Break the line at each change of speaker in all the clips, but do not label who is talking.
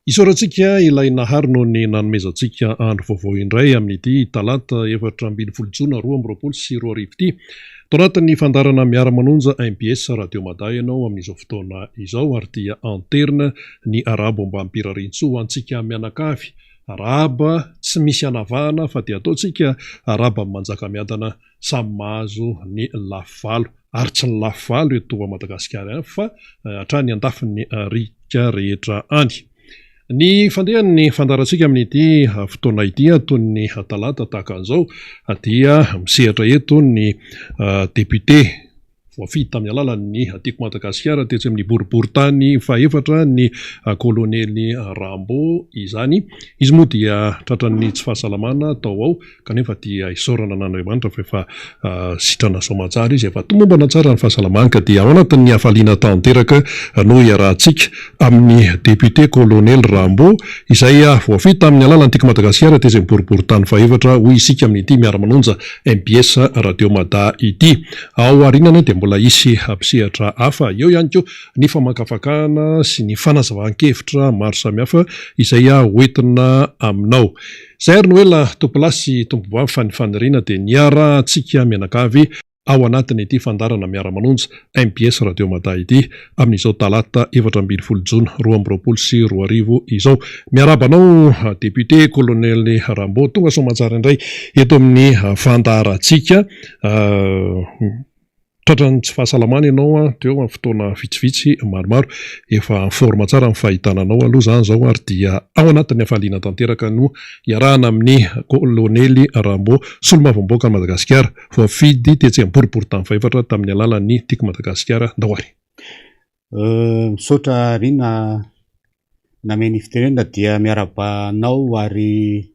Isaorantsika ilay Nahary noho ny nanomezantsika andro vaovao indray amin'ity talata 14 jona 2022 ity. Tao anatin'ny fandaharana Miara-manonja mbs Radio Mada ianao amin'izao fotoana izao ary dia anterina ny arahaba ombam-pirariantsoa ho antsika mianakavy. Arahaba tsy misy anavahana fa dia ataontsika arahaba Manjakamiadana samy mahazo ny lafy valo ary tsy ny lafy valo eto Madagasikara ihany fa hatrany andafin'ny riaka rehetra any. Ny fandehan'ny fandaharantsika amin'ity fotoana ity toy ny talata tahaka an'izao dia misehatra eto ny député voafidy tamin'ny alalan'ny Tiako Madagasikara tetsy amin'ny boriborintany fahefatra ny kolonely Rambo izany. Izy moa dia tratran'ny tsy fahasalamana tao ao kanefa dia isaorana an'Andriamanitra fa efa sitrana soamantsara izy, efa tomombana tsara ny fahasalamany ka dia ao anatin'ny hafaliana tanteraka no iarahantsika amin'ny député kolonely Rambo izay voafidy tamin'ny alalan'ny Tiako Madagasikara tetsy amin'ny boriborintany fahefatra hoy isika amin'ity miara-manonja mbs Radio Mada ity. Ao aorianany dia mbola hisy mpisehatra hafa eo ihany koa ny famakafakana sy ny fanazavan-kevitra maro samihafa izay hoentina aminao. Izay ary no ela tompolahy sy tompovavy fa ny faniriana dia niarahantsika mianakavy ao anatin'ity fandaharana miara-manonja mbs Radio Mada ity amin'izao talata 14 jona 2022 izao. Miarahaba anao député colonel Rambo tonga soamantsara indray eto amin'ny fandaharantsika. Tratran'ny tsy fahasalamana ianao teo amin'ny fotoana vitsivitsy maromaro. Efa en forme tsara ny fahitana anao aloha izany izao ary dia ao anatin'ny hafaliana tanteraka no iarahana amin'ny Kolonely Rambo, solombavambahoakan'i Madagasikara, voafidy tetsy amin'ny boriborintany fahefatra tamin'ny alalan'ny Tiako Madagasikara. Ndao ary!
Misaotra Rina nameno fitenenana dia miarahaba anao ary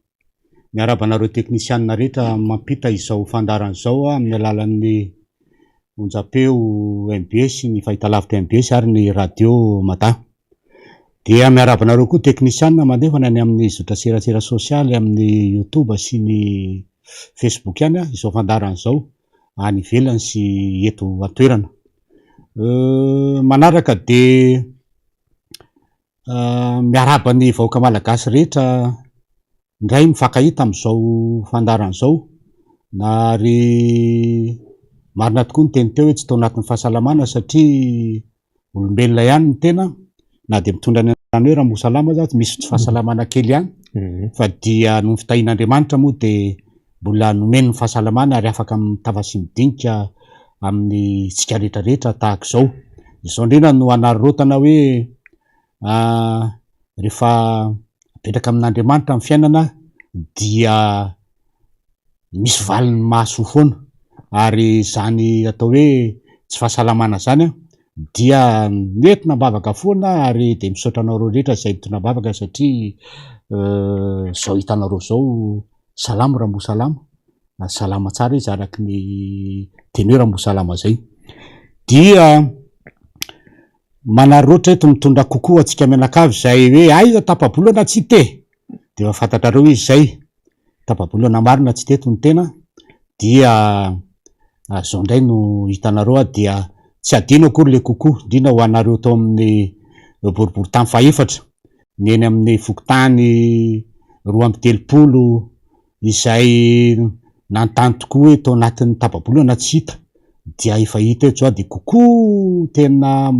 miarahaba anareo teknisianina rehetra mampita izao fandaharana izao amin'ny alalan'ny onjampeo mbs ny fahitalavitra mbs ary ny radio mada. Dia miarahaba anareo koa teknisianina mandefa ny any amin'ny zotra serasera sosialy amin'ny youtube sy ny facebook any izao fandaharana izao any ivelany sy eto an-toerana. Manaraka dia miarahaba ny vahoaka malagasy rehetra indray mifankahita amin'izao fandaharana izao na ary marina tokoa ny teny teo hoe tsy tao anatin'ny fahasalamana satria olombelona ihany ny tena na dia mitondra ny anarana hoe Ramosalama aza misy tsy fahasalamana kely ihany fa dia noho ny fitahian'Andriamanitra moa dia mbola nomeny ny fahasalamana ary afaka mitafa sy midinika amin'ny tsika rehetra rehetra tahaka izao. Izao indrindra no hanararaotana hoe rehefa apetraka amin'Andriamanitra ny fiainana dia misy valiny mahasoa foana ary izany atao hoe tsy fahasalamana izany an dia nentina am-bavaka foana ary dia misaotra anareo rehetra izay nitondra am-bavaka satria izao hitanareo izao salama Ramboa salama, salama tsara izy araka ny teny hoe Ramboa salama izay. Dia manararaotra eto mitondra kokoa antsika mianakavy izay hoe aiza tapa-bolana tsy te, dia efa fantatrareo izy izay. Tapa-bolana marina tsy teto ny tena dia zao indray no hitanareo aho dia tsy adino akory le coucou indrindra ho anareo tao amin'ny boriborintany fahefatra ny eny amin'ny fokontany 32 izay nanontany tokoa hoe tao anatin'ny tapa-bolana tsy hita dia efa hita eto zao dia coucou tena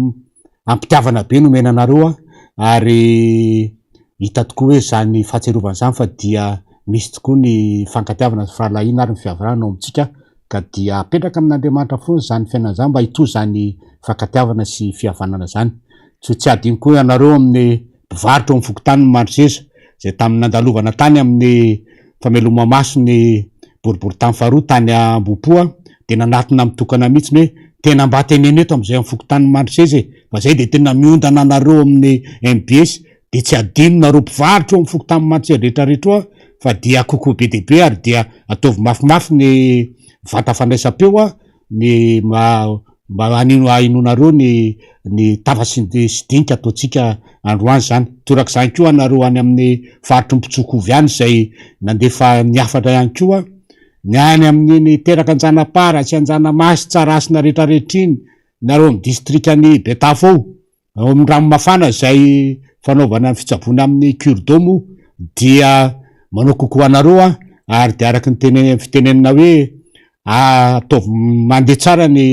Ampitiavana be no omena anareo a, ary hita tokoa hoe izany fahatsiarovana izany fa dia misy tokoa ny fankatiavana sy firahalahiana ary ny fihavanana ao amintsika ka dia apetraka amin'Andriamanitra foana izany fiainana izany mba hitohy izany fankatiavana sy fihavanana izany. Tsy tsy hadino koa ianareo amin'ny mpivarotra ao amin'ny fokontanin'i Mandroseza izay tamin'ny nandalovana tany amin'ny fameloma-maso ny boriborintany faharoa tany Ambohipo dia nanatona mitokana mihitsy hoe tena mba teneno eto amin'izay amin'ny fokontanin'i Mandroseza e fa zay dia tena miondana anareo amin'ny mbs dia tsy hadinonareo mpivarotra eo amin'ny fokontanin'i Mandroseza rehetra rehetra eo fa dia coucou be dia be ary dia ataovy mafimafy ny vata fandraisam-peo a ny mba hanino hainonareo ny ny tafa sy ny sy dinika ataontsika androany izany. Torak'izany koa anareo any amin'ny faritry ny Mpitsokovy any izay nandefa ny hafatra ihany koa, ny any amin'iny teraka Anjanapara sy Anjanamasy Tsarahasina rehetrarehetra iny, nareo amin'ny distrikan'i Betafo ao, ao amin'ny Ranomafana izay. fanaovana ny fitsaboana amin'ny cure d'eau moa dia manao coucou anareo aho ary dia araka ny tene fitenenana hoe ataovy mandeha tsara ny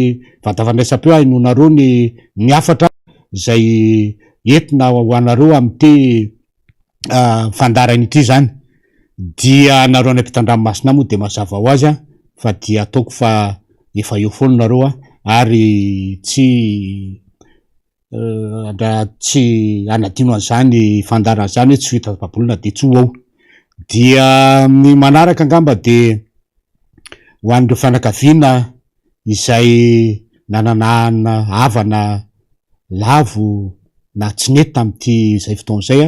vata fandraisam-peo ahenoanareo ny ny hafatra izay entina ho anareo amin'ity fandaharana ity izany. Dia nareo any ampitan-dranomasina moa dia mazava ho azy fa dia ataoko fa efa eo foana nareo ary tsy raha tsy hanadino an'izany fandaharana izany hoe tsy ho hita tapa-bolana dia tsy ho ao. Dia ny manaraka angamba dia ho an'ireo fianakaviana izay nanana havana lavo na tsy nety tamin'ity izay fotoana izay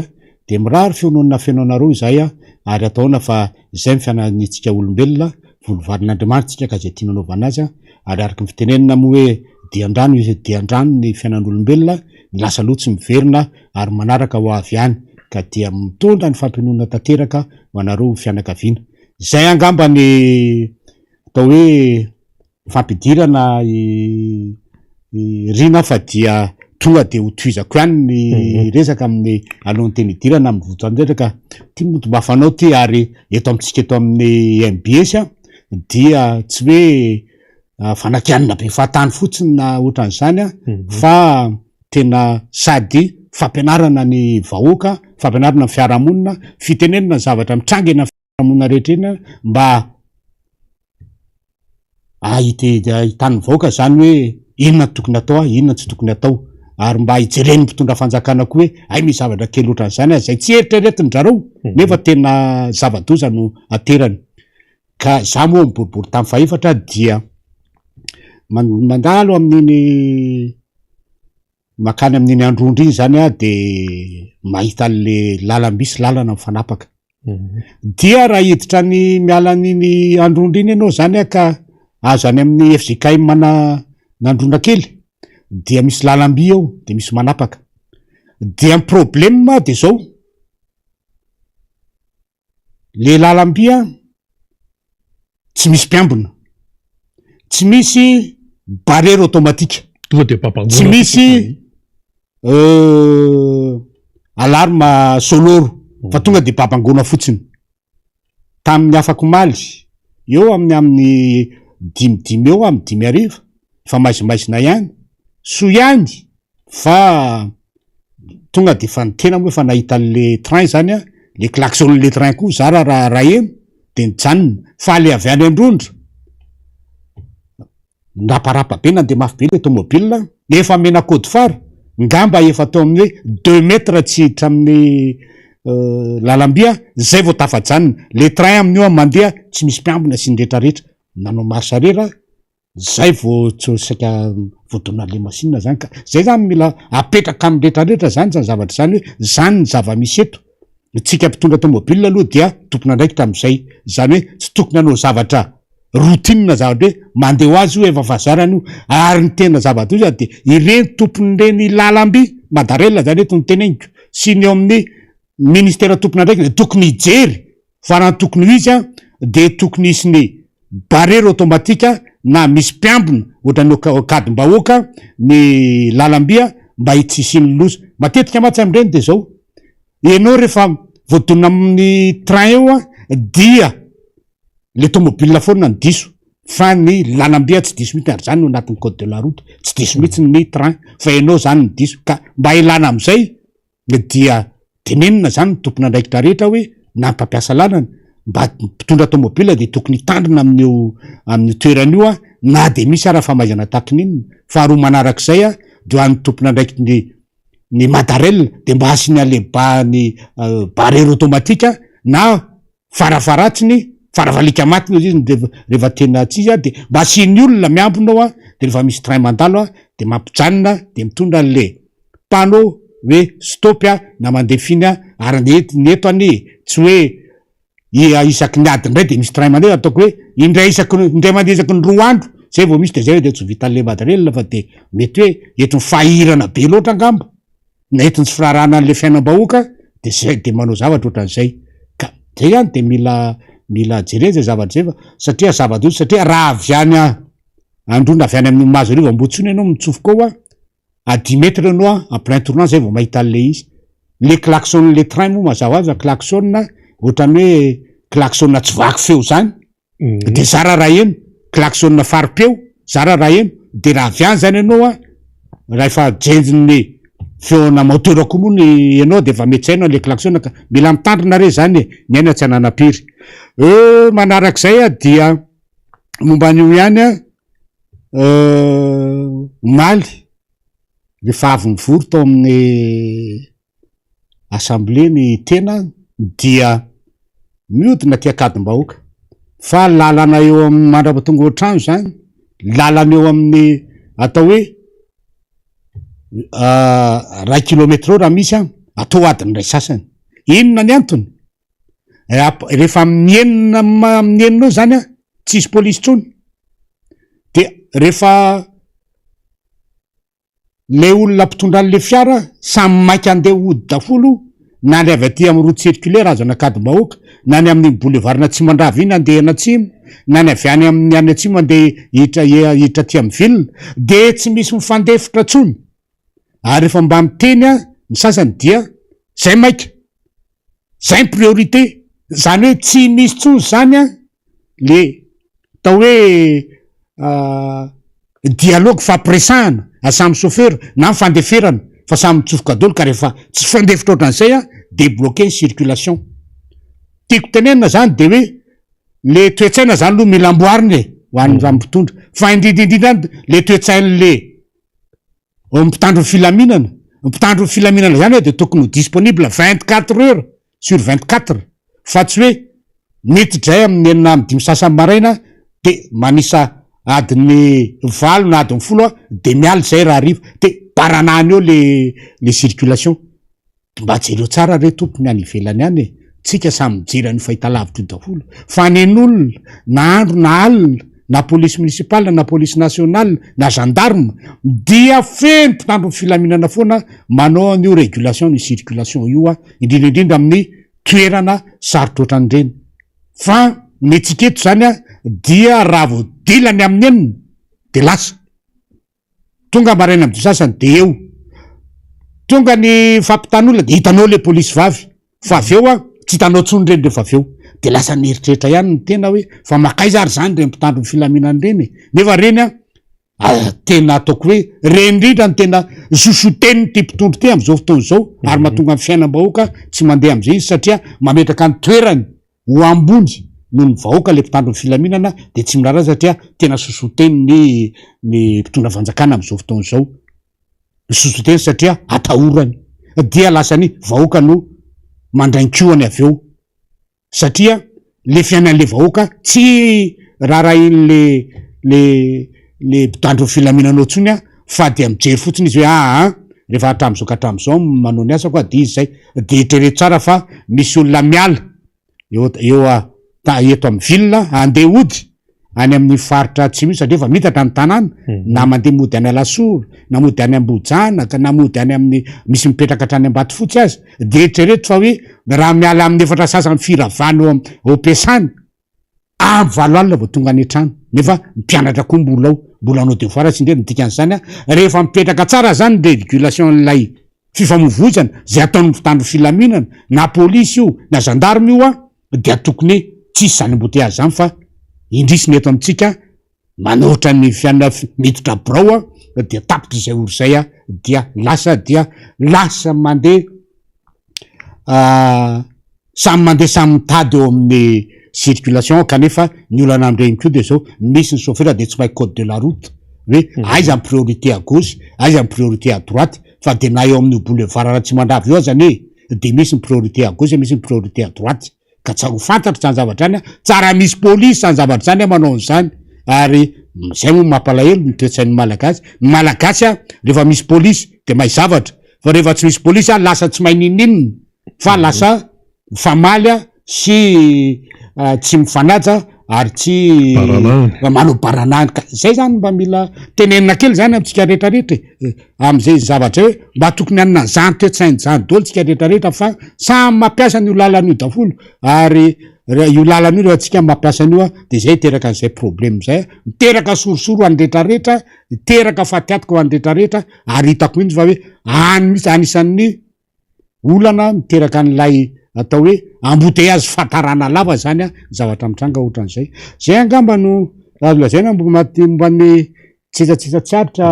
dia mirary fiononana feno anareo izahay ary atao ahoana fa izay ny fiananitsika olombelona, volovarin'Andriamanitra isika ka izay tiana anaovana azy ary araka ny fitenenana moa hoe dian-drano izy dian-drano ny fiainan'olombelona, ny lasa aloha tsy miverina ary manaraka ho avy ihany ka dia mitondra ny fampiononana tanteraka ho anareo fianakaviana. Izay angamba ny atao hoe fampidirana i Rina fa dia tonga dia ho tohizako ihany ny mhm. resaka amin'ny alohan'ny teny hidirana amin'ny votoan-dresaka ty moa mba fanao ty ary eto amintsika eto amin'ny MBS dia tsy hoe ah, fanakianina be fahatany fotsiny na ohatran'izany a mhm. fa tena sady fampianarana ny vahoaka fampianarana ny fiarahamonina fitenenana ny zavatra mitranga eny fiarahamonina rehetra eny mba ahitan'ny vahoaka zany hoe inona no tokony atao, inona tsy tokony atao ary mba hijeren'ny mpitondra fanjakana koa hoe hay misy zavatra kely ohatran'izany aza izay tsy eritreretin-dry zareo nefa tena zava-doza no aterany. Ka za moa miboribory tamin'ny fahefatra dia mandalo amin'iny Mankany amin'iny Androndra iny zany aho de mahita an'le lalam-by sy lalana mifanapaka. Dia raha hiditra ny miala an'iny Androndra iny ianao zany aho ka azo any amin'ny fjkm an'Androndra kely dia misy lalam-by eo de misy manapaka. Dia ny problème de zao, Le lalam-by an, tsy misy mpiambina, tsy misy barrière automatique,
Tonga dia babangoana
tsy misy alarme sonore fa tonga dia babangoana fotsiny. Tamin'ny afak'omaly, eo amin'ny amin'ny dimidimy eo amin'ny 5 hariva, efa maizimaizina ihany, soa ihany fa tonga de efa ny tena moa efa nahita an'le train zany a, le klaxon-n'le train koa zara raha raha heno de nijanona, fa le avy any Androndra niraparapa be nandeha mafy be le tomobile, efa mena code phare, ngamba efa teo amin'ny hoe deux mètres tsy hiditra amin'ny lalam-by a, zay vao tafajanona, le train amin'io a mandeha tsy misy mpiambina sy ny retraretra, nanao marche arrière Zay vao tsy saika voadona le machine zany ka. Zay zany mila apetraka amin'ny retraretra zany zany zavatra zany hoe zany ny zava-misy eto. Tsika mpitondra tomobile aloha dia tompon'andraikitra amin'izay. Zany hoe tsy tokony hanao zavatra routine zavatra hoe mandeha ho azy io efa fahazarana io. Ary ny tena zava-doza dia ireny tompon'ireny lalamby, Madarel zany eto no teneniko, sy ny eo amin'ny ministera tompon'andraikitra dia tokony hijery Fa raha ny tokony ho izy dia tokony hisy ny barrière automatique na misy mpiambina ohatran'ny ankadim-bahoaka ny lalam-by mba tsy hisian'ny loza. Matetika mantsy amin'ireny dia izao, ianao rehefa voadonina amin'ny train eo dia le tomobile foana no diso fa ny lalam-by tsy diso mihitsy ary izany no anatin'ny code de la route, tsy diso mihitsy ny train fa ianao izany no diso ka mba hialana amin'izay dia tenenina zany ny tompon'andraikitra rehetra hoe na ny mpampiasa lalana mba mpitondra tomobile dia tokony hitandrina amin'io amin'io toerana io a na dia misy ara famaizana takin'inona. Faharoa manarak'izay a dia ho an'ny tompon'andraikitry ny ny Madarel dia mba asiana le ba ny barrière automatique na farafaharatsiny faravalika maty moa izy iny rehefa tena tsy izy a dia mba asian'ny olona miambina ao a dia rehefa misy train mandalo a dia mampijanona dia mitondra an'le panneau hoe stop a na mandeha finy a ary ny eto ny eto anie tsy hoe isaky ny adiny iray dia misy train mandeha ataoko hoe indray isaky indray mandeha isaky ny 2 andro zay vao misy de zay hoe de tsy ho vitan'le madarel fa de mety hoe eto ny fahirana be loatra angamba na entiny tsy firaharahana an'le fiainam-bahoaka de zay de manao zavatra ohatran'izay ka zay ihany de mila mila jerena zay zavatra zay fa satria zava-doza satria raha avy any Androndra avy any amin'ny Mahazoarivo Ambohitsony ianao mitsofoka ao a, à 10 mètres ianao a, en plein tournant zay vao mahita an'le izy. Le klaxon le train moa mazava ho azy fa klaxon ohatran'ny hoe klaxon tsy vaky feo zany de zara raha heno, klaxon fari-peo zara raha heno, de raha avy any zany ianao an, rahefa jenjin'ny feona moteur koa moa ny ianao de efa mety tsy hainao le klaxon ka mila mitandrina re zany e, ny aina tsy ananam-piry. Euh manarak'izay an dia momba an'io ihany an, euh omaly Rehefa avy nivory tao amin'ny assemblée ny tena dia mihodina aty Ankadimbahoaka fa lalana eo amin'ny mandra-pahatonga ao an-trano izany, lalana eo amin'ny atao hoe ray kilomètre eo raha misy an, atao adiny iray sasany. Inona ny antony? Rehefa amin'ny enina amin'ny enina eo izany an, tsisy polisy intsony. Dia rehefa Le olona mpitondra an'le fiara samy maika andeha hody daholo na ny avy aty amin'ny route circulaire azo an'Ankadimbahoaka na ny amin'iny boulevard n'Atsimondrava iny andeha an'Atsimo na ny avy any amin'ny any Atsimo andeha hiditra hiditra aty amin'ny ville de tsy misy mifandefitra tsony ary rehefa mba miteny ny sasany dia zay maika zay ny priorité zany hoe tsy misy tsony zany an le atao hoe dialogue ifampiresahana a samy chauffeur na mifandeferana fa samy mitsofoka daholo ka rehefa tsy fandefitra ohatran'izay an de bloquer ny circulation. Tiako tenenina zany de hoe le toe-tsaina zany aloha mila amboarina e ho an'ny raha mpitondra fa indrindra indrindra le toe-tsain'le mpitandro ny filaminana, mpitandro ny filaminana zany hoe de tokony ho disponible 24 heures sur 24 fa tsy hoe mety dray amin'ny enina amin'ny dimy sasany maraina de manisa adiny valo na adiny folo a de miala zay raha hariva de baranahany eo le le circulation. Mba jereo tsara re tompoko ny any ivelany any e! Tsika samy mijery an'io fahitalavitra io daholo fa nen'olona na andro na alina na police municipale na police nationale na gendarme dia feno mpitandro ny filaminana foana manao an'io régulation ny circulation io a, indrindra indrindra amin'ny toerana sarotra ohatran'ireny fa ny antsika eto zany a dia raha vao dila ny amin'ny enina de lasa. Tonga maraina amin'ny sasany de eo. Tonga ny fampitan'olona de hitanao le polisy vavy fa avy eo an tsy hitanao intsony ireny rehefa avy eo. De lasa mieritreritra ihany ny tena hoe fa makaiza ary zany ireny mpitandro ny filaminana ireny e? Nefa ireny an tena ataoko hoe ireny indrindra no tena zozotenin'ity mpitondra ity amin'izao fotoana izao ary mahatonga ny fiainam-bahoaka tsy mandeha amin'izay izy satria mametraka ny toerany ho ambony noho ny vahoaka le mpitandro ny filaminana de tsy miraharaha satria tena sosoa-teny ny ny mpitondra fanjakana am'zao fotoana izao, sosoa-teny satria atahorany dia lasa ny vahoaka no mandrainkohany avy eo satria le fiainan'le vahoaka tsy raharahin'le le le mpitandro ny filaminana ao tsony a fa dia mijery fotsiny izy hoe aa rehefa hatram'izao ka hatram'izao manao ny asako aho de izy zay de eritrereto tsara fa misy olona miala eo eo a ta eto amin'ny ville andeha hody any amin'ny faritra atsimo io satria efa mitatra ny tanàna na mandeha mody any Alasora na mody any Ambohijanaka na mody any amin'ny misy mipetraka hatrany Ambatofotsy aza de eritrereto fa hoe raha miala amin'ny efatra sasany firavana eo am ao am-piasana Amin'ny valo alina vao tonga any an-trano, nefa ny mpianatra koa mbola ao, mbola hanao devoir sy indrindra, ny dikan'izany an, rehefa mipetraka tsara zany ny régulation-n'ilay fifamoivoizana izay ataon'ny mpitandro filaminana, na polisy io na gendarme io an, dia tokony tsisy izany embouteillage izany fa indrisy ny eto amintsika manohitra ny fiainana miditra birao an, dia tapitra izay ora izay an, dia lasa dia lasa mandeha Samy mandeha samy mitady eo amin'ny circulation kanefa ny olana amin'ireny koa dia zao, misy ny chauffeur dia tsy mahay code de la route hoe aiza ny priorité à gauche, aiza ny priorité à droite fa dia na eo amin'io boulevard Ratsimandrava io aza anie dia misy ny priorité à gauche misy ny priorité à droite ka tsara ho fantatra izany zavatra izany an, tsara misy police izany zavatra izany an manao an'izany ary izay moa mampalahelo ny toe-tsain'ny malagasy, ny malagasy an rehefa misy police dia mahay zavatra Fa rehefa tsy misy polisy a lasa tsy mahay ninoninona fa lasa mifamaly a sy tsy mifanaja ary tsy manao baranahiny ka zay zany mba mila tenenina kely zany amintsika rehetrarehetra e am'izay zavatra hoe mba tokony hanana zany toe-tsaina zany daholo tsika rehetrarehetra fa samy mampiasa an'io lalana io daholo ary io lalana io rehefa tsika mampiasa an'io a de zay hiteraka an'izay problème zay miteraka sorisory ho an'ny rehetrarehetra Hiteraka fatiantoka ho an'ny rehetrarehetra ary hitako mihitsy fa hoe any mihitsy anisan'ny. olana miteraka an'ilay atao hoe embouteillage fahatarana lava zany a zavatra mitranga ohatran'izay. Zay angamba no azo lazaina momba ny tsetsatsetsa tsy aritra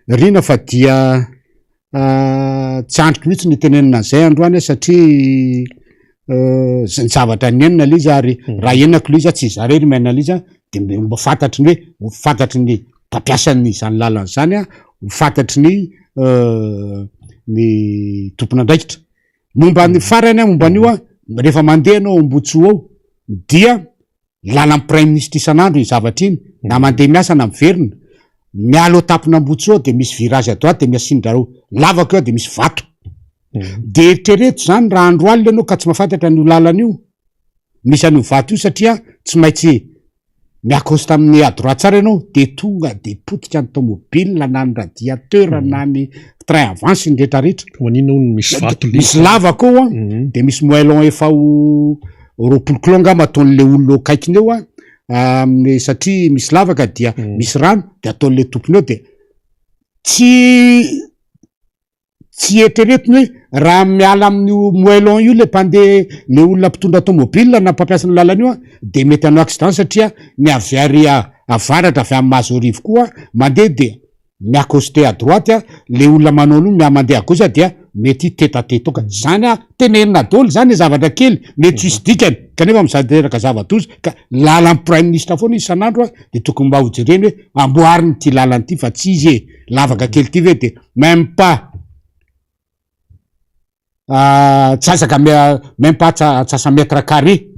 Rina fa dia tsy andriko mihitsy ny hitenenana an'izay androany aho satria ny zavatra niainana ilay izy ary raha iainako ilay izy aho tsy izaho irery miaina ilay izy an, de mba fantatry ny hoe ho fantatry ny mpampiasa ny izany lalana izany an, ho fantatry ny ny tompon'andraikitra. Momba ny farany an, momba an'io an, rehefa mandeha ianao ao Ambohitsoa ao dia lalan'ny praiminisitra isan'andro iny zavatra iny, na mandeha miasa na miverina, miala eo tapon'Ambohitsoa dia misy virage à droite dia miasian-dRareo lavaka eo dia misy vato. Dia eritrereto izany raha andro alina ianao ka tsy mahafantatra an'io lalana io, misy an'io vato io satria tsy maintsy mi-accoste amin'ny à droite tsara ianao dia tonga dia potika ny tomobile na ny radiateur na ny train avant sy ny rehetrarehetra.
Fa maninona hono misy vato le
Misy lavaka ao an, dia misy moellon efa ho 20 kilao angamba ataon'le olona eo akaikiny eo an, amin'ny satria misy lavaka dia misy rano dia ataon'le tompony eo dia tsy tsy eritreretiny hoe raha miala amin'io moellon io le mpandeha le olona mpitondra tomobile na mpampiasa ny lalana io an dia mety hanao accident satria ny avy ary avaratra avy any Mahazoarivo koa mandeha dia mi-accoster à droite a, le olona manao an'io miha mandeha à gauche dia mety tête à tête ka zany a, tenenina daholo zany le zavatra kely mety tsisy dikany kanefa miteraka zava-doza ka lalan'ny praiminisitra foana izy isan'andro a de tokony mba ho jereny hoe amboariny ity lalana ity fa tsy izy e, lavaka kely ity ve de même pas Antsasaka même pas antsasa mètre carré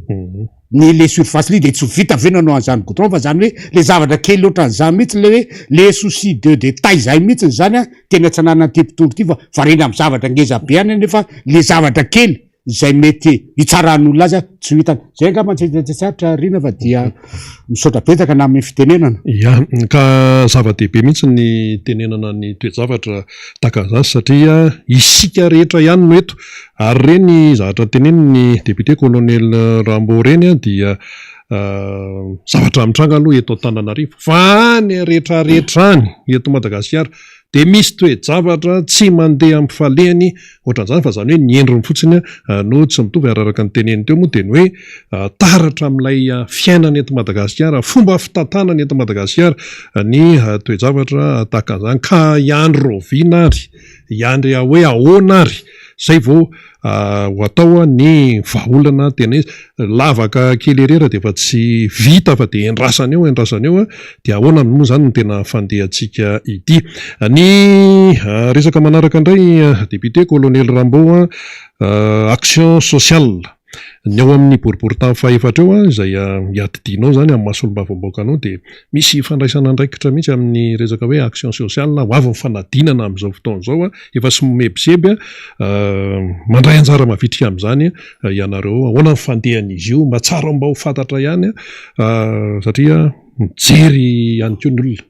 ny le surface le de tsy ho vita ve nanao an'izany goudron fa zany hoe le zavatra kely ohatran'izany mihitsy le hoe le souci de détail zay mihitsy zany an tena tsy ananan'ity mpitondra ity fa variana amin'ny zavatra ngeza be any nefa le zavatra kely izay mety hitsaran'ny olona azy tsy ho hitany. Zay angamba no tsy tsy sarotra Rina fa dia misaotra betsaka na amin'ny fitenenana.
Ya, ka zava-dehibe mihitsy ny tenenana ny toe-javatra tahaka an'izany satria isika rehetra ihany no eto ary ireny zavatra tenenin'ny député colonel Rambo ireny dia zavatra mitranga aloha eto Antananarivo fa any rehetrarehetra any eto Madagasikara dia misy toe-javatra tsy mandeha amin'ny falehany ohatran'izany fa izany hoe ny endriny fotsiny no tsy mitovy ary araka ny teneniny teo moa dia ny hoe taratra amin'ilay fiainana eto Madagasikara, fomba fitantanana eto Madagasikara ny toe-javatra tahaka an'izany ka hiandry rahoviana ary, hiandry hoe ahoana ary izay vao ho atao ny vahaolana tena izy. Lavaka kely ery dia efa tsy vita fa dia endrasana eo endrasana eo dia ahoana moa izany no tena fandehantsika ity. Ny resaka manaraka indray député Colonel Rambo action sociale. Ny ao amin'ny boriborintany fahefatra eo izay iadidianao izany amin'ny maha solombavambahoaka anao dia misy fandraisana andraikitra mihitsy amin'ny resaka hoe action sociale, ho avy ny fanadinana amin'izao fotoana izao, efa somebiseby mandray anjara mavitrika amin'izany ianareo. Ahoana ny fandehan'izy io? Mba tsara mba ho fantatra ihany satria mijery ihany koa ny olona.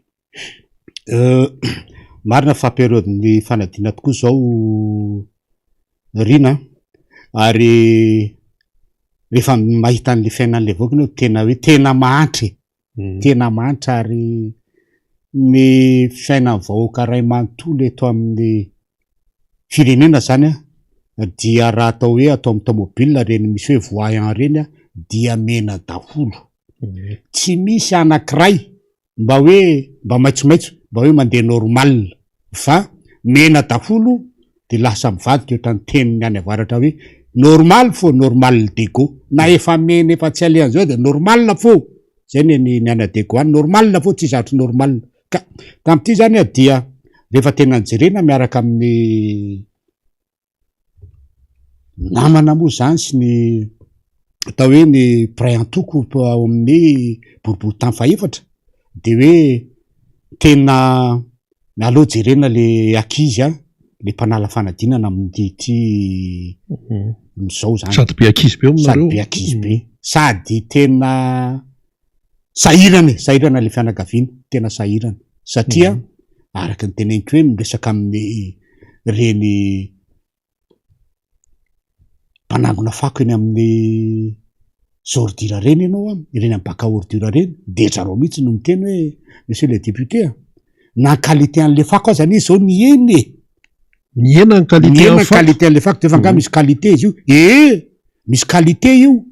Marina fa période-n'ny fanadinana tokoa izao Rina a, ary rehefa mahita an'le fiainan'le vahoaka ianao tena hoe tena mahantra e, tena mahantra ary ny fiainan'ny vahoaka ray manontolo eto amin'ny firenena zany a dia raha atao hoe atao amin'ny tomobile reny misy hoe voyant reny a dia mena daholo, tsy misy anankiray mba hoe mba maitsomaitso mba hoe mandeha normal fa mena daholo de lasa mivadika ohatran'ny tenin'ny any avaratra hoe normal fô normal dego na efa mena efa tsy alehan'izao de normal fô zay ny ny ny any adego any normal fô tsy zavatra normal ka tamin'ity zany aho dia rehefa tena nijerena miaraka amin'ny Namana moa izany sy ny atao hoe ny mpiray antoko ao amin'ny boriborintany fahefatra de hoe tena aleo jerena le ankizy an, le mpanala fanadinana amin'ity amin'izao zany.
Sady be ankizy be ao aminareo.
Sady be ankizy be, sady tena sahirana e, sahirana le fianakaviana, tena sahirana satria araka ny teneniko hoe miresaka amin'ny reny mpanangona fako eny amin'ny ordure reny ianao an, ireny amin'ny bac à ordure reny, de zareo mihitsy no miteny hoe monsieur le député a, na ny qualité an'le fako aza anie zao nihena e.
Nihena ny qualité
Nihena
an'ny
ny
fako.
qualité an'le fako, de efa angaha misy qualité izy io? Ee, misy qualité io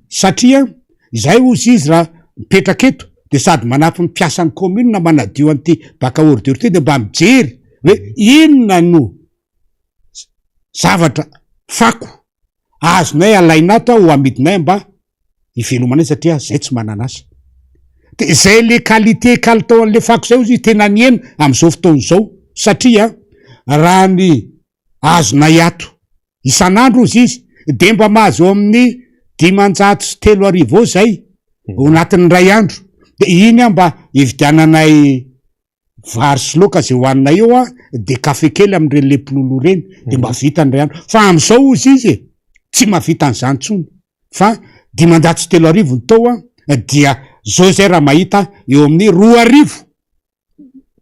satria izay hozy izy raha mipetraka eto de sady manampy ny mpiasan'ny commune manadio an'ity bac à ordure ty de mba mijery hoe inona no zavatra fako azonay alaina ato ho amidinay mba hivelomanay satria zay tsy manana asa. De zay le qualité kalitao an'le fako zay hozy izy tena nihena am'izao fotoana izao satria raha ny azonay ato isan'andro hozy izy de mba mahazo eo amin'ny 3500 eo zay ao anatin'ny ray andro, de iny a mba hividiananay vary sy laoka zay hohaninay eo a, de kafe kely amin'ireny le pilolo reny de mba vita ny ray andro. Fa am'izao hozy izy e tsy mahavita an'izany intsony fa 3500 ny tao a, dia zao zay raha mahita eo amin'ny 2000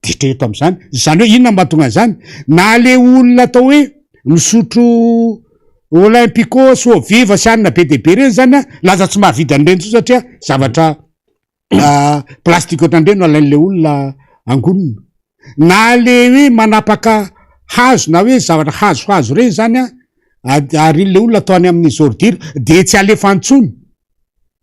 ditra eto am'izany. Zany hoe inona mahatonga an'izany? Na le olona atao hoe misotro Olympico sy Eau Vive sy anina be dia be reny zany a, lasa tsy mahavidy an'ireny intsony satria zavatra plastique ohatran'ireny no alain'le olona angonina. Na le hoe manapaka hazo na hoe zavatra hazohazo reny zany a, ary le olona atao any amin'ny ordure de tsy alefa intsony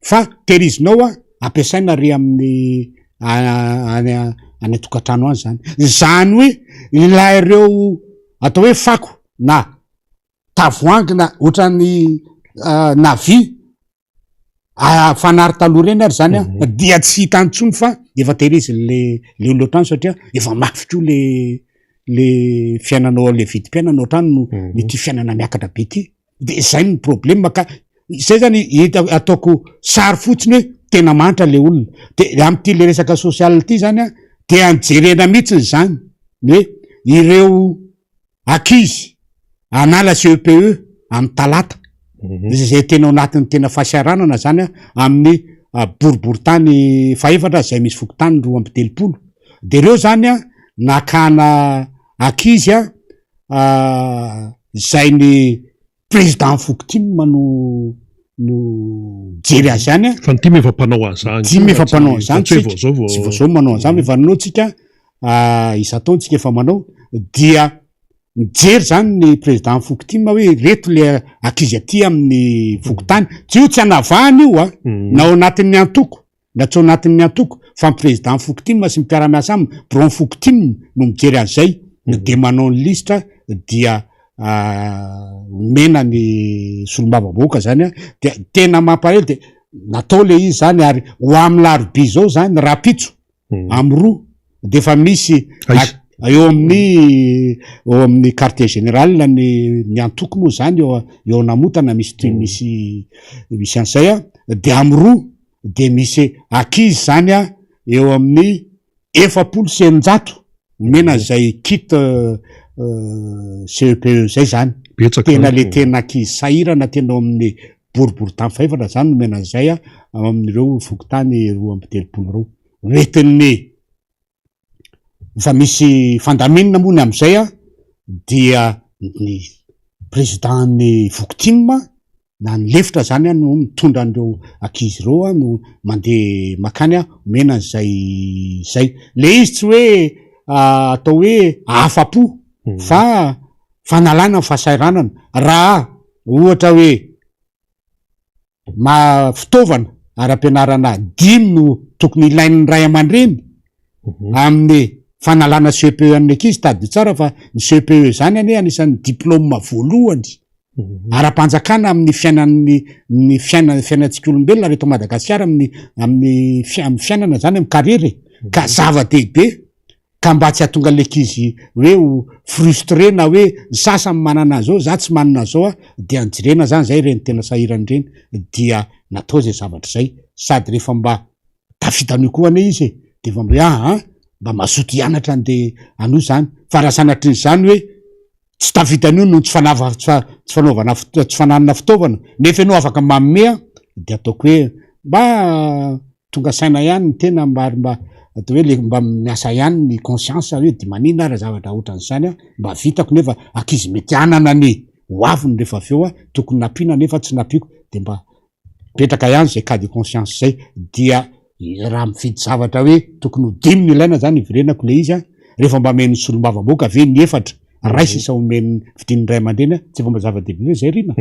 fa tehirizinao a, ampiasaina ary amin'ny any any an-tokantrano any zany. Zany hoe ilay ireo atao hoe fako na tavoahangy na ohatran'ny na vy fanary taloha reny ary zany a dia tsy hita intsony fa efa tehirizin'le le olona ohatrany satria efa mafy koa le fiainanao, le vidim-piainana ohatrany no ity fiainana miakatra be ty, de zay ny problème. Ka zay zany hita ataoko sary fotsiny hoe tena mahantra le olona. De am'ty le resaka social ty zany a, de anjerena mihitsiny zany ny hoe ireo ankizy anala CEPE amin'ny talata zay tena ao anatin'ny tena fahasahiranana zany a, amin'ny boriborintany fahefatra zay misy fokontany 32, de reo zany a nakana ankizy a zay ny président fokotim no jery azy any a.
Fa ny TIM efa mpanao an'izany.
TIM efa mpanao an'izany.
Tsy hoe vao zao vao.
Tsy vao zao manao an'izany, efa nanao tsika isan-taona tsika efa manao, dia mijery zany ny président fokotim hoe reto le ankizy aty amin'ny fokontany. Tsy io tsy anavahana io a, na ao anatin'ny antoko na tsy ao anatin'ny antoko, fa ny président fokotim sy ny mpiara-miasa aminy, bureau fokotim no mijery an'izay, de manao ny lisitra dia omena ny solombavambahoaka zany a. De tena mampalahelo de natao le izy zany, ary ho amin'ny larobia zao zany rahampitso amy 2 de efa misy eo amin'ny eo amin'ny quartier général ny antoko moa zany eo Namotana misy toy misy an'izay a, de amy 2 de misy ankizy zany a eo amin'ny 640 omena zay kit CEPE zay zany.
Betsaka.
Tena le tena ankizy sahirana tena ao amin'ny boriborintany fahefatra zany nomena an'izay a, amin'ireo fokontany 32 ireo. Hoentin'ny efa misy fandaminana moa ny am'izay a, dia ny président ny fokotim na ny lefitra zany a no mitondra an'ireo ankizy ireo a, no mandeha makany a omena an'izay zay. Le izy tsy hoe atao hoe afa-po fa fanalana ny fahasahiranana. Raha ohatra hoe ma fitaovana ara-pianarana dimy no tokony ilain'ny ray aman-dreny amin'ny fanalana CEPE an'ny ankizy, tadidio tsara fa ny CEPE zany anie anisan'ny diplôme voalohany ara-panjakana amin'ny fiainan'ny ny fiaina fiainantsika olombelona reto Madagasikara, amin'ny fiainana zany, amin'ny carrière, ka zava-dehibe. Ka mba tsy hahatonga le ankizy hoe ho frustré na hoe ny sasany manana an'izao, za tsy manana an'izao a, dia nijerena zany zay reny tena sahirana ireny, dia natao zay zavatra zay. Sady rehefa mba tafita an'io koa anie izy e, de efa mba hoe aha mba mazoto hianatra andeha hanohy zany. Fa raha sanatrin'izany hoe tsy tafita an'io noho ny tsy fanava tsy fanaovana tsy fananana fitaovana, nefa ianao afaka manome a, de ataoko hoe mba tonga saina ihany ny tena, mba ary mba atao hoe le mba miasa ihany ny conscience hoe de manina ara zavatra ohatran'izany a mba vitako, nefa ankizy mety hanana ny hoaviny rehefa avy eo a, tokony nampiana nefa tsy nampiako, de mba mipetraka ihany zay cas de conscience zay. Dia raha mividy zavatra hoe tokony ho dimy no ilaina zany, iverenako le izy a, rehefa mba amen'ny solombavambahoaka ve ny efatra? Ray sisa omen'ny fidin'ny ray aman-dreny a, tsy efa mba zava-dehibe ve zay Rina?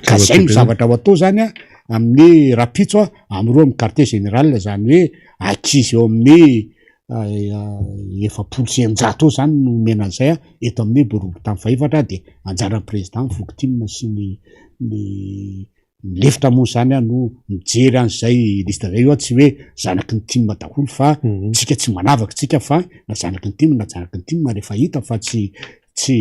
Ka zay no zavatra ho atao zany a, amin'ny rahampitso a, amin'ireo amin'ny quartier général, zany hoe ankizy eo amin'ny 640 eo zany no omena an'izay a, eto amin'ny boriborintany fahefatra, de anjaran'ny président ny fokotim sy ny ny Ny lefitra moa zany no mijery an'izay liste zay io tsy hoe zanaky ny tim daholo fa tsika tsy manavaka tsika fa na zanaky ny tim na zanaky ny tim rehefa hita fa tsy tsy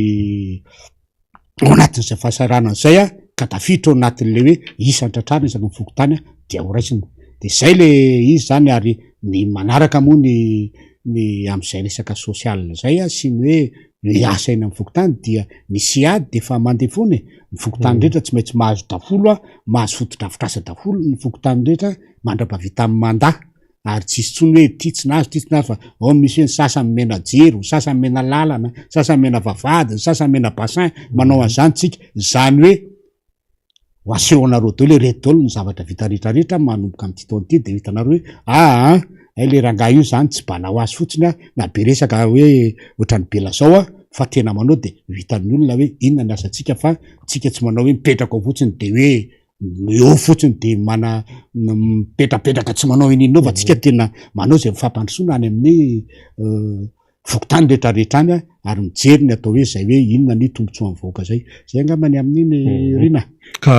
ao anatin'izay fahasahiranana zay a ka tafiditra ao anatin'le hoe isan'ny tratrarina isaky ny fokontany a dia ho raisina de zay le izy zany ary ny manaraka moa ny ny amin'izay resaka social zay a sy ny hoe ny asa eny amin'ny fokontany dia ny SIAD dia efa mandeha foana e, ny fokontany rehetra tsy maintsy mahazo daholo a, mahazo fotodrafitrasa daholo ny fokontany rehetra mandra-pahavitan'ny mandat ary tsisy intsony hoe ity tsy nahazo ity tsy nahazo fa ao misy hoe ny sasany omena jiro, ny sasany omena lalana, ny sasany omena vavahady, ny sasany omena bassin, manao an'izany tsika, izany hoe Ho asehonareo daholo ireto daholo ny zavatra vita rehetra rehetra manomboka amin'ity taona ity dia ho hitanareo hoe aa hay le rangahy io zany tsy bala ho azy fotsiny a na be resaka hoe ohatran'ny be lazao a fa tena manao dia ho hitan'ny olona hoe inona ny asantsika fa tsika tsy manao hoe mipetraka ao fotsiny dia hoe eo fotsiny dia mana mipetrapetraka tsy manao iniona eo fa tsika tena manao izay fampandrosoana any amin'ny fokontany rehetra rehetra any ary mijery ny atao hoe izay hoe inona ny tombotsoan'ny vahoaka izay. Izay angamba ny amin'iny Rina.
Ka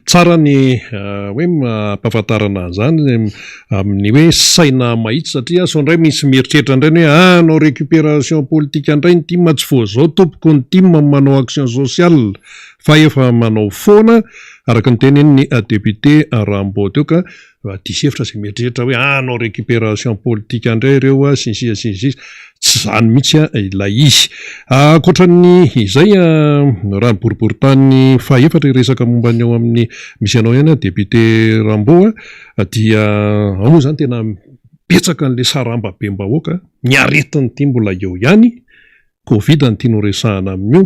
tsara ny hoe ampahafantarana an'izany amin'ny hoe saina mahitsy satria sao indray misy mieritreritra indray ny hoe ah hanao récupération politique indray ny tim, tsy vao izao tompoko ny tim manao action sociale fa efa manao foana araka ny tenin'ny député Rambo teo ka Raha diso hevitra izay mieritreritra hoe hanao récupération politique indray ireo sy ny sisa sy ny sisa, tsy izany mihitsy ilay izy. Ankoatra ny izay, raha ny boriborintany fahefatra hiresaka momba ny ao amin'ny misy anao ihany député Rambo dia ao moa izany tena betsaka an'ilay sarambabem-bahoaka, ny aretin'ity mbola eo ihany, covid no tiana horesahana amin'io.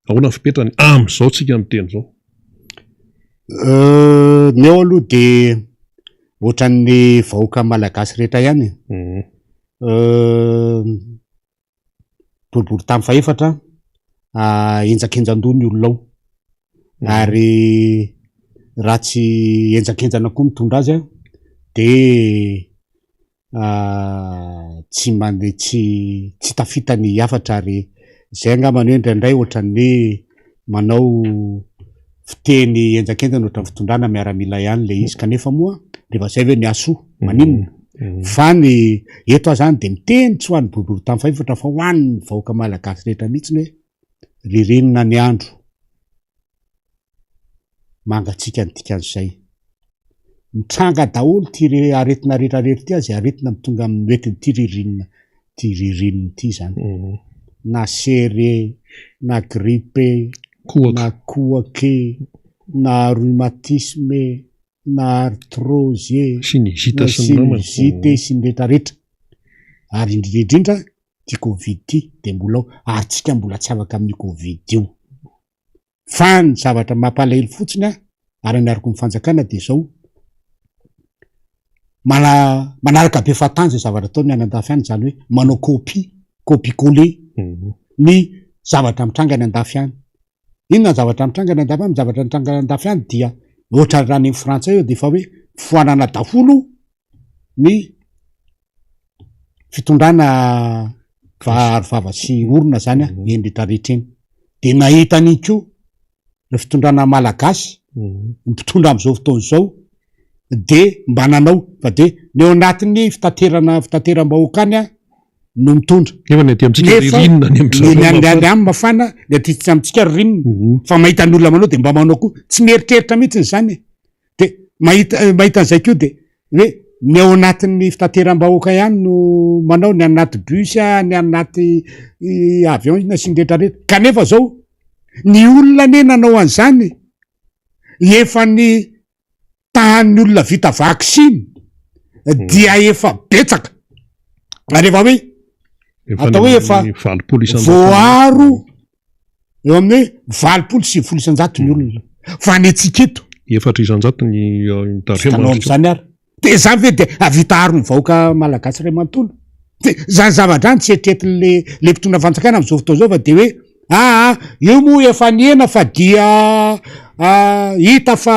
Ahoana ny fipetrany amin'izao tsika miteny izao?
Ny eo aloha de ohatran'ny vahoaka malagasy rehetra ihany e. Boribory tany fahefatra, henjakenjan-doha ny olona ao ary raha tsy henjakenjana koa mitondra azy an de tsy mandeha tsy tsy tafita ny hafatra ary zay angamba ny hoe indraindray ohatran'ny hoe manao fiteny henjankenjana ohatran'ny fitondrana miaramila ihany le izy kanefa moa rehefa zay ve ny hahasoa maninona fa ny eto aho zany de miteny tsy ho an'ny boriborintany fahefatra fa ho an'ny vahoaka malagasy rehetra mihitsy ny hoe ririnina ny andro mangatsiaka ny dikan'izay. Mitranga daholo ity re aretina rehetra rehetra ity izay aretina tonga amin'ny hoentin'ity ririnina ity ririnina ity izany. Mhm. Na sery, na grippe, na kohaka, na rhumatisme, na arthrose,
sinusite sy ny namany.
Sinusite sy ny rehetra rehetra. Ary indrindra indrindra ity covid ity dia mbola ao ary tsika mbola tsy afaka amin'io covid io. Fa ny zavatra mampalahelo fotsiny a, ary anariko ny fanjakana dia izao, mana- manaraka be fahatany izay zavatra ataony any andafy any, izany hoe manao copie, copie coller ny zavatra mitranga any andafy any. Inona ny zavatra mitranga any andafy any? Ny zavatra mitranga any andafy any dia ohatran'ny raha any amin'ny frantsay io dia efa hoe foanana daholo ny fitondrana aro vava sy orona zany a, eny rehetra rehetra eny. De nahita an'iny koa ny fitondrana malagasy, ny mpitondra am'izao fotoana izao de mba nanao fa de ny ao anatin'ny fitaterana fitateram-bahoaka any a no mitondra.
Nefa ny aty amintsika
Nefa
ririnina ny amin-dry zareo
ny any
mafana.
any aminy mafana, ny aty amintsika ririnina. Fa mahita ny olona manao de mba manao koa, tsy mieritreritra mihitsy izany e. De mahita mahita an'izay koa de hoe ny ao anatin'ny fitateram-bahoaka ihany no manao, ny any anaty bus a, ny any anaty avion inona sy ny rehetra rehetra, kanefa zao ny olona anie nanao an'izany efa ny tahan'ny olona vita vaksiny dia efa betsaka ary efa hoe atao hoe efa voaaro eo amin'ny hoe 80 90% ny olona fa ny antsika eto
4% ny
hitanao amin'izany ary de zany ve de avita aro ny vahoaka malagasy ray manontolo. De zany zavatra zany tsy eritreretin'le le mpitondra fanjakana am'zao fotoana zao fa de hoe aa io moa efa nihena fa dia hita fa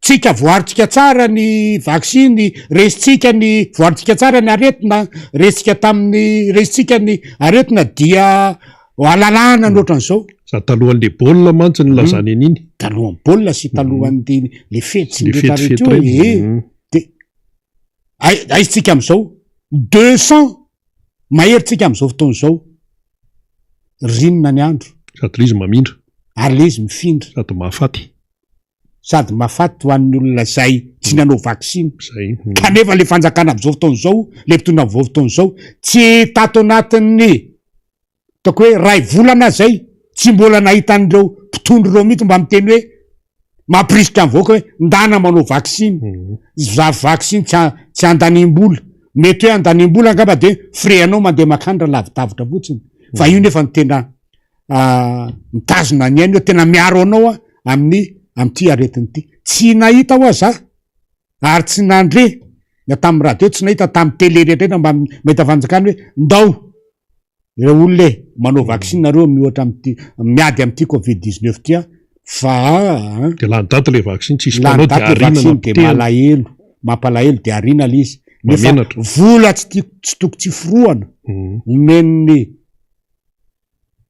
tsika voarontsika tsara ny vaksiny, resintsika ny voarontsika tsara ny aretina, resintsika tamin'ny resintsika ny aretina dia alalahana ny ohatran'izao.
Sady talohan'le baolina mantsy no nilazany an'iny.
Talohan'ny baolina sy talohan'ny le fety sy ny rehetra rehetra io e. De aiza tsika am'izao? 200 mahery tsika am'izao fotoana izao. Ririnina ny andro.
Sady le izy mamindra.
Ary le izy mifindra.
Sady mahafaty.
Sady mahafaty ho an'ny olona izay tsy nanao vaksiny. Kanefa le fanjakana am'izao fotoana izao, le mpitondra am'izao fotoana izao, tsy tato anatin'ny ataoko hoe ray volana zay, tsy mbola nahita an'ireo mpitondra ireo mihitsy mba miteny hoe mampirisika ny vahoaka hoe ndana manao vaksiny. Za vaksiny tsy tsy andanim-bola. Mety hoe andanim-bola angamba de frais anao mandeha makany raha lavidavitra fotsiny. Fa io nefa no tena mitazona ny aina io, tena miaro anao amin'ny amin'ity aretina ity. Tsy nahita hoa za ary tsy nandre na tamin'ny radio, tsy nahita tamin'ny télé rehetra rehetra mba mahita fanjakana hoe ndao ireo olona e manao vaksiny nareo miohatra amin'ity miady amin'ity covid 19 ity a fa
De lany daty le vaksiny, tsisy
lany
mpanao de
daty le
ariana
vaksiny de
na potehina.
malahelo, mampalahelo de ariana le izy. Nefa
Mahamenatra.
vola tsy tiako tsy toko tsy forohana omen'ny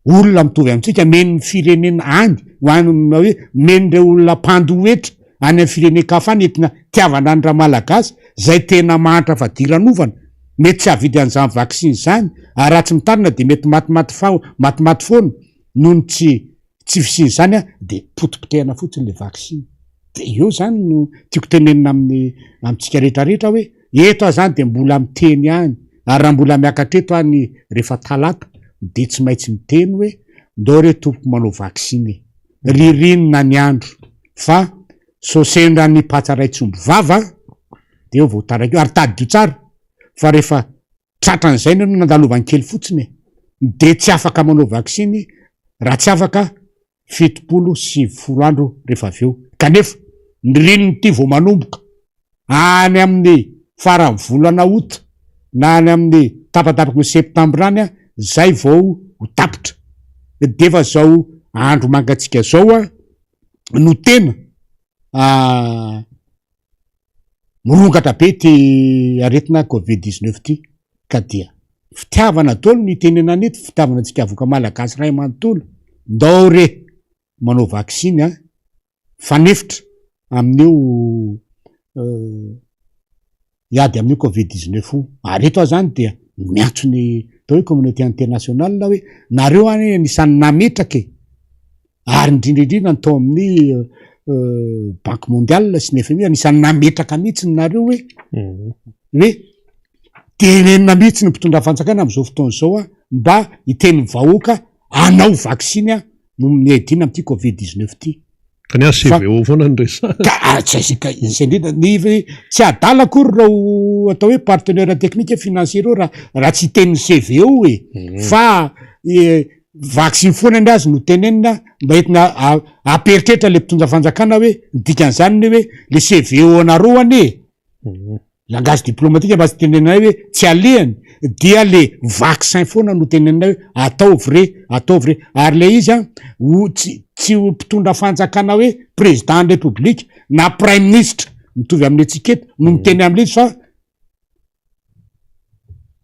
olona mitovy amintsika, omen'ny firenena any, ho any hoe omen'ireo olona mpandoa hetra any amin'ny firenen-kafa any entina tiavana ny Ramalagasy izay tena mahantra fadiranovana, mety tsy hahavidy an'izany vaksiny izany ary raha tsy mitarina dia mety matimaty fa matimaty foana noho ny tsy tsy fisian'izany dia potipotehana fotsiny ilay vaksiny. Dia eo izany no tiako tenenina amin'ny amintsika rehetra rehetra hoe eto aho izany dia mbola miteny ihany ary raha mbola miakatra eto aho ny rehefa talata dia tsy maintsy miteny hoe ndao re tompoko manao vaksiny e! Ririnina ny andro fa sao sendra ny patsa ray tsy omby vava dia eo vao taraiky eo ary tadidio tsara fa rehefa tratran'izay ianao nandalovany kely fotsiny e dia tsy afaka manao vaksiny raha tsy afaka 90 andro rehefa avy eo. Kanefa, ny ririnina ity vao manomboka any amin'ny faran'ny volana août na any amin'ny tapatapaky ny septambra any izay vao ho tapitra. Dia efa izao andro mangatsiaka izao no tena Mirongatra be ity aretina covid 19 ity ka dia fitiavana daholo no itenenana eto, fitiavana antsika avoka malagasy ray manontolo, ndao re manao vaksiny a, fanefitra amin'io hiady amin'io covid 19 io, ary eto aho zany dia miantso ny atao hoe communauté internationale hoe nareo anie anisan'ny nametraka e, ary indrindra indrindra ny tao amin'ny banque mondiale sy ny FMI anisan'ny nametraka mihitsy nareo hoe hoe tenenina mihitsy ny mpitondra fanjakana amin'izao fotoana izao a mba hiteny ny vahoaka anao vaksiny a no miadina amin'ity covid 19 ity.
Ka ny azy CVO foana no resahana.
Ka ah, tsy aiza ka izay indrindra ny tsy adala akory ireo atao hoe partenaire technique financier ireo raha raha tsy hiteny ny CVO e fa vaksiny foana ny azy no tenenina mba entina hampieritreritra le mpitondra fanjakana hoe ny dikan'izany ny hoe le CVO anareo anie langage diplomatique mba tsy teneninay hoe tsy alehany dia le vaccin foana no teneninay hoe ataovy re ataovy re ary le izy an ho tsy tsy ho mpitondra fanjakana hoe président ny république na prime ministre mitovy amin'ny antsika eto no miteny amin'le izy fa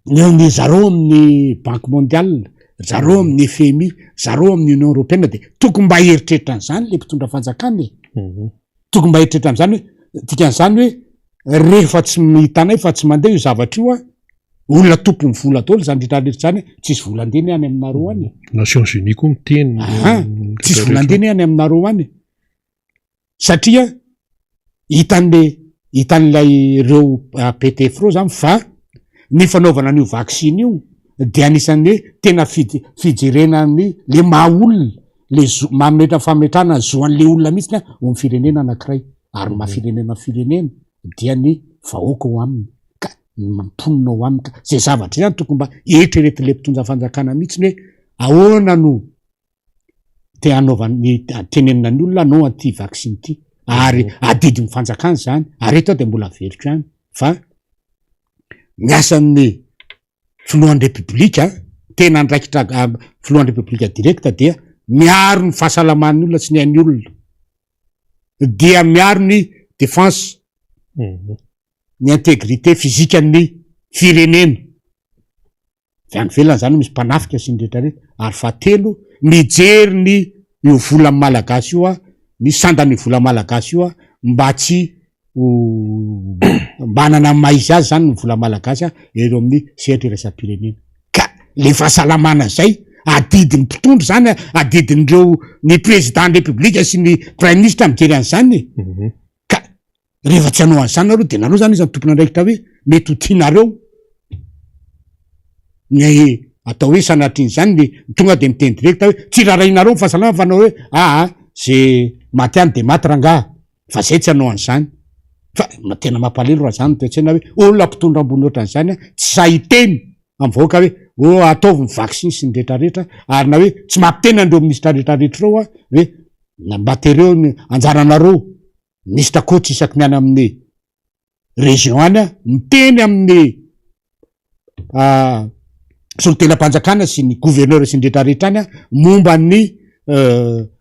ny ny zareo amin'ny banque mondiale zareo amin'ny FMI zareo amin'ny union européenne de tokony mba hieritreritra an'izany le mpitondra fanjakana e tokony mba hieritreritra am'izany hoe dikan'izany hoe rehefa tsy hitanay fa tsy mandeha io zavatra io a olona tompon'ny vola daholo zany rehetra rehetra zany tsisy vola andeha ny any aminareo any.
Nations Unies koa miteny.
Aha, tsisy vola andeha ny any aminareo any satria hitan'le hitan'ilay ireo PTF ireo zany fa ny fanaovana an'io vaksiny io dia anisan'ny hoe tena fij- fijerena ny le maha olona le zo mametra fametrahana ny zo an'le olona mihitsy ao amin'ny firenena anankiray ary ny maha firenena ny firenena dia ny vahoaka ao aminy ka ny mponina ao aminy ka zay zavatra zay zany tokony mba eritreretin'le mpitondra fanjakana mihitsy hoe ahoana no te hanaovany tenenina ny olona hanao an'ity vaksiny ity ary adidin'ny fanjakana zany ary eto aho dia mbola averiko ihany fa ny asan'ny. Filohan'ny Repoblika, tena andraikitra filohan'ny Repoblika direct dia miaro ny fahasalaman'ny olona sy ny ain'ny olona. Dia miaro ny défense, ny intégrité physique ny firenena. Avy any ivelany zany misy mpanafika sy ny rehetra rehetra. Ary fahatelo, mijery ny io vola malagasy io, ny sandan'io vola malagasy io mba tsy ho mba hanana ny maha izy azy zany ny vola malagasy eo amin'ny sehatra iraisam-pirenena. Ka le fahasalamana zay, adidin'ny mpitondra zany, adidin'ireo ny président ny république sy ny prime ministre mijery an'izany e. Ka rehefa tsy hanao an'izany nareo de nareo zany iza no tompon'andraikitra hoe mety ho tianareo ny atao hoe sanatrian'izany ny tonga de miteny direct hoe tsy rarahinareo ny fahasalamana fa anao hoe aa ze maty any de maty rangaha fa zay tsy hanao an'izany. Fa tena mampalahelo raha zany ny toe-tsaina hoe olona mpitondra ambony ohatran'izany tsy sahy hiteny amin'ny vahoaka hoe oh ataovy ny vaksiny sy ny rehetra rehetra ary na hoe tsy mampiteny an'ireo minisitra rehetra rehetra ireo hoe mba tereo ny anjaranareo Minisitra coach isaky ny any amin'ny région any miteny amin'ny solontenam-panjakana sy ny gouverneur sy ny rehetra rehetra any momba ny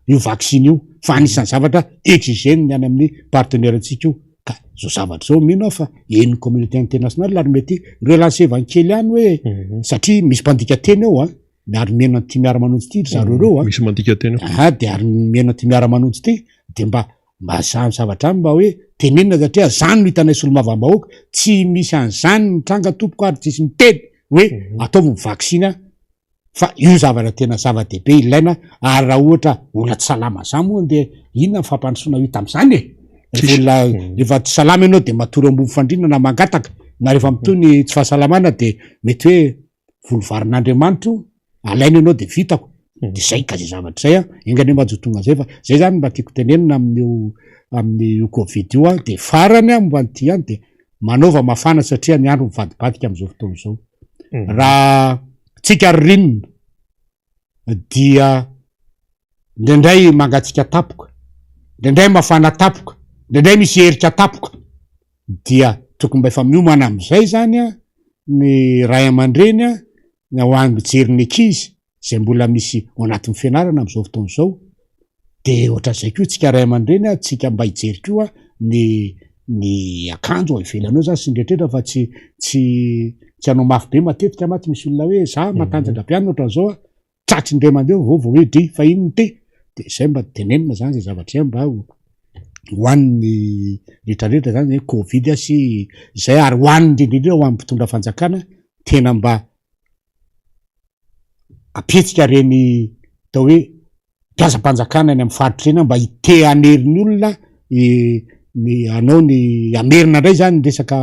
io vaksiny io fa anisan'ny zavatra exigé-ny any amin'ny partenaire antsika io. Ka zao zavatra zao mino aho fa henon'ny communauté internationale ary mety relancer-vany kely ihany hoe satria misy mpandika teny eo an, ary mino an'ity miara-manonjy ity ry zareo reo an.
Misy mandika teny eo.
Aha, de ary mino an'ity miara-manonjy ity de mba mba zany zavatra any mba hoe tenenina satria zany no hitanay solombavambahoaka, tsy misy an'izany mitranga tompoko ary tsisy miteny hoe ataovy ny vaksiny fa io zavatra tena zava-dehibe ilaina ary raha ohatra olona tsy salama zany moa de inona ny fampandrosoana hita am'zany e? Rehefa olona rehefa tsy salama ianao de matory ambony fandriana na mangataka na rehefa mitohy ny tsy fahasalamana de mety hoe volovarin'Andriamanitra io, alaina ianao de vitako, de zay ka zay zavatra zay an, enga anie mba tsy ho tonga zay fa zay zany mba tiako tenenina amin'io amin'io covid io an, de farany an momba an'ity ihany de manaova mafana satria ny andro mivadibadika amin'izao fotoana izao, raha tsika ririnina dia indraindray mangatsiaka tampoka, indraindray mafana tampoka, indraindray misy herika tampoka, dia tokony mba efa miomana amin'izay zany an ny ray aman-dreny an, ny ho any mijery ny ankizy izay mbola misy ao anatin'ny fianarana amin'izao fotoana izao, de ohatran'izay koa tsika ray aman-dreny an, tsika mba hijery koa ny ny akanjo ao ivelany ao zany sy ny rehetrarehetra fa tsy tsy tsy hanao mafy be matetika mantsy misy olona hoe za matanjaka be any ohatran'izao an, tratry indray mandeha vao vao hoe dry fa inona ity? De zay mba tenenina zany zay zavatra zay mba ho ho an'ny rehetrarehetra zany hoe covid sy zay ary ho an'ny indrindra indrindra ho an'ny mpitondra fanjakana tena mba ampihetsika reny atao hoe mpiasam-panjakana any amin'ny faritra ireny mba hite hanery ny olona ny hanao ny hamerina indray zany ny resaka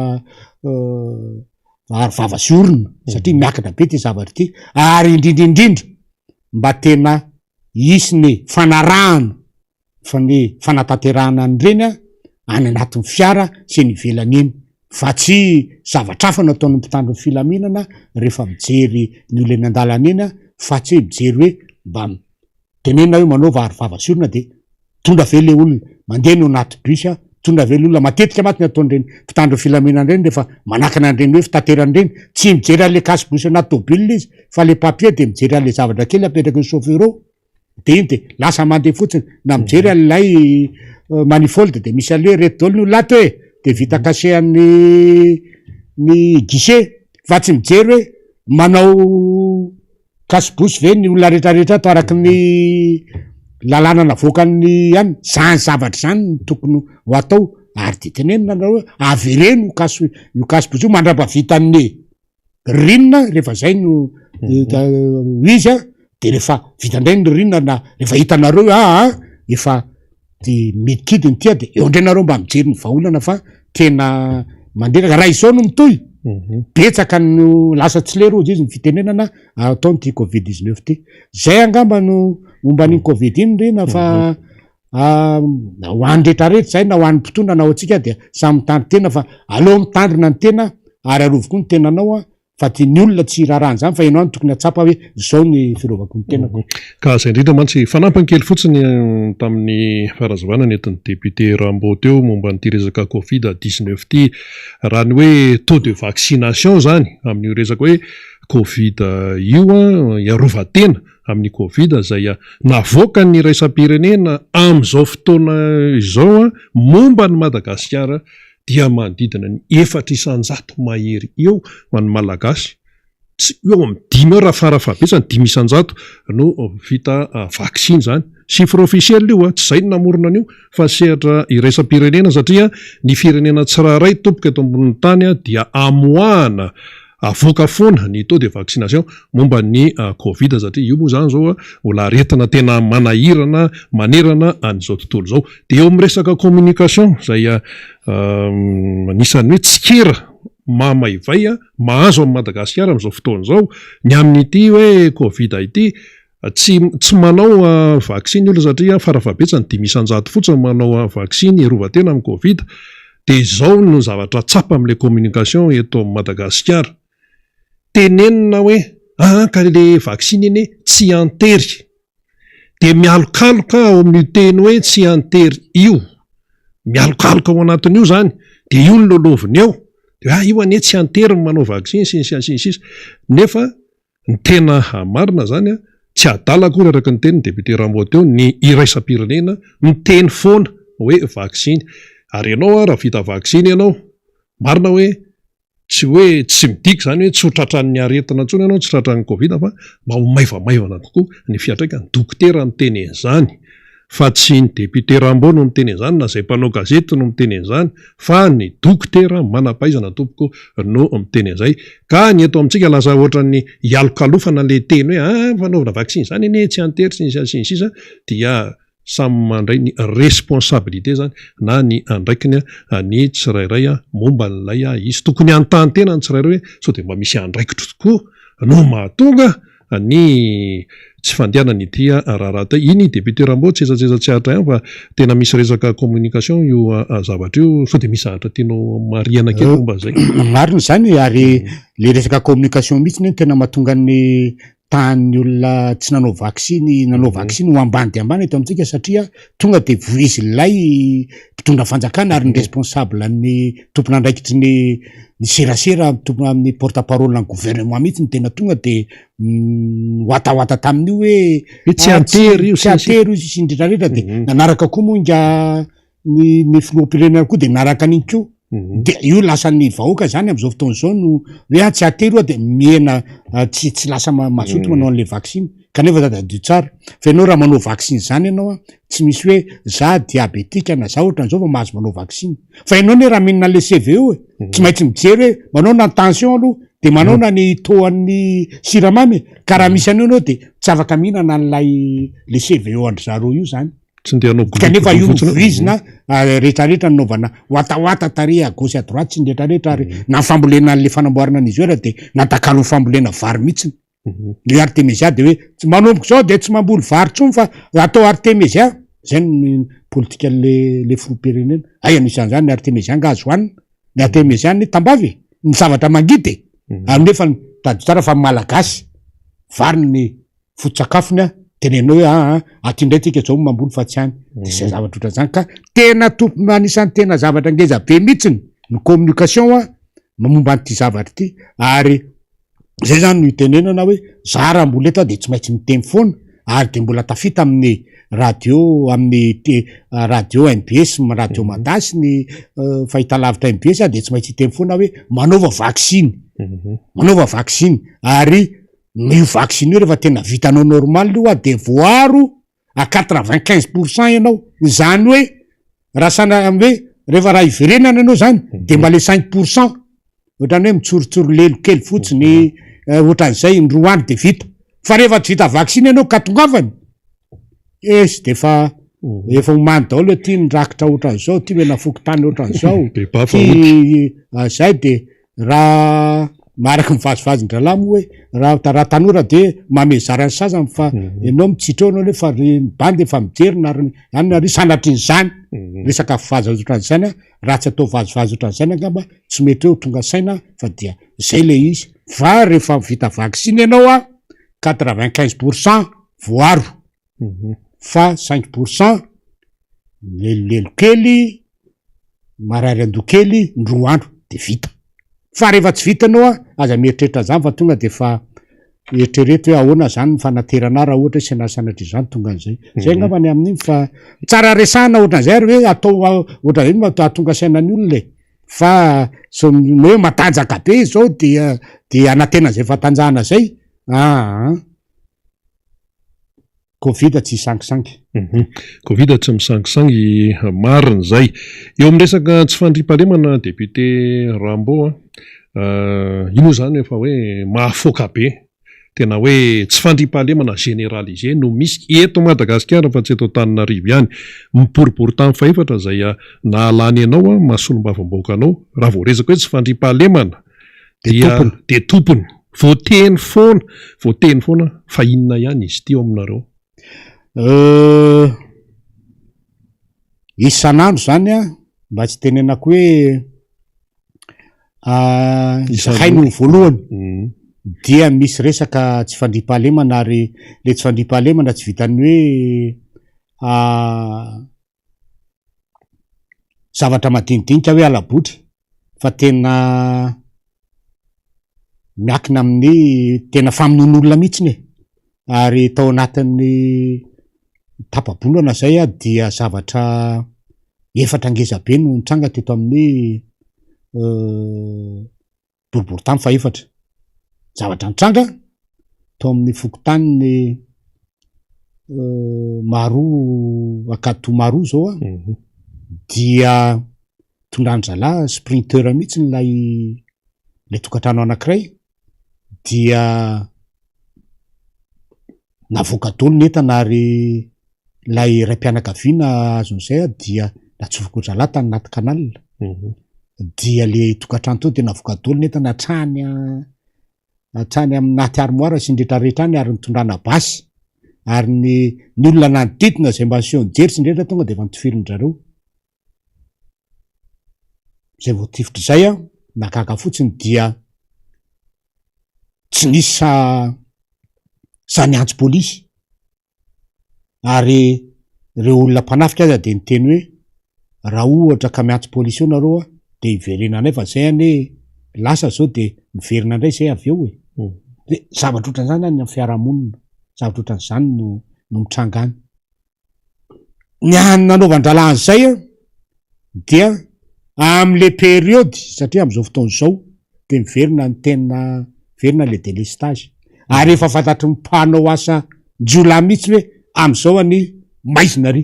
aro vava sy orona satria miakatra be ty zavatra ity ary indrindra indrindra mba tena hisy ny fanarahana fa ny fanatanterahana an'ireny any anatin'ny fiara sy eny ivelany eny fa tsy zavatra hafa no ataon'ny mpitandro ny filaminana rehefa mijery ny olona eny an-dalana eny fa tsy hoe mijery hoe mba tenenina hoe manaova aro vava sy orona de mitondra ve le olona, mandeha ny ao anaty bus mitondra ve le olona, matetika mantsy ny ataon'ireny mpitandro ny filaminana ireny rehefa manakana an'ireny hoe fitaterana ireny tsy mijery an'le cache-bouche anaty tôbila izy fa le papier de mijery an'le zavatra kely apetraky ny chauffeur ao. De iny de lasa mandeha fotsiny na mijery an'ilay manifold de misy an'le hoe reto daholo ny olona ato e, de vita cachet an'ny ny guichet fa tsy mijery hoe manao cache bouche ve ny olona rehetrarehetra ato araky ny lalàna navoakan'ny any, zany zavatra zany no tokony ho atao ary de tenenina nareo hoe avereno io cache io cache bouche io mandrapavitan'ny ririnina rehefa zay no izy a de rehefa vita indray ny ririnina na rehefa hitanareo hoe aa efa de midikidiny ity a de eo indray nareo mba mijery ny vahaolana fa tena mandreraka raha izao no mitohy betsaka no lasa tsy lera ozy izy ny fitenenana ataon'ity covid 19 ity zay angamba no momba an'iny covid iny rina fa ho an'ny rehetrarehetra zay na ho an'ny mpitondra na ho antsika dia samy mitandro tena fa aleo mitandrina ny tena ary arovy koa ny tenanao a fa ty ny olona tsy raharaha an'izany fa ianao no tokony hatsapa hoe zao ny fiarovako ny tenako.
Ka zay indrindra mantsy, fanampiny kely fotsiny tamin'ny fanazavana nentin'ny député Rambo teo momba an'ity resaka covid 19 ity, raha ny hoe taux de vaccination zany amin'io resaka hoe. Covid io, hiarovan-tena amin'ny Covid izay navoakan'ny iraisam-pirenena amin'izao fotoana izao momba an'i Madagasikara dia manodidina ny 4% mahery eo ho an'ny Malagasy, tsy eo amin'ny dimy eo raha farafahabetsany, 5% no vita vaksiny izany. Chiffre officiel io, tsy izay no namorona an'io fa sehatra iraisam-pirenena satria ny firenena tsirairay tompoko eto ambonin'ny tany dia amoahana Avoaka foana ny taux de vaccination momba ny covid satria io moa izany izao mbola aretina tena manahirana manerana an'izao tontolo izao. Dia eo amin'ny resaka communication izay anisan'ny hoe tsikera mamaivay mahazo an'i Madagasikara amin'izao fotoana izao ny amin'ity hoe covid ity. Tsy tsy manao vaksiny ny olona satria farafahabetsany 5% fotsiny manao vaksiny hiarovan-tena amin'ny covid. Dia izao no zavatra tsapa amin'ilay communication eto Madagasikara. Tenenina hoe aa ka ilay vaksiny anie tsy an-tery. Dia mialokaloka ao amin'io teny hoe tsy an-tery io. Mialokaloka ao anatin'io izany. Dia io no lalaoviny eo. Dia hoe ah io anie tsy an-tery ny manao vaksiny sy ny sisa sy ny sisa. Nefa Ny tena marina zany tsy adala akory araka ny tenin'ny député Rambo teo ny iraisam-pirenena miteny foana hoe vaksiny ary ianao raha vita vaksiny ianao marina hoe tsy hoe tsy midika izany hoe tsy ho tratran'ny aretina intsony ianao tsy tratran'ny covid fa mba ho maivamaivana kokoa ny fiantraikany, dokotera miteny an'izany fa tsy ny député Rambo no miteny an'izany na izay mpanao gazety no miteny an'izany fa ny dokotera manam-pahaizana tompoko no miteny an'izay. Ka ny eto amintsika lasa ohatran'ny hialokalofana ilay teny hoe ah fanaovana vaksiny izany anie tsy an-tery sy ny sisa sy ny sisa dia samy mandray ny responsabilité izany na ny andraikiny ny tsirairay momba an'ilay izy. Tokony hanontany tena ny tsirairay hoe sao dia mba misy andraikitro tokoa no mahatonga ny tsy fandehanany ity raharaha ity. Iny député Rambo tsetsatsetsa tsy aritra ihany fa tena misy resaka communication io zavatra io. Sao dia misy zavatra tianao marihana kely momba an'izay?
Marina izany ary le resaka communication mihitsy no tena mahatonga ny tahan'ny olona tsy nanao vaksiny, nanao vaksiny ho ambany dia ambany eto amintsika satria tonga dia voizin'ilay mpitondra fanjakana ary ny responsable ny tompon'andraikitry ny ny serasera tompona amin'ny porte parole ny gouvernement mihitsy no tena tonga dia niwatawata tamin'io hoe
Hoe tsy an-tery io
tsy an-tery io sy ny rehetra rehetra dia nanaraka koa moa inga ny ny filoham-pirenena koa dia nanaraka an'iny koa dia io lasa ny vahoaka zany amin'izao fotoana izao no hoe ah tsy an-tery io dia mihena tsy tsy lasa mazoto manao an'ilay vaksiny kanefa tadidio tsara fa ianao raha manao vaksiny zany ianao a tsy misy hoe za diabetika na za ohatran'izao vao mahazo manao vaksiny fa ianao anie raha mihinana an'ilay CVO e tsy maintsy mijery hoe manao na ny tension aloha dia manao na ny taux an'ny siramamy e ka raha misy an'io ianao dia tsy afaka mihinana an'ilay le CVO an-dry zareo io zany.
Tsy ndeha hanao
Kanefa io novoizina rehetrarehetra nanaovana watawata tary à gauche à droite sy ny rehetrarehetra ary na ny fambolena an'ilay fanamboarana an'izy io ary dia natakalo ny fambolena vary mihitsy. Ny artemisia dia hoe tsy manomboka izao dia tsy mamboly vary intsony fa atao artemisia. Izay ny politikan'le le filoham-pirenena. Hay anisan'izany ny artemisia angaha azo hohanina? Ny artemisia anie tambavy e! Ny zavatra mangidy e! Ary nefa tadidio tsara fa ny Malagasy vary ny foto-tsakafony an, tenenao hoe aa aty indray tsika zao mamboly fa tsy any. Dia izay zavatra ohatran'izany ka tena tompona anisan'ny tena zavatra ngeza be mihitsiny ny communication an momba an'ity zavatra ity ary Zay zany no itenenana hoe za raha mbola eto aho de tsy maintsy miteny foana ary de mbola tafita amin'ny radio amin'ny te- radio mbs radio mada sy ny fahitalavitra mbs aho de tsy maintsy hiteny foana hoe manaova vaksiny, manaova vaksiny ary io vaksiny io rehefa tena vitanao normal io a de voaro à 95 pour cent ianao, izany hoe raha sana hoe rehefa raha hiverenana ianao zany de mba le 5 pour cent ohatrany hoe mitsorotsoro lelo kely fotsiny ohatran'izay indroa andro de vita, fa rehefa tsy vita vaksiny ianao ka tongavany esy de efa efa omany daholo hoe ty ny rakitra ohatran'izao, ty mena fokontany ohatran'izao, ty zay de Raha araka ny vazivazin-drahalahy moa hoe raha raha tanora dia mamezara ny sasany fa ianao mitsitra eo ianao nefa ry ny bandy efa mijery na ry any ary sanatrin'izany resaka vazivazy ohatran'izany an, raha tsy atao vazivazy ohatran'izany angamba tsy mety hoe ho tonga saina fa dia zay le izy fa rehefa vita vaksiny ianao an 95 pour cent voaro fa 5 pour cent milelolelo kely, marary andoha kely, indroa andro de vita. Fa rehefa tsy vita ianao an, aza mieritreritra an'izany fa tonga dia efa eritrereto hoe ahoana izany ny fanaterana ahy raha ohatra hoe sena sanatria izany tonga an'izay. Izay angamba ny amin'iny fa tsara resahana ohatran'izay ary hoe atao ohatran'izay no hahatonga saina ny olona e. Fa sao hoe matanjaka be izao dia dia hanantena an'izay fahatanjahana izay, aa. Covid tsy hisangisangy.
Covid tsy misangisangy, marina izay. Eo amin'ny resaka tsy fandriampahalemana député Rambo a, io moa izany efa hoe mahafoaka be, tena hoe tsy fandriampahalemana généralisé no misy eto Madagasikara fa tsy eto Antananarivo ihany. Miboribory tany fahefatra izay nahalany anao maha solombavambahoaka anao, raha vao resaka hoe tsy fandriampahalemana dia dia tompony. Voateny foana, voateny foana fa inona ihany izy ity ao aminareo?
Euh, isan'andro zany an, mba tsy tenenako hoe izahay no voalohany dia misy resaka tsy fandriampahalemana ary le tsy fandriampahalemana tsy vitan'ny hoe zavatra madinidinika hoe hala-botry fa tena miankina amin'ny tena famonoan'olona mihitsiny e! ary tao anatin'ny tapa-bolana zay aho dia zavatra efatra ngeza be no nitranga teto amin'ny boriborintany fahefatra. Zavatra nitranga tao amin'ny fokontanin'i Maroa Ankaditoho Maroa zao a, dia tondran-drahalahy sprinter mihitsy ilay ilay tokantrano anankiray dia Navoaka daholo ny entana ary ilay raim-pianakaviana azon'izay dia natsofoka zalahy tany anaty canal. Dia le tokantrano teo dia navoaka daholo ny entana hatrany hatrany anaty armoire sy ny rehetra rehetra any ary nitondrana basy. Ary ny ny olona nanodidina izay mba niseho nijery sy ny rehetra tonga dia efa notifirin-dry zareo. Izay voatifitra izay an, nahagaga fotsiny dia tsy nisy sa sa niantso polisy ary ireo olona mpanafika aza dia niteny hoe raha ohatra ka miantso polisy eo nareo a dia hiverenanay fa zay anie lasa zao dia miverina indray zay avy eo e. De zavatra ohatran'izany any amin'ny fiarahamonina, zavatra ohatran'izany no no mitranga any. Ny hany nanaovan-drahalahy an'izay an, dia amin'le période satria amin'izao fotoana izao dia miverina ny tena miverina le délestage ary efa fantatry ny mpanao asa jiolahy mihitsy hoe amin'izao anie maizina ary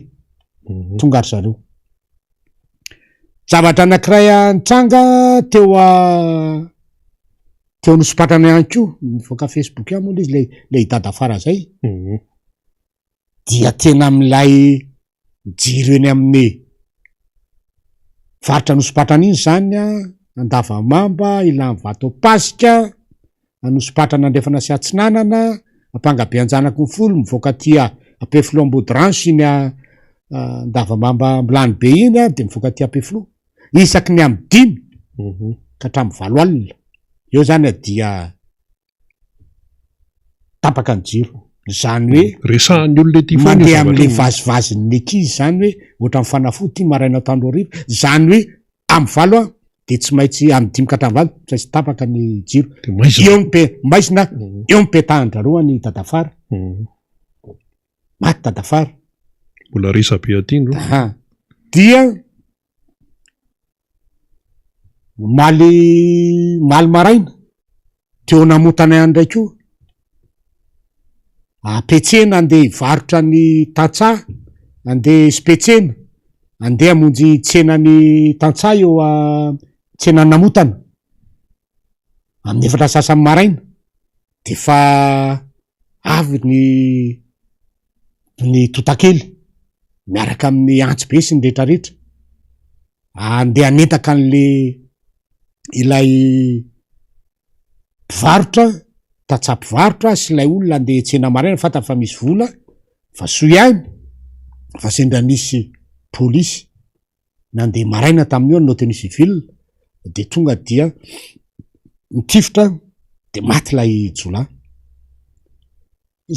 tonga ry zareo. Zavatra anankiray nitranga teo teo Anosipatrana ihany koa, nivoaka Facebook ihany moa le izy le le i Dadafara zay. dia tena amin'ilay jiro eny amin'ny faritra Anosipatrana iny izany an, Andavamamba, Ilanivato Ampasika, Anosipatrana Andrefana sy Atsinanana, Ampangabe Anjanakinifolo, mivoaka aty Ampefiloha Ambodirano sy iny Andavamamba Ambilanibe iny an, dia mivoaka aty Ampefiloha. Isaky ny amin'ny dimy ka hatramin'ny valo alina eo izany dia tapaka ny jiro. Izany hoe
Resahan'ny olona ety foana io
mandeha
zavatra
amin'le
io.
vazivazin'ny ankizy izany hoe ohatran'ny fanafody ity maraina atoandro hariva. Izany hoe amin'ny valo an dia tsy maintsy amin'ny dimy ka hatramin'ny valo tsy maintsy tapaka ny jiro.
Dia maizina.
Eo mipe- maizina, eo mipetahan-dRareo any Dadafara. Maty Dadafara.
Mbola resa-be aty ndro.
Aha. Dia Omaly omaly maraina, teo Namontana ihany indray koa, Ampetsena andeha hivarotra ny tantsaha, andeha hispetsena, andeha hamonjy tsenan'ny tantsaha eo tsenan'i Namontana, amin'ny efatra sasany maraina dia efa avy ny ny tontakely miaraka amin'ny antsy be sy ny retraretra andeha hanentaka an'le ilay mpivarotra tantsaha mpivarotra sy ilay olona andeha hiantsena maraina fantany fa misy vola fa soa ihany fa sendra nisy polisy nandeha maraina tamin'io nanao tenue civile de tonga dia nitifitra de maty ilay jiolahy.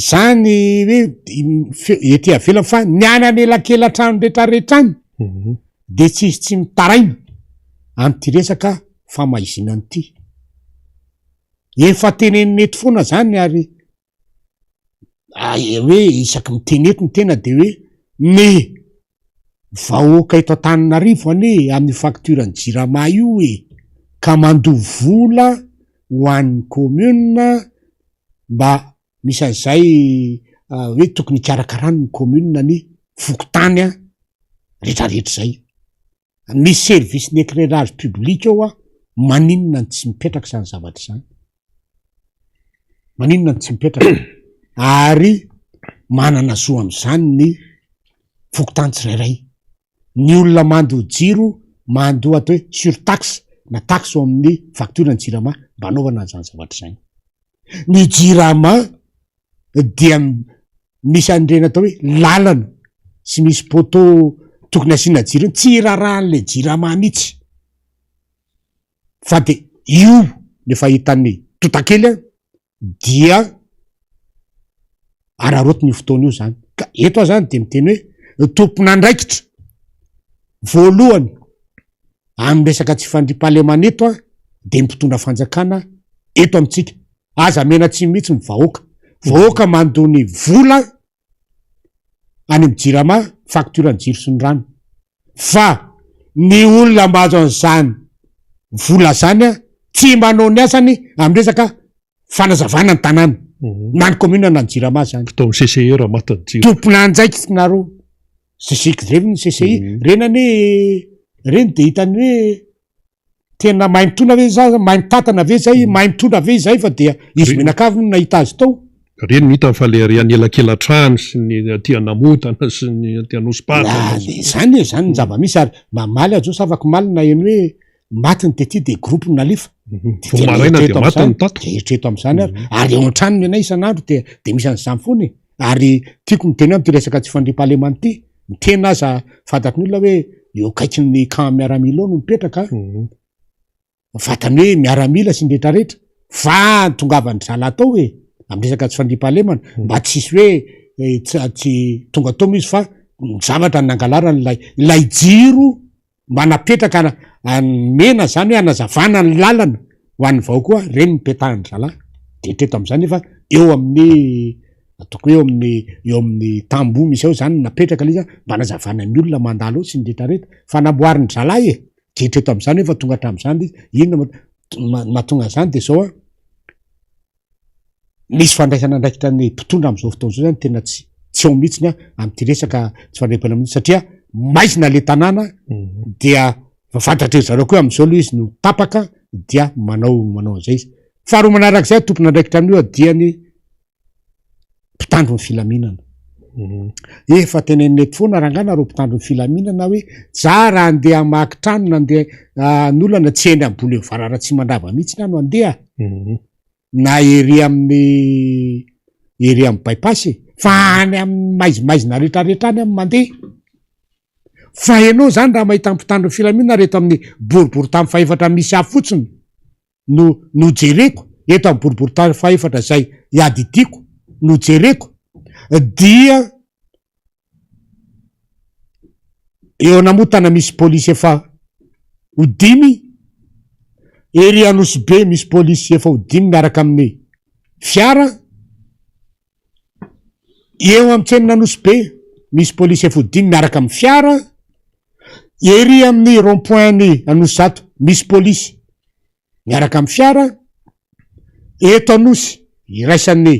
Zany hoe ety avelany fa ny any anelakelantrano retraretra any de tsisy tsy mitaraina am'ty resaka famaizinana ity. Efa tenenina eto foana zany ary hoe isaky miteny eto ny tena de hoe ny vahoaka eto Antananarivo anie amin'io facture ny jirama io e, ka mandoa vola ho an'ny commune mba misy an'izay hoe tokony hikarakarany ny commune ny fokontany retraretra zay. Misy service ny éclairage public eo a, maninona no tsy mipetraka izany zavatra izany? Maninona no tsy mipetraka? Ary manana zo amin'izany ny fokontany tsirairay. Ny olona mandoa jiro, mandoa atao hoe surtaxe na taxe ao amin'ny facture ny jirama mba hanaovana an'izany zavatra izany. Ny jirama dia misy an'ireny atao hoe lalana sy misy poteau tokony asiana jiro iny, tsy irarahan'ilay jirama mihitsy fa de io no efa hitan'ny tontakely an, dia araraotiny io fotoana io zany. Ka eto aho zany de miteny hoe tompon'andraikitra voalohany amin'ny resaka tsy fandriampahalemana eto an, de ny mpitondra fanjakana eto amintsika. Aza amena tsiny mihitsy ny vahoaka. Vahoaka mandoa ny vola any amin'ny jirama, facture ny jiro sy ny rano. Fa ny olona mahazo an'izany vola zany an, tsy manao ny asany amin'ny resaka fanazavana ny tanàna. Na ny commune na ny jirama zany.
Tao amin'ny CCI raha maty ny jiro.
Tompon'andraikitra nareo. CCI reny ny CCI. Reny anie, reny de hitany hoe Tena mahay mitondra ve za, mahay mitantana ve zay, mahay mitondra ve izay fa dia izy mianakavy no nahita azy tao.
Reny no hitany fa le ary any elakelatrano sy ny aty Anamotana sy ny aty Anosipatrana.
Ah, zany e, zany ny zava-misy ary mamaly aho Josa afaka omaly naheno hoe maty ny tety dia groupe no nalefa.
Vao maraina dia maty ny tato.
Dia eritrereto amin'izany ary. Ary eo an-trano ny anay isan'andro dia dia misy an'izany foana e. Ary tiako miteny hoe amin'ity resaka tsy fandriampahalemana ity, ny tena aza fantatry ny olona hoe eo akaikin'ny camp miaramila eo no mipetraka, vatany hoe miaramila sy ny retraretra, fa tongavan-dry zalahy tao e, amin'ny resaka tsy fandriampahalemana, mba tsisy hoe tsy tonga tao moa izy fa ny zavatra nangalarany ilay ilay jiro mba napetraka mena zany hoe hanazavana ny lalana ho an'ny vahoaka koa reny ny petahan-dry zalahy de hatreto am'zany nefa eo amin'ny ataoko hoe eo amin'ny eo amin'ny tamboho misy ao zany napetraka le izy mba hanazavana ny olona mandalo eo sy ny retraretra fa namboarin-dry zalahy e, de hatreto am'zany efa tonga hatramin'izany le izy, inona mahatonga an'zany de zao an, Misy fandraisana andraikitra ny mpitondra amin'izao fotoana izao zany tena tsy tsy ao mihitsiny a amin'ity resaka tsy fandriampahalemana mihitsy satria maizina le tanàna dia efa fantatry zareo koa amin'izao aloha izy no tapaka dia manao manao an'izay izy. Faharoa manarak'izay tompon'andraikitra amin'io dia ny mpitandro ny filaminana. Efa tenenina eto foana rangahy nareo mpitandro ny filaminana hoe za raha andeha hamaky trano na andeha hanolana tsy eny amin'ny boulevard Ratsimandrava mihitsy aho no andeha. na ery amin'ny ery amin'ny bypass e, fa any amin'ny maizimaizina retraretra any aho mandeha. Fa ianao zany raha mahita mpitandro ny filaminana ary eto amin'ny boriborintany fahefatra misy ahy fotsiny no no jereko, eto amin'ny boriborintany fahefatra izay iadidiako no jereko dia Eo Anamotana misy polisy efa ho dimy, ery Anosibe misy polisy efa ho dimy miaraka amin'ny fiara, eo amin'ny tsenan'Anosibe misy polisy efa ho dimy miaraka amin'ny fiara, ery amin'ny rond point ny Anosizato misy polisy miaraka amin'ny fiara, eto Anosy iraisan'ny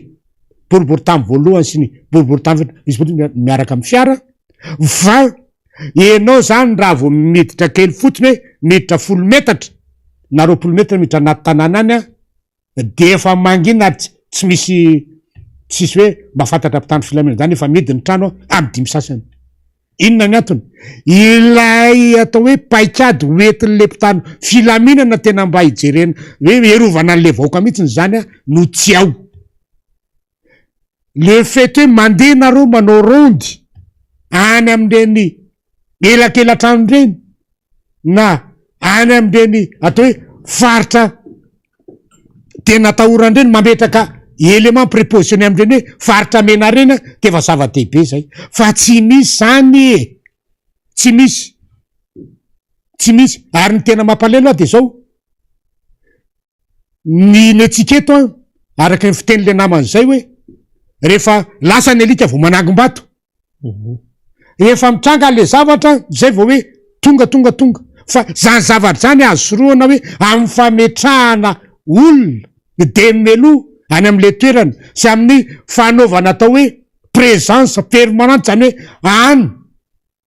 boriborintany voalohany sy ny boriborintany faharoa misy polisy miaraka amin'ny fiara, fa enao zany raha vao miditra kely fotsiny hoe miditra folo metatra na 20 metatra miditra anaty tanàna any an, de efa mangina ary tsy misy tsisy hoe mahafantatra mpitandro filaminana zany efa mihidy ny trano amin'ny dimy sasany. Inona ny antony? Ilay atao hoe paikady ho entin'ilay mpitandro filaminana tena mba hijerena hoe hiarovana an'ilay vahoaka mihitsy izany no tsy ao. Le fait hoe mandeha nareo manao ronde any amin'ireny elakelatrano ireny na any amin'ireny atao hoe faritra tena atahorana ireny, mametraka élément prépositionné amin'ireny hoe faritra mena ireny dia efa zava-dehibe izay. Fa tsy misy izany e! Tsy misy. Tsy misy. Ary ny tena mampalahelo aho dia izao. Ny ny antsika eto an, araka ny fiten'le namana izay hoe rehefa lasa ny alika vao manangom-bato. Rehefa mitranga le zavatra zay vao hoe tonga tonga tonga. Fa zany zavatra zany azo sorohana hoe amin'ny fametrahana olona de meloa any amin'le toerana sy amin'ny fanaovana atao hoe présence permanente zany hoe any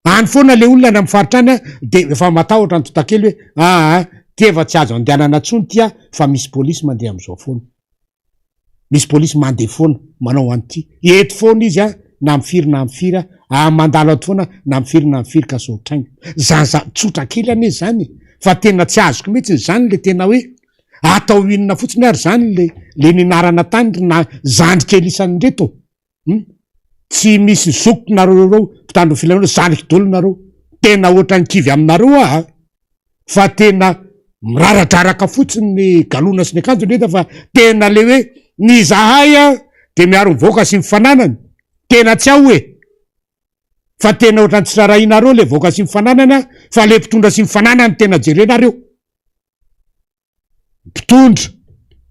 any foana le olona any amin'ny faritra any de efa matahotra ny tontakely hoe aa ty efa tsy azo andehanana tsony ty a fa misy polisy mandeha am'izao foana. Misy polisy mandeha foana manao an'ity. Eto foana izy a, na amin'ny firy na amin'ny firy a, mandalo ato foana na amin'ny firy na amin'ny firy ka sao trainga. Zany za, tsotra kely anie zany e, fa tena tsy azoko mihitsy zany le tena hoe atao inona fotsiny ary zany le le nianarana tany ry na zandry kely isan'ireto. Hum! Tsy misy zokiko nareo ireo mpitandro ny filaminana, zandriko daholo nareo. Tena ohatran'ny kivy aminareo aho a! Fa tena miraradraraka fotsiny ny galona sy ny akanjo ndrindra fa tena le hoe ny izahay a de miaro ny vahoaka sy ny fananany, tena tsy ao e! Fa tena ohatran'ny tsy rarahianareo le vahoaka sy ny fananany a, fa le mpitondra sy ny fananany tena jerenareo. Mpitondra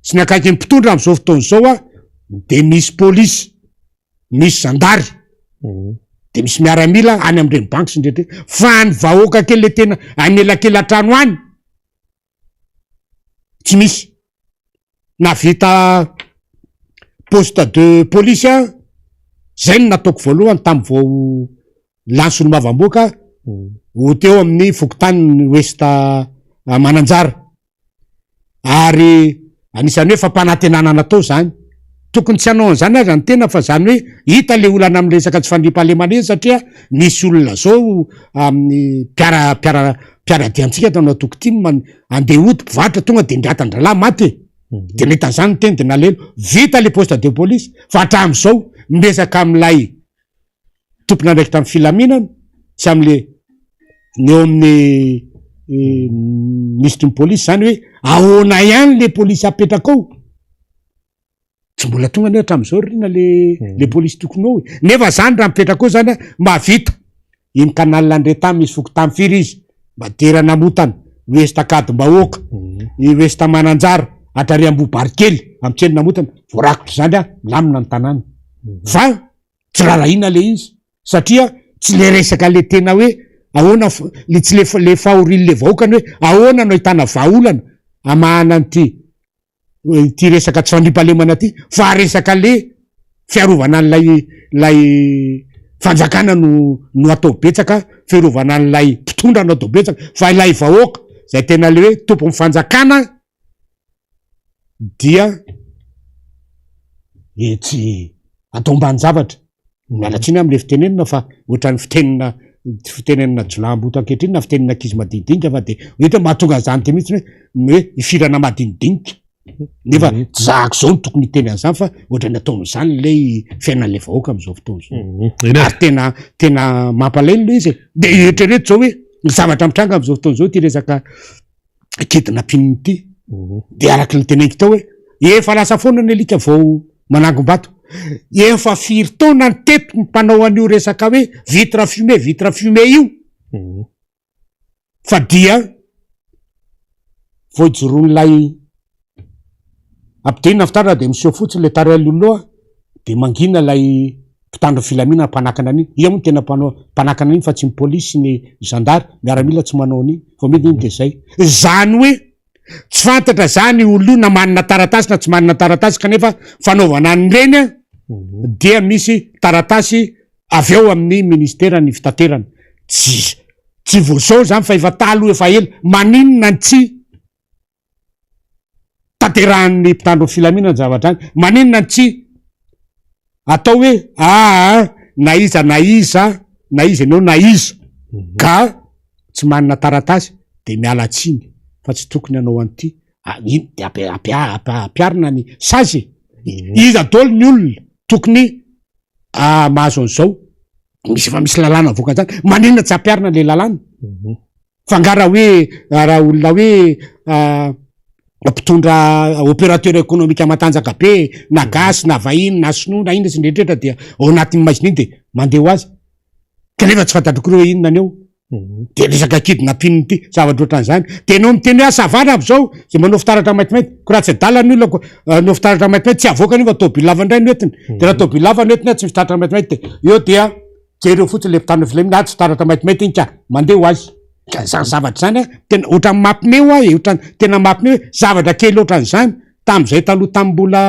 sy ny akaikin'ny mpitondra amin'izao fotoana izao a de misy polisy, misy zandary, de misy miaramila any amin'ireny banky sy ny rehetra ireny, fa ny vahoaka kely le tena any elakelan-trano any tsy misy. Nahavita poste de police aho, zay no nataoko voalohany tamin'ny vao lany solombavamboaka ho teo amin'ny fokontany Ouest Mananjara ary anisan'ny hoe fampanantenana natao zany. Tokony tsy hanao an'izany aza ny tena fa zany hoe hita le olana amin'ny resaka tsy fandriampahalemana iny satria nisy olona zao amin'ny mpiara mpiara mpiara-dia antsika tao anaty toko tim andeha hody mpivarotra tonga de ndratan-drahalahy maty e. De nahita an'izany ny tena de nalahelo. Vita le poste de police fa hatramin'izao miresaka amin'ilay tompon'andraikitra amin'ny filaminana sy amin'le ny eo amin'ny minisitry ny polisy zany hoe ahoana ihany le polisy apetraka ao, tsy mbola tonga anie hatramin'izao ry rina le le polisy tokony ao e, nefa zany raha mipetraka ao zany a mahavita iny canal Andretany misy fokontany firy izy, Madera Namotana, Ouest Ankadimbahoaka, i Ouest Mananjara, hatrary Ambohibarikely, amin'ny tsena Namotana, voarakotra izany a, milamina ny tanàna. Fa tsy rarahina le izy satria tsy le resaka le tena hoe ahoana le tsy le le fahorian'le vahoaka ny hoe ahoana no ahitana vahaolana hamahana an'ity ity resaka tsy fandriampahalemana ty fa resaka le fiarovana an'ilay ilay fanjakana no no atao betsaka fiarovana an'ilay mpitondra no atao betsaka fa ilay vahoaka zay tena le hoe tompon'ny fanjakana dia etsy atao ambanin-javatra. Miala tsiny aho amin'ilay fitenenana fa ohatran'ny fitenina fitenenana jiolahimboto ankehitriny na fitenena ankizy madinidinika fa dia ohatra mahatonga an'izany teny mihitsy hoe ny hoe ifirana madinidinika. Nefa tsy zahako izao no tokony hiteny an'izany fa ohatran'ny atao amin'izany ilay fiainan'ilay vahoaka amin'izao fotoana izao. Ary tena tena mampalahelo ilay izy e. Dia eritrereto izao hoe ny zavatra mitranga amin'izao fotoana izao ity resaka kidnapping ity de araky ny teneniko tao hoe efa lasa foana ny alika vao manangom-bato efa firy taona ny teto ny mpanao an'io resaka hoe vitre fumée vitre fumée io fa dia vao ijoroan'ilay Ampidirina fitaratra dia miseho fotsiny ilay tarehin'ny olona eo dia mangina ilay mpitandro ny filaminana mpanakana an'iny. Iza moa no tena mpanao mpanakana an'iny fa tsy ny polisy sy ny zandary, miaramila tsy manao an'iny. Vao midina iny dia izay. Izany hoe tsy fantatra izany io olona io na manana taratasy na tsy manana taratasy kanefa fanaovana an'ireny dia misy taratasy avy ao amin'ny ministeran'ny fitaterana. Tsy tsy vao izao izany fa efa taloha efa ela. Maninona ny tsy tanterahan'ny mpitandro ny filaminana ny zavatra any. Maninona ny tsy atao hoe aa na iza na iza na iza ianao na iza ka tsy manana taratasy de miala tsiny fa tsy tokony hanao an'ity. Iny de ampiharina ny sazy e. Iza daholo ny olona tokony mahazo an'izao? Misy efa misy lalàna avoaka an'izany. Maninona tsy ampiharina le lalàna? Fa nga raha hoe raha olona hoe mpitondra opérateur économique matanjaka be na gasy na vahiny na sinoa na inona sy ny rehetra dia ao anatin'ny maizina iny dia mandeha ho azy kanefa tsy fantatro koa hoe inona ny eo. De resaka kidnapping ity, zavatra ohatran'izany. De enao miteny hoe ça va raha am'zao, zay manao fitaratra maintimainty, ko raha tsy adala ny olona ko hanao fitaratra maintimainty tsy avoakany io fa tôbily lava indray no entiny. De raha tôbily lava no entiny tsy misy fitaratra maintimainty de eo dia jereo fotsiny le mpitandro ny filaminana, ah tsy fitaratra maintimainty iny ka, mandeha ho azy. Ka zany zavatra zany an, tena ohatran'ny mampime hoa e, ohatran'ny tena mampime hoe zavatra kely ohatran'izany, tamin'izay taloha tamin'ny mbola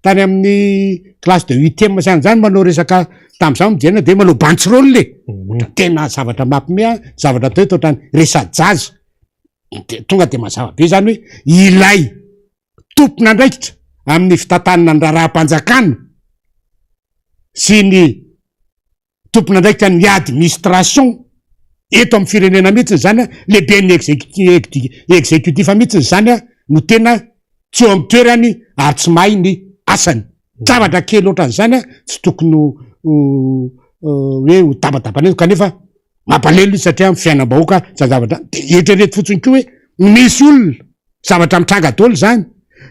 tany amin'ny classe de huitième sy an'izany manao resaka tamin'izany mijerena de manao banderole e, ohatran'ny tena zavatra mampime an, zavatra atao eto ohatran'ny resa-jaza, de tonga de mazava be zany hoe ilay tompon'andraikitra amin'ny fitantanana ny raharaham-panjakana sy ny tompon'andraikitra ny administration eto amin'ny firenena mihitsy zany a, lehiben'ny exécutif mihitsy zany a no tena tsy eo amin'ny toerany ary tsy mahay ny asany. Zavatra kely ohatran'izany a tsy tokony hoe ho dabadabana eto kanefa mampalahelo izy satria amin'ny fiainam-bahoaka zany zavatra de eritrereto fotsiny koa hoe misy olona zavatra mitranga daholo zany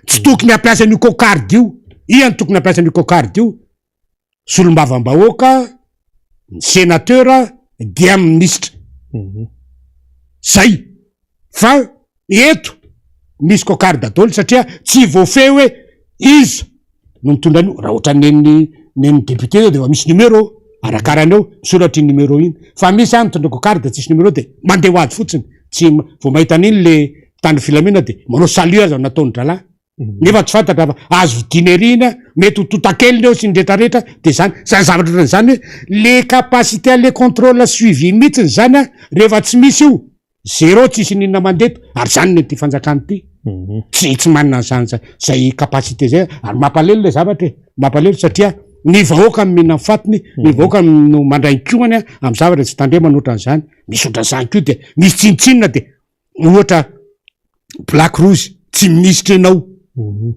tsy tokony hampiasa an'io cocarde io, iha no tokony hampiasa an'io cocarde io? Solombavambahoaka, ny sénateur dia minisitra. Zay fa eto misy cocarde daholo satria tsy voafehy hoe iza no mitondra an'io, raha ohatra nen'ny nen'ny député zao de efa misy numéro arakarany eo misoratra iny numéro iny, fa misy any mitondra cocarde tsisy numéro de mandeha ho azy fotsiny, tsy vao mahita an'iny le mpitandro filamina de manao salut aza nataon-dralahy. Nefa tsy fantatra fa azo vidiana ery iny a, mety ho tontakeliny eo sy ny retraretra de zany, zany zavatra ohatran'izany hoe le capacité an'le contrôle suivi mihitsiny zany a rehefa tsy misy io, zéro tsisy n'inona mandeha eto, ary zany ny an'ity fanjakana ity, tsy tsy manana an'zany zay zay capacité zay ary mampalahelo le zavatra e, mampalahelo satria ny vahoaka no mihinana ny fatiny, ny vahoaka no mandray ny kohany a amin'ny zavatra tsy tandremana ohatran'izany, misy ohatran'izany koa de misy tsinontsinona de ohatra black rouge tsy minisitra ianao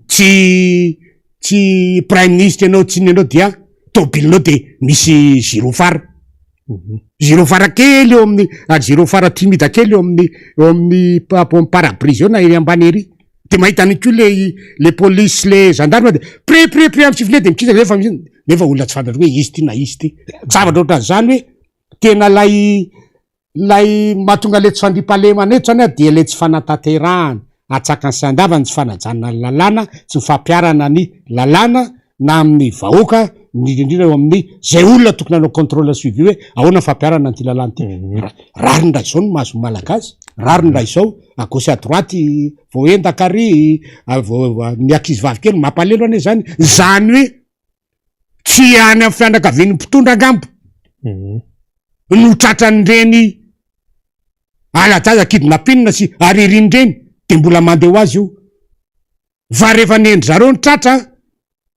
tsy tsy prime ministre ianao tsy inona ianao dia tomobilinao de misy gyrophare gyrophare kely eo amin'ny ary gyrophare timide kely eo amin'ny eo amin'ny pa- pare-brise eo na ery ambany ery de mahita an'iny koa le le police le gendarme de pri pri pri amy sifflet de mikisaka nefa misy nefa olona tsy fantatro hoe izy ty na izy ty zavatra ohatran'izany hoe tena lay Ilay mahatonga ilay tsy fandriampahalemana eto zany a dia ilay tsy fanatanterahana atsakany sy andavany, tsy fanajana ny lalàna, tsy fampiharana ny lalàna na amin'ny vahoaka, indrindra indrindra eo amin'ny zay olona tokony hanao contrôle suivi hoe ahoana ny fampiharana an'ity lalàna ity. Rariny raha izao no mahazo ny Malagasy, rariny raha izao à gauche à droite voaendaka ary vao ny ankizivavy kely, mampalahelo anie zany, zany hoe tsy any amin'ny fianakavian'ny mpitondra angamba no tratran'ireny ala-jaza kidnapping sy aririn'ireny de mbola mandeha ho azy io fa rehefa nendry zareo ny tratra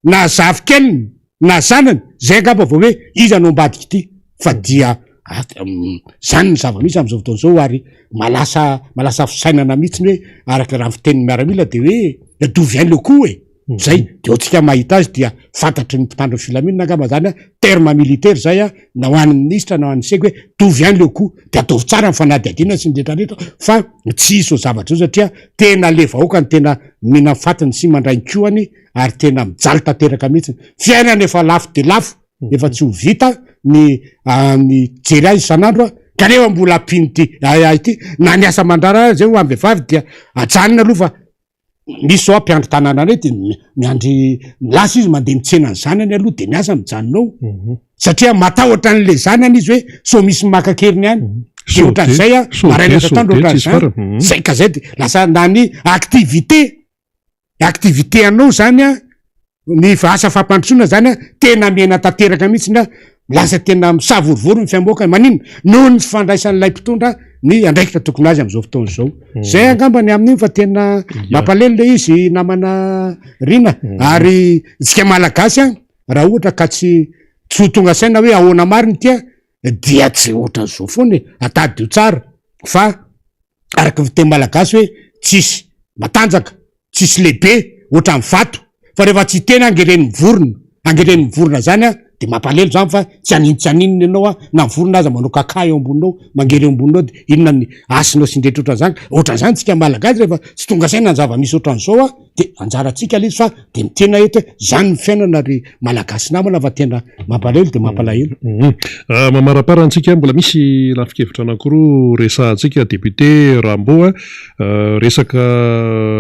na zafikeliny na zanany zay angamba vao hoe iza no ambadika ity fa dia zany ny zava-misy am'izao fotoana izao ary malasa malasa fisainana mihitsy ny hoe araka raha ny fitenin'ny miaramila de hoe d'où vient le coup e. Zay, de ao tsika mahita azy dia fantatry ny mpitandro ny filaminana angamba zany a, terme militaire zay a, na ho an'ny minisitra na ho an'ny seg hoe d'où vient le coup, de ataovy tsara ny fanadihadiana sy ny rehetra rehetra fa tsy hisy zao zavatra zao satria tena le vahoaka no tena mihina ny fatiny sy mandray ny kohany ary tena mijaly tanteraka mihitsy, fiainana efa lafo de lafo, efa tsy ho vita ny ny jery azy isan'andro a, kanefa mbola ampian'ity ahy ity na ny asa aman-draharaha zay ho an'ny vehivavy dia ajanona aloha fa Misy zao mpiandry tanàna indray de miandry lasa izy mandeha mitsena ny zanany aloha de miasa mijanona ao mhm. satria matahotra an'le zanany izy hoe sao misy maka keriny any mhm. de ohatran'izay a maraina sy atoandro ohatran'izany mhm. zay ka zay de lasa na ny activité activité anao zany a Ny asa fampandrosoana zany a tena mihena tanteraka mihitsy na lasa tena misavorovoro ny fiamboakany, maninona? Noho ny tsy fandraisan'ilay mpitondra ny andraikitra tokony azy amin'izao fotoana izao. Zay angamba ny amin'iny fa tena mampalahelo le izy namana Rina ary isika Malagasy a raha ohatra ka tsy tsy ho tonga saina hoe ahoana marina ity a dia tsy ohatran'izao foana e, atadidio tsara fa araka ny fiteny malagasy hoe tsisy matanjaka tsisy lehibe ohatran'ny vato fa rehefa tsy hiteny angeren'ny vorona, angeren'ny vorona zany an de mampalelo zany fa tsy haninona tsy haninona ianao an, na ny vorona aza manao kaka eo amboninao, mangery eo amboninao de inona ny hasinao sy ny rehetra ohatran'izany, ohatran'izany tsika malagasy rehefa tsy tonga saina ny zava-misy ohatran'izao an. De anjarantsika le izy fa de miteny aho eto hoe zany ny fiainana ry Malagasy namana fa tena mampalahelo de mampalahelo.
Mamaraparana antsika, mbola misy lafin-kevitra anankiroa resahantsika député Rambo a, resaka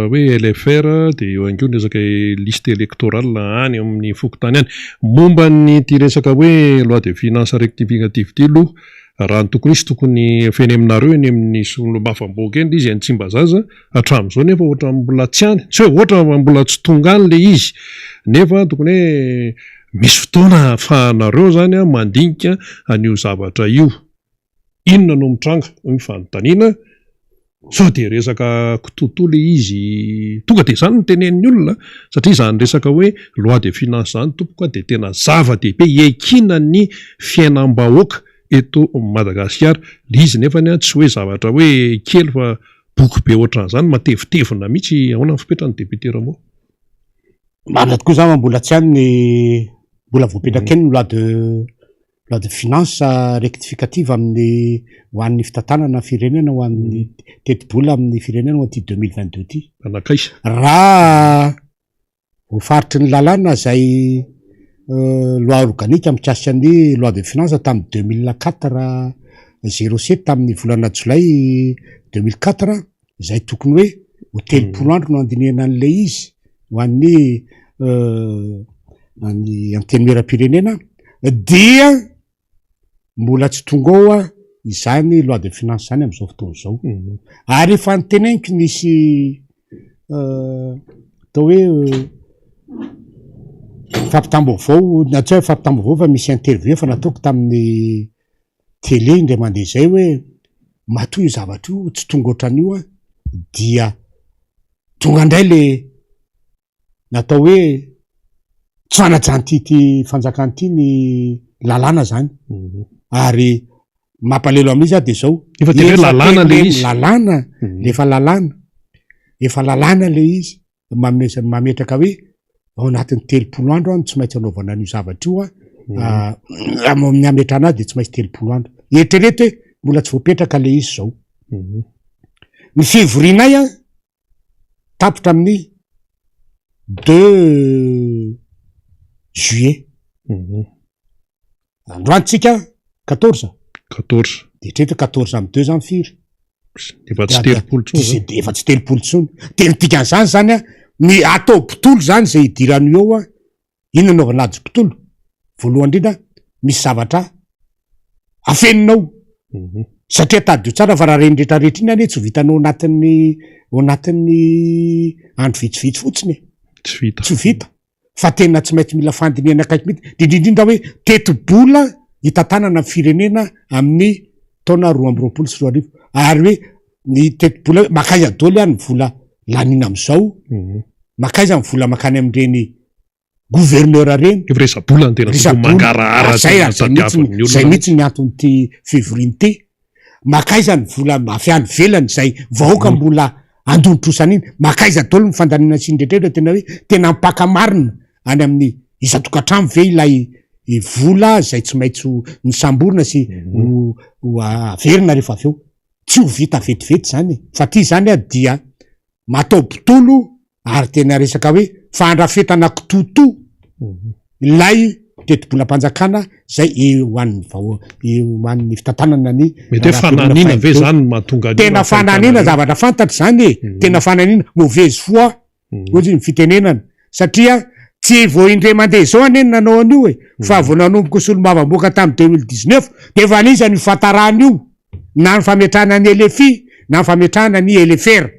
hoe LFR dia eo ihany koa ny resaka liste électorale any amin'ny fokontany any. Momba ny ity resaka hoe loi de finances rectificative ity aloha, raha ny tokony hisy tokony efa eny aminareo eny amin'ny solombavambahoaka eny ilay izy any Tsimbazaza, hatramin'izao nefa ohatran'ny mbola tsy any, tsy hoe ohatra fa mbola tsy tonga any ilay izy, nefa tokony hoe misy fotoana ahafahanareo izany mandinika an'io zavatra io. Inona no mitranga hoy ny fanontaniana, sao dia resaka kitoatoa ilay izy, tonga dia izany no tenenin'ny olona satria izany resaka hoe loi de finance izany tompoko dia tena zava-dehibe iankinan'ny fiainam-bahoaka eto Madagasikara, ilay izy nefany tsy hoe zavatra hoe kely fa boky be ohatran'izany matevitevina mihitsy, ahoana ny fipetrany député Rameau?
Marina tokoa izany fa mbola tsy any ny mbola voapetraka eny ny loi de loi de finance rectificative amin'ny ho an'ny fitantanana firenena ho an'ny tetibola amin'ny firenena ho an'ity 2022 ity.
Anakaisa.
Raha Voafaritry ny lalàna izay loi organique mikasika ny loi de finance tamin'ny 2004 07 tamin'ny volana jolay 2004 izay tokony hoe ho 30 andro no andinihana an'ilay izy ho an'ny ny antenimieram-pirenena dia Mbola tsy tonga ao a izany loi de finance izany amin'izao fotoana izao. Ary efa noteneniko nisy atao hoe fampitam-baovao, na tsy hoe fampitam-baovao fa misy interview efa nataoko tamin'ny télé indray mandeha izay hoe matoa io zavatra io tsy tonga ohatran'io an, dia tonga indray le natao hoe tsy fanajan'ity ity fanjakana ity ny lalàna zany mhm. ary mampalelo amin'izy aho de zao
efa tena hoe lalàna le izy
lalàna mhm. efa lalàna efa lalàna le izy mamesa mametraka hoe ao anatin'ny 30 andro any tsy maintsy anaovana an'io zavatra io a mhm. ah, amin'ny ametrahana azy de tsy maintsy 30 andro eritrereto hoe mbola tsy voapetraka le izy zao ny fivorianay a tapitra amin'ny deux juillet. Androany tsika quatorze.
Quatorze.
De eritrereto quatorze amin'ny deux zany firy?
Efa tsy 30 intsony zany.
Efa tsy 30 intsony. De ny dikan'izany zany an, ny atao botolo zany zay idiran'io eo an, Inona no anaovana ady tontolo? Voalohany indrindra, misy zavatra afenina ao. Mhm. Satria tadidio tsara fa raha ireny rehetrarehetra iny anie tsy ho vitanao anatin'ny ao anatin'ny andro vitsivitsy fotsiny e.
Tsy vita.
Tsy vita. Fa tena tsy maintsy mila fandinihana akaiky mihitsy. Dia indrindra indrindra hoe tetibola hitantanana ny firenena amin'ny taona 2022. Ary hoe ny tetibola hoe mankaiza daholo ary ny vola laniana amin'izao, mhm. mankaiza ny vola mankany amin'ireny gouverneur ireny.
Efa resa-bola no tena tokony mangarahara
zay zay mihitsy zay mihitsy ny anton'ity fivoriana ity. Mankaiza ny vola avy any ivelany izay vahoaka mhm. mbola andon-trosana iny, mankaiza daholo ny fandaniana sy ny rehetra tena hoe tena mipaka marina any amin'ny isan-tokantrano ve ilay vola izay tsy maintsy ho nisamborina sy mhm. ho averina rehefa avy eo. Tsy ho vita vetivety izany e! Fa ty izany dia matao botolo ary tena resaka hoe fandrafetana kitoatoa ilay tetibolam-panjakana zay eo an'ny vahoaka, eo an'ny fitantanana ny
Mety hoe fananina ve zany no mahatonga an'io?
Tena fananina zavatra fantatra izany e! Tena fananina, mauvaise foi hoy ny fitenenana satria tsy vao indray mandeha izao anie ny nanao an'io e fa vao nanomboka solombavamboaka tamin'ny 2019 dia efa nisy an'io fahatarana io na ny fametrahana ny LFI na ny fametrahana ny LFR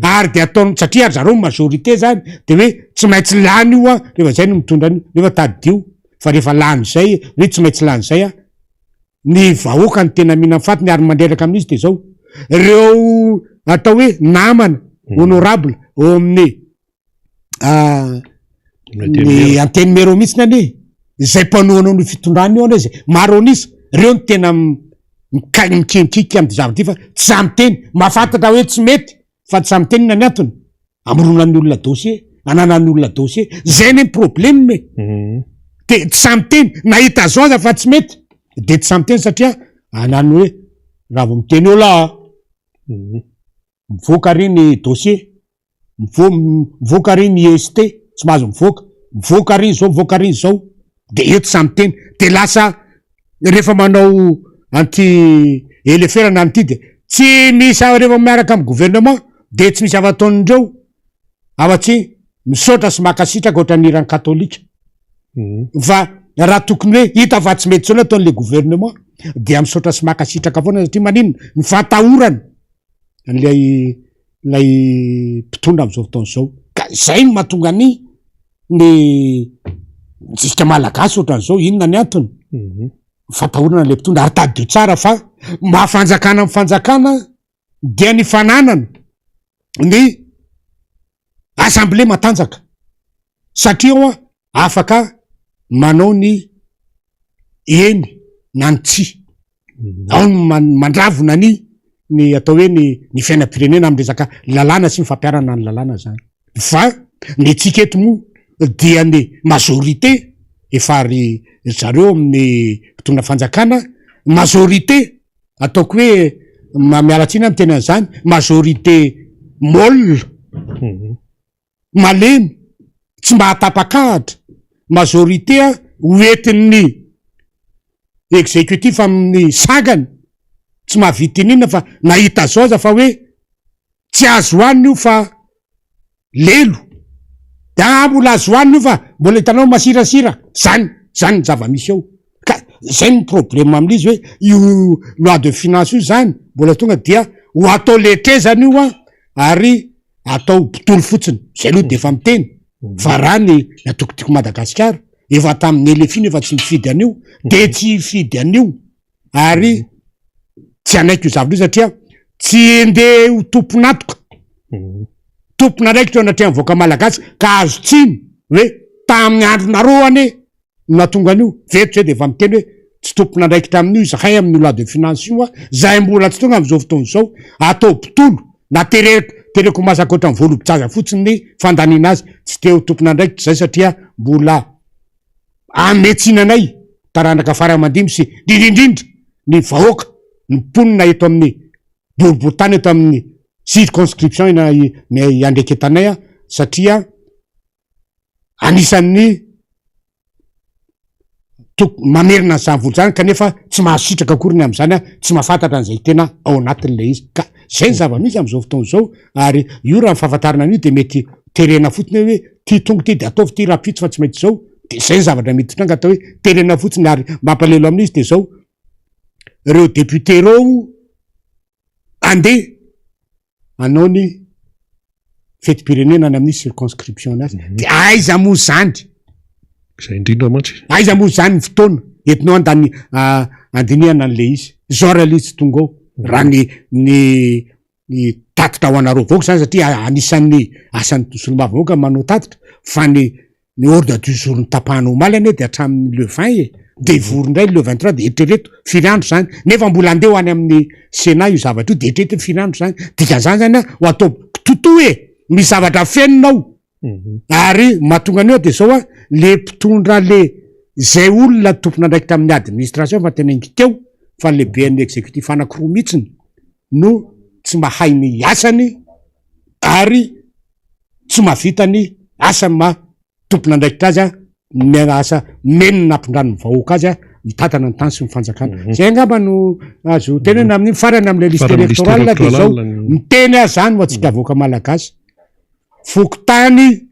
ary dia ataony satria ry zareo majorité zany dia hoe tsy maintsy lany io a rehefa zay no mitondra an'io nefa tadidio fa rehefa lany izay hoe tsy maintsy lany izay a ny vahoaka no tena mihinan'ny fatiny ary mandreraka amin'izy dia izao, ireo atao hoe namana honorable ao amin'ny ny antenimiera ao mihitsy anie izay mpanohana an'io fitondrana io anie izay maro an'isa ireo no tena mikikikiky amin'ity zavatra ity fa tsy sahy miteny, mahafantatra hoe tsy mety fa tsy sahy miteny inona ny antony? Amoronan'ny olona dossier, ananan'ny olona dossier, zay anie ny problème e! De tsy sahy miteny, nahita zao aza fa tsy mety, de tsy sahy miteny satria anany hoe raha vao miteny eo lah mivoaka ary ny dossier. Mivo- mivoaka ary ny IST, tsy mahazo mivoaka, mivoaka ary izao, mivoaka ary izao, de eto samy miteny, de lasa rehefa manao an'ity eleferana an'ity de tsy misy rehefa miaraka amin'ny gouvernement de tsy misy afa-taon'ireo afa-tsy misaotra sy mankasitraka ohatran'ny hiran'ny katolika. Fa raha tokony hoe hita fa tsy mety intsony ataon'le gouvernement dia misaotra sy mankasitraka foana satria maninona? Ny fahatahorana an'ilay ilay mpitondra amin'izao fotoana izao. Ka izay no mahatonga ny ny jusque malagasy ohatran'izao, inona ny antony? Ny fahatahorana ilay mpitondra ary tadidio tsara fa maha fanjakana ny fanjakana dia ny fananana ny assemblée matanjaka satria ao afaka manao ny eny na ny tsia. Ao ny mandravona ny ny atao hoe ny ny fiainam-pirenena amin'ny resaka lalàna sy ny fampiharana ny lalàna zany. Fa ny antsika eto moa dia ny majorité efa ry zareo amin'ny mpitondra fanjakana majorité ataoko hoe miala tsiny aho miteny an'izany majorité molle malemy tsy mba hatapakahatra majorité ho entin'ny executif amin'ny sangany tsy mahavita inona fa nahita zao aza fa hoe tsy azo hohanina io fa lelo de ah mbola azo hohanina io fa mbola hitanao masirasira zany zany ny zava-misy eo ka zay ny problème amin'izy hoe io loi de finance io zany mbola tonga dia ho atao letrezana io an ary atao botolo fotsiny zay aloha de efa miteny fa raha ny antoko Tiako Madagasikara efa tamin'ny elefino efa tsy mifidy an'io de tsy hifidy an'io ary tsy hanaiky io zavatra io satria tsy ndeha ho tompon'antoka tompon'andraikitra eo anatrehan'ny vahoaka malagasy ka azo tsiny hoe tamin'ny andronareo anie no nahatonga an'io, veto zay de efa miteny hoe tsy tompon'andraikitra amin'io izahay amin'io loi de finance io a, zay mbola tsy tonga amin'izao fotoana izao, atao botolo na tereko tereko masaka ohatran'ny voalobo-jaza fotsiny ny fandaniana azy, tsy te ho tompon'andraikitra izay satria mbola ametsiana anay taranaka fara aman-dimby sy indrindra indrindra ny vahoaka, ny mponina eto amin'ny boriborintany eto amin'ny circonscription iandreketanay satria anisan'ny tok- mamerina an'izany vola izany kanefa tsy mahasitraka akory ny amin'izany aho, tsy mahafantatra an'izay tena ao anatin'ilay izy. Ka izay ny zava-misy amin'izao fotoana izao ary io raha ny fahafantarana an'io dia mety terena fotsiny hoe ty tonga ity dia ataovy ity rahampitso fa tsy maintsy izao, dia izay ny zavatra mety hitranga atao hoe terena fotsiny ary mampalahelo amin'izy dia izao ireo député ireo andeha hanao ny fetim-pirenena any amin'ny circonscription ny azy mhm. de aiza moa zany
zay indrindra mantsy
aiza moa zany ny fotoana entinao andany ah, andinihana an'le izy zao raha le tsy tonga ao mhm. raha ny ny ny tatitra ho anareo vaoka zany satria anisan'ny asan'ny solombavambahoaka manao tatitra fa ny Ny ordre du jour notapahana omaly anie dia hatramin'ny le 20 e! Dia hivory indray le 23 dia eritrereto firy andro izany? Nefa mbola handeha ho any amin'ny Sénat io zavatra io dia eritrereto hoe firy andro izany? Dikan'izany izany an, ho atao kitotoa e! Misy zavatra afenina ao. Ary mahatonga an'io dia izao an, le mpitondra le izay olona tompon'andraikitra amin'ny administration fa teneniko teo fa ny lehiben'ny executif anankiroa mihitsiny no tsy mahay ny asany ary tsy mahavita ny asany maha tompon'andraikitra azy ny asa meno nampindrany ny vahoaka azy mitantana ny tany sy ny fanjakana. Mhm. Zay angamba no azo tenena amin'iny farany amin'ilay liste électorale dia zao miteny aho zany ho antsika mhm. vahoaka malagasy. Fokontany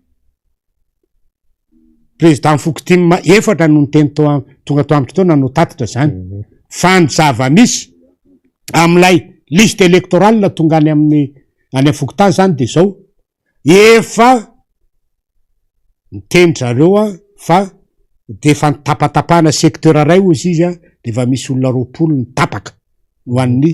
président fokotim efatra no niteny tao tonga tao amiko tao nanao tatitra zany. Mhm. Fa ny zava-misy amin'ilay liste électorale tonga any amin'ny any amin'ny fokontany zany de zao efa miteny zareo a fa de efa nitapatapahana secteur ray ozy izy a de efa misy olona 20 nitapaka ho an'ny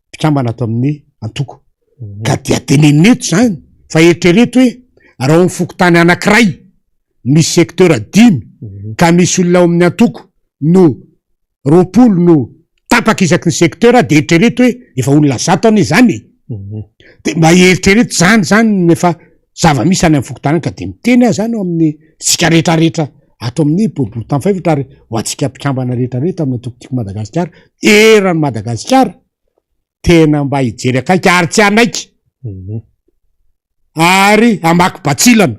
mpikambana ato amin'ny antoko mhm. ka dia tenenina eto zany fa eritrereto hoe raha ao amin'ny fokontany anankiray misy secteur dimy mhm. ka misy olona ao amin'ny antoko no 20 no tapaka isaky ny secteur de eritrereto hoe efa olona 100 anie zany e mhm. de mba eritrereto zany zany ny efa zava-misy any amin'ny fokontany ka de miteny aho zany ao amin'ny tsika rehetrarehetra ato amin'ny boriborintany fahefatra ary ho antsika mpikambana rehetrarehetra amin'ny antoko Tiako Madagasikara eran'i Madagasikara tena mba hijery akaiky ary tsy hanaiky mhm. ary hamaky batsilana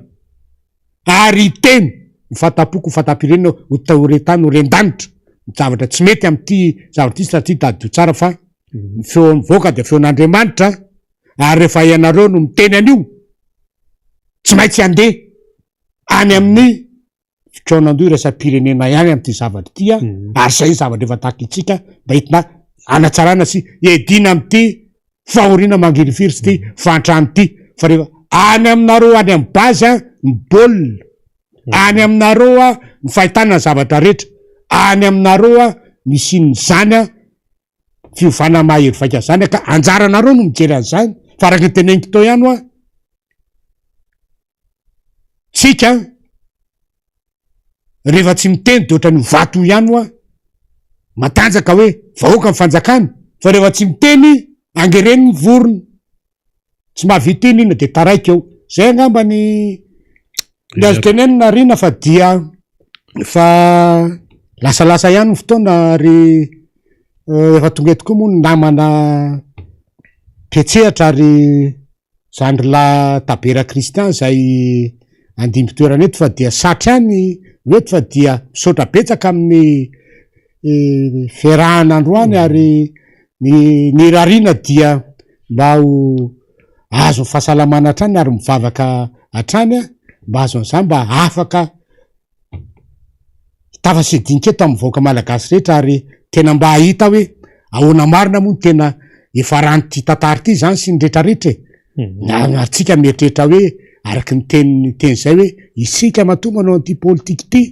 ary hiteny ho fanta-poko ho fanta-pirenena ho taoren-tany ho ren-danitra ny zavatra tsy mety amin'ity zavatra ity satria tadidio tsara fa ny feo mivoaka dia feon'Andriamanitra ary rehefa ianareo no miteny an'io tsy maintsy handeha any amin'ny fikaonandoha iraisam-pirenena ihany amin'ity zavatra ity a, ary izay ny zavatra efa takintsika mba entina hanatsarana sy hiadiana amin'ity fahoriana mangirifiry sy ity fahantrana ity, fa rehefa any aminareo any amin'ny base a ny baolina, any aminareo a ny fahitana ny zavatra rehetra, any aminareo a ny hisian'izany a fiovana mahery vaika izany ka anjaranareo no mijery an'izany, fa araka ny teneniko teo ihany hoa, Tsika rehefa tsy miteny de ohatran'io vato io ihany hoa, matanjaka hoe vahoaka ny fanjakana fa rehefa tsy miteny angereny ny vorona, tsy mahavita inona inona de taraiky eo, zay angamba ny ny azo tenenina Rina fa dia fa lasalasa ihany ny fotoana ary efa tonga eto koa moa ny namana mpiantsehatra ary Zandry lahy Tabera Christian izay andimby toerana eto fa dia satry ihany ho eto fa dia misaotra betsaka amin'ny fiarahana androany ary ny ny irariana dia mba ho azo ny fahasalamana hatrany ary mivavaka hatrany mba azo an'izany mba afaka Tafa sy dinika eto amin'ny vahoaka malagasy rehetra ary tena mba hahita hoe ahoana marina moa no tena hiafaran'ity tantara ity izany sy ny retraretra e. Na antsika mieritreritra hoe araka ny teny teny izay hoe isika matoa manao an'ity politika ity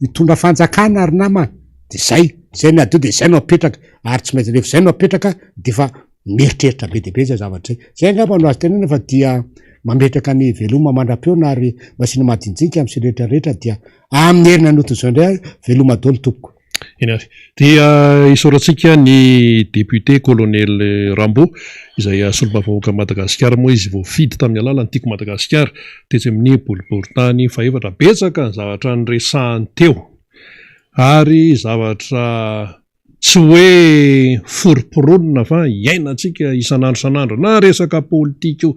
hitondra fanjakana ry namana de zay, zay ny adio de zay no apetraka ary tsy maintsy rehefa zay no apetraka de efa mieritreritra be dia be zay zavatra zay. Zay angamba no azo tenenina fa dia mametraka ny veloma mandra-pihaona ary mba asiana madinidinika amin'ny rehetra rehetra dia amin'ny heriny anotiny izao indray ary veloma daholo tompoko.
Eny ary. Dia isaorantsika ny député colonel Rambo izay solombavambahoakan'i Madagasikara moa izy voafidy tamin'ny alalan'ny Tiako Madagasikara tetsy amin'ny boriborintany fahefatra. Betsaka ny zavatra niresahany teo ary zavatra Tsy hoe foromporonina fa iainantsika isan'andro isan'andro, na resaka politika io,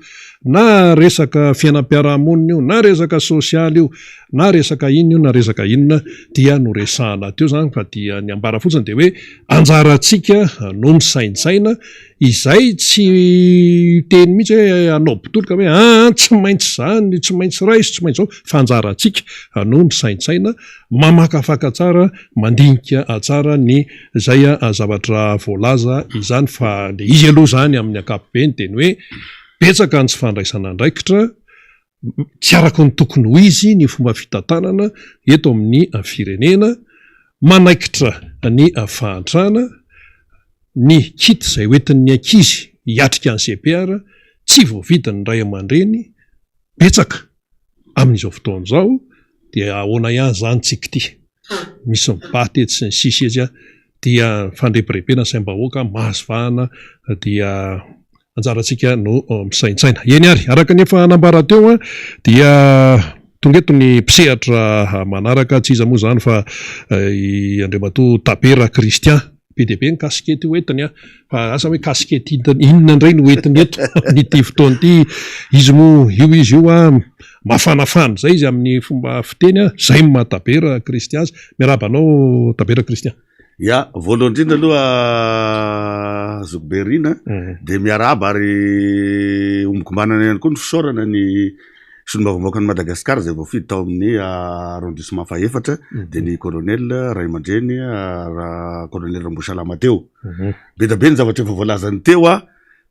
na resaka fiainam-piarahamonina io, na resaka sosialy io, na resaka inona io na resaka inona dia noresahana teo izany fa dia ny ambara fotsiny dia hoe anjarantsika no misaintsaina izay tsy hiteny mihitsy hoe hanao botoloka hoe aa tsy maintsy izany, tsy maintsy raiso, tsy maintsy izao fa anjarantsika no misaintsaina Mamakafaka tsara, mandinika tsara ny izay zavatra voalaza izany fa le izy aloha izany amin'ny ankapobeny dia ny hoe betsaka ny tsy fandraisana andraikitra, tsy araka ny tokony ho izy ny fomba fitantanana eto amin'ny firenena, manaikitra ny fahantrana, ny kit izay hoentin'ny ankizy hiatrika ny CPR tsy voavidin'ny ray aman-dreny, betsaka amin'izao fotoana izao dia ahoana ihany izany tsika ity? Misy mibaty etsy sy ny sisa etsy dia fandrebirebena saim-bahoaka mahazo vahana dia anjarantsika no misaintsaina. Eny ary, araka ny efa nambara teo dia tonga eto ny mpisehatra manaraka, tsy iza moa izany fa i Andriamatoa Tabera Christian. Be dia be ny kasikety ho entiny an! Fa asa hoe kasikety inona indray no entiny eto amin'ity fotoana ity. Izy moa, io izy io an, mafanafana izay izy amin'ny fomba fiteny an, izay no maha Tabera Christian azy. Miarahaba anao Tabera Christian.
Ya, voalohany indrindra aloha zoky be Rina dia miarahaba ary ombikomanana ihany koa ny fisaorana ny Solombavambahoakan'i Madagasikara izay voafidy tao amin'ny arrondissement fahefatra dia ny colonel Raiamandreny colonel Rambosalama teo. Be dia be ny zavatra efa voalazany teo a,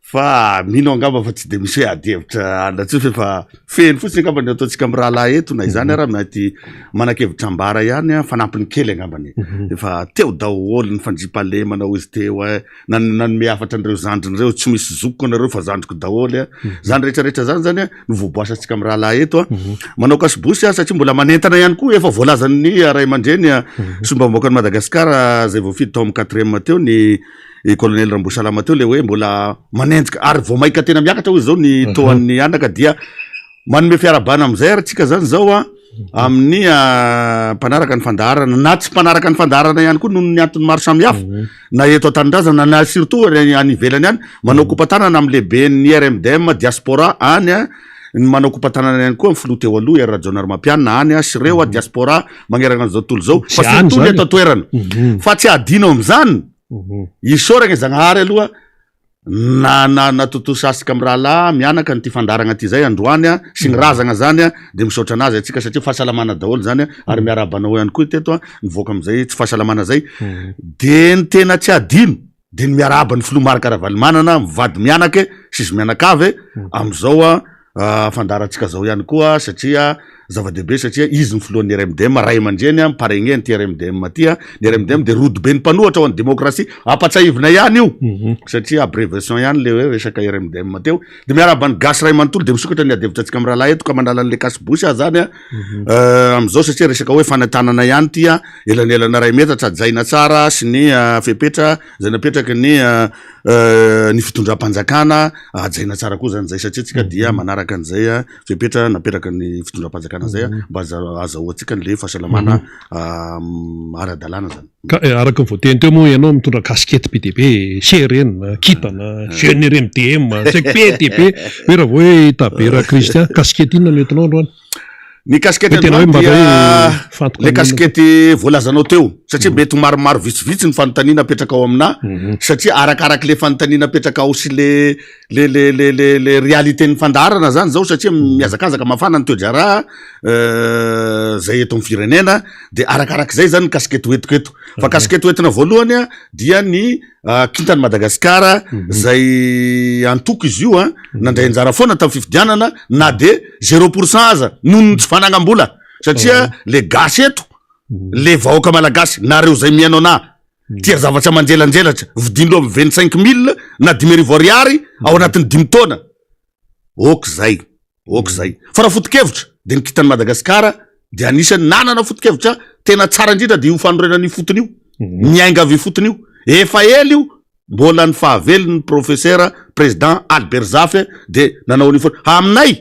fa mino aho angamba fa tsy dia misy hoe ady hevitra alina intsony fa efa feno fotsiny angamba ny ataontsika amin'ny rahalahy eto na izany ara mety manan-kevitra ambara ihany a, fanampiny kely angambany. Efa teo daholo ny fandriampahalemana hoy izy teo e. Nanome hafatra an'ireo zandriny ireo, tsy misy zokiko anareo fa zandriko daholo a. Zany rehetra rehetra zany zany a no voaboasantsika amin'ny rahalahy eto a. Manao kasibosy aho satria mbola manentana ihany koa, efa voalazan'ny ray aman-dreny a, solombavambahoakan'i Madagasikara izay voafidy tao amin'ny quatrième teo ny colonel Rambosalama teo le hoe mbola manenjika ary vao mainka tena miakatra hoy izao ny taux an'ny anaka dia manome fiarahabana amin'izay ary tsika zany zao a. amin'ny mpanaraka ny fandaharana na tsy mpanaraka ny fandaharana ihany koa noho ny antony maro samihafa na eto an-tanindrazana na surtout any any ivelany any manao kopa-tanana amin'ny lehiben'ny RMDM diaspora any a, ny manao kopa-tanana ihany koa amin'ny filoha teo aloha Hery Rajaonarimampianina any a sy ireo a diaspora magnerana an'izao tontolo izao
Tsy
fa
any
surtout ny
zany
eto
e.
an-toerana fa tsy adino amin'izany isaorana i Zagnahary aloha Na na na tontosa asika mirahalahy mianaka an'ity fandaharagna ty zay androany a, sy ny razagna zany a, de misaotra anazy antsika satria fahasalamana daholo zany a, ary miarahaba anao ihany koa teto a, nivoaka am'zay tsy fahasalamana zay, de ny tena tsy adino de ny miarahaba ny filoha Marc Ravalomanana mivady mianaka e, sy izy mianakavy e, am'zao a fandaharantsika zao ihany koa satria zava-dehibe satria izy ny filohan'ny RMDM, ray aman-dreny a, mi-parrainer an'ity RMDM ty a, ny RMDM dia rodoben'ny mpanohatra ho an'ny demokrasia, ampatsahivina ihany io satria abréviation ihany le hoe resaka RMDM teo, de miarahaba ny gasy ray manontolo de misokatra ny adihevitra antsika mirahalahy eto ka manala an'le cache-bouche aho zany a am'zao satria resaka hoe fanentanana ihany ty a, elanelana iray metatra hajaina tsara sy ny fepetra zay napetraky ny ny fitondram-panjakana hajaina tsara koa zany zay satria tsika dia manaraka an'izay fepetra napetraky ny fitondram-panjakana zay mba azahoantsika an'le fahasalamana ara-dalàna zany.
Ka araka ny voateny teo moa ianao mitondra casquette be dia be, CRN, kintana, jeune RMDM, tsy haiko be dia be, hoe raha vao hoe Tabera Christian, casquette inona no entinao androany?
Ny casquette androany dia le casquette voalazanao teo satria mety ho maromaro vitsivitsy ny fanontaniana apetraka ao aminà satria arakarak'le fanontaniana apetraka ao sy le le le le le le réalité-n'ny fandaharana zany zao satria mihazakazaka mafana ny toe-draharaha zay eto amin'ny firenena de arakarak'izay zany ny casquette hoentiko eto fa casquette hoentina voalohany a dia ny Kintan'i Madagasikara zay antoko izy io a, nandray anjara foana tamin'ny fifidianana na de zéro pour cent aza noho ny tsy fanagnam-bola satria le gasy eto, le vahoaka malagasy nareo zay mihaino anah tia zavatra manjelanjelatra vidindreo amin'ny vingt cinq mille na 5000 ariary ao anatin'ny dimy taona, ok zay. Ok zay. Fa raha foto-kevitra dia ny kintan'i Madagasikara dia anisan'ny nanana foto-kevitra tena tsara indrindra dia io fanorenana ifotony io. Niainga avy ifotony io. Efa ela io, mbola ny fahavelon'ny profesera président Albert Zafy dia nanao an'io foana. Aminay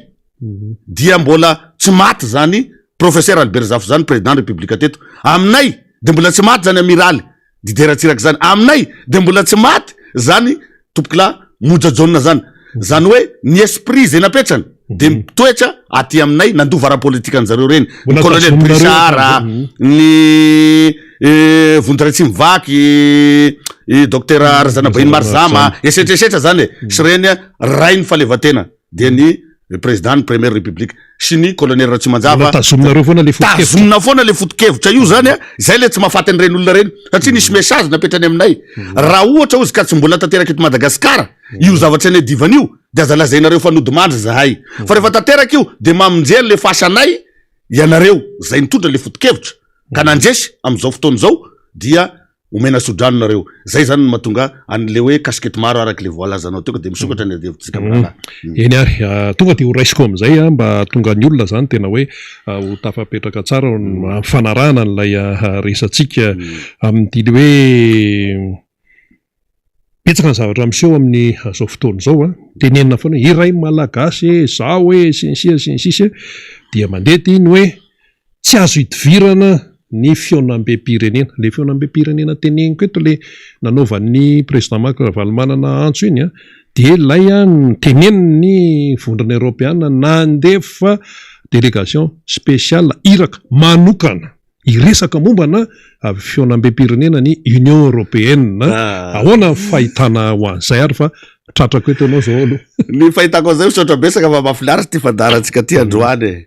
dia mbola tsy maty zany professeur Albert Zafy zany président république teto. Aminay dia mbola tsy maty zany amiraly Didier Ratsiraka zany aminay de mbola tsy maty zany tompokolahy Moja Jaona zany zany hoe ny esprit zay napetrany de mitoetra aty aminay nandova ara-politika anjareo reny ny colonel Brisard ny Vonjy Ratsimivaky i docteur Razanabahiny Marizama esetra esetra zany e sy reny rain'ny fahaleovantena dia ny président ny première république sy ny colonel Ratsimanjava.
Mbola tazominareo foana le foto-kevitra.
Tazomina foana le foto-kevitra io zany a, zay le tsy mahafaty an'ireny olona ireny satria nisy message napetrany aminay. Raha ohatra ozy ka tsy mbola tanteraka eto Madagasikara io zavatra niadivana io de aza lazainareo fa nodimandry zahay. Fa rehefa tanteraka io de mamonjy an'le fasanay ianareo zay nitondra le foto-kevitra ka nandresy amin'izao fotoana izao dia Omena tsodrano nareo. Zay zany no mahatonga anle hoe casquette maro araka le voalazanao teo ka de misokatra ny adihevitsika mirahalahy.
Eny ary, tonga dia ho raisiko amin'izay mba hahatonga ny olona zany tena hoe ho tafapetraka tsara amin'ny fanarahana an'ilay resatsika amin'ity le hoe betsaka ny zavatra miseho amin'izao fotoana izao an, tenenina foana hoe iray malagasy e, zaho e, sy ny sisa sy ny sisa dia mandeha ity ny hoe Tsy azo idivirana ny fihaonambem-pirenena. Ilay fihaonambem-pirenena teneniko eto ilay nanaovan'ny président Marc Ravalomanana antso iny dia ilay notenenin'ny vondrona eoropeana nandefa délégation spéciale iraka manokana hiresaka mombana fihaonambem-pirenena ny Union européenne. Ahoana ny fahitana ho an'izay ary fa tratrako eto ianao izao aloha.
Ny fahitako an'izay misaotra betsaka fa mahafinaritra ity fandaharantsika ity androany e.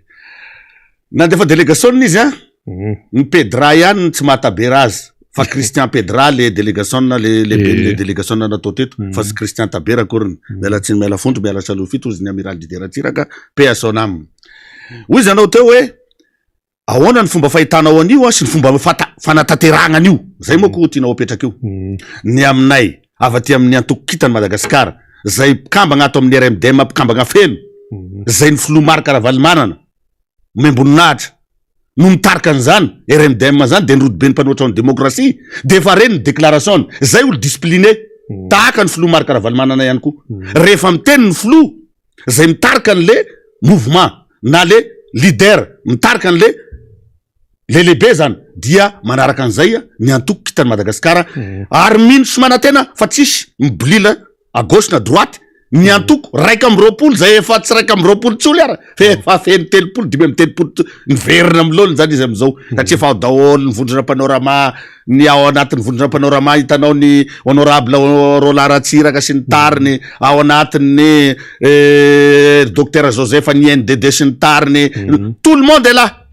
Nandefa delegasiona izy an, ny Pedra ihany no tsy mahatabera azy fa Christian Pedra le delegasiona le lehiben'le delegasiona natao teto fa tsy Christian Tabera akoriny. Miala tsiny miala fondro miala salofito hozy ny Amiral Didier Ratsiraka, paix à son âme. Hoy izy nanao teo hoe ahoana ny fomba fahitanao an'io an sy ny fomba fata- fanatanterahana an'io, zay manko tianao apetraka io. Ny aminay avy aty amin'ny antoko Kintan'i Madagasikara zay mpikambagna ato amin'ny RMDM mpikambagna feno, zay ny filoha Marc Ravalomanana omem-boninahitra no mitarika an'izany RMDM zany dia ny rodoben'ny mpanohitra ny demokrasia dia efa reny ny déclaration-ny, zay olo discipliné tahaka ny filoha Marc Ravalomanana ihany koa, rehefa miteny ny filoha zay mitarika an'le mouvement na le. leader mitarika an'le le lehibe zany dia manaraka an'izay ny antoko Kintan'i Madagasikara ary mino sy manantena fa tsisy mibolila à gauche na droite ny antoko 21 zay efa tsy 21 tsony ara fa efa feno 30, 35 niverina amin'ny laoniny zany izy am'izao satria efa ao daholo ny vondrona panorama, ny ao anatin'ny vondrona panorama hitanao ny honorable Roland Ratsiraka sy ny tariny, ao anatin'ny docteur Joseph ny INDD sy ny tariny, tout le monde est là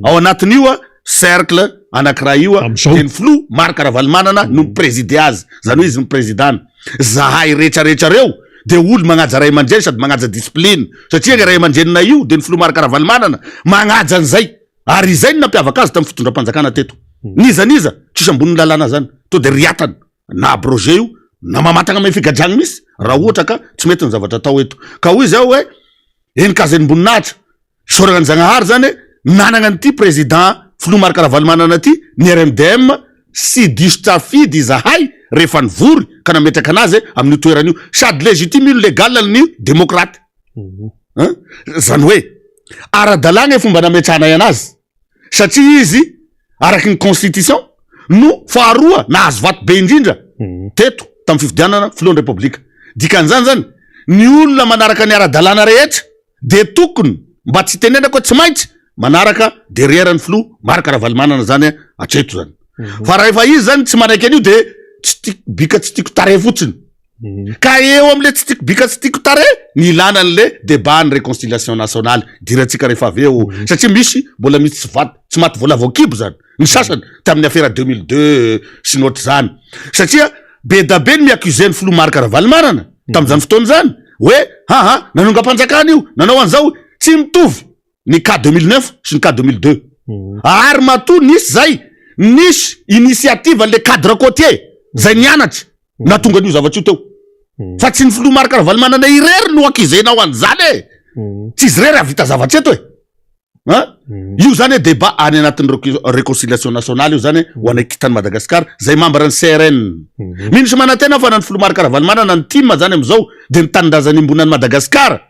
ao anatin'io a cercle anankiray io a,
Am'izao.
de ny filoha Marc Ravalomanana no mi-présider azy, zany hoe izy no président. Zahay rehetrarehetra reo de olo magnaja ray aman-dreny sady magnaja discipline, satria ny ray aman-dreninay io de ny filoha Marc Ravalomanana magnaja an'izay, ary izay no nampiavaka azy tamin'ny fitondram-panjakana teto. N'iza n'iza tsisy ambonin'ny lalàna zany, to de riatana na abrogé io na mamatagna amy figadragna misy raha ohatra ka tsy mety ny zavatra atao eto. Ka hoy zao hoe eny kazenim-boninahitra isaorana ny Zagnahary zany nanana an'ity président filoha Marc Ravalomanana ty ny RMDM sy diso tsafidy izahay rehefa nivory ka nametraka anazy amin'io toerana io, sady légitime io légal ny démocrate. Hein? Zany hoe ara-dalàna ny fomba nametrahanay anazy satria izy araky ny constitution no faharoa nahazo vato be indrindra teto tamin'ny fifidianana filohan'ny Repoblika. Dikan'izany zany ny olona manaraka ny ara-dalàna rehetra de tokony mba tsy tenenako hoe tsy maintsy manaraka derrière ny filoha Marc Ravalomanana zany hatreto zany. Fa raha efa izy zany tsy manaiky an'io de tsy tiako bika tsy tiako tarehy fotsiny. Ka eo am'le tsy tiako bika tsy tiako tarehy ny ilana an'le débat ny réconciliation nationale dirantsika rehefa avy eo, satria misy mbola misy tsy vaty tsy maty vola voakibo zany ny sasany tamin'ny affaire 2002 sy ny ohatry zany, satria be da be ny mi-accuser ny filoha Marc Ravalomanana tamin'izany fotoana zany hoe haha nanongam-panjakana io nanao an'izao. Tsy mitovy ny cas 2009 sy ny cas 2002, ary matoa nisy zay nisy initiative le cadre côtier zay nianatra natonga an'io zavatra io teo, fa tsy ny filoha Marc Ravalomanana irery no accusenao an'izany e, tsy izy irery havita zavatra eto e. Hein? Io zany hoe débat any anatin'ny réconciliation nationale io zany ho anay Kintan'i Madagasikara zay membre ny CRN. Mino sy manantena fa na ny filoha Marc Ravalomanana ny tim zany am'izao de ny tanindrazana iombonan'i Madagasikara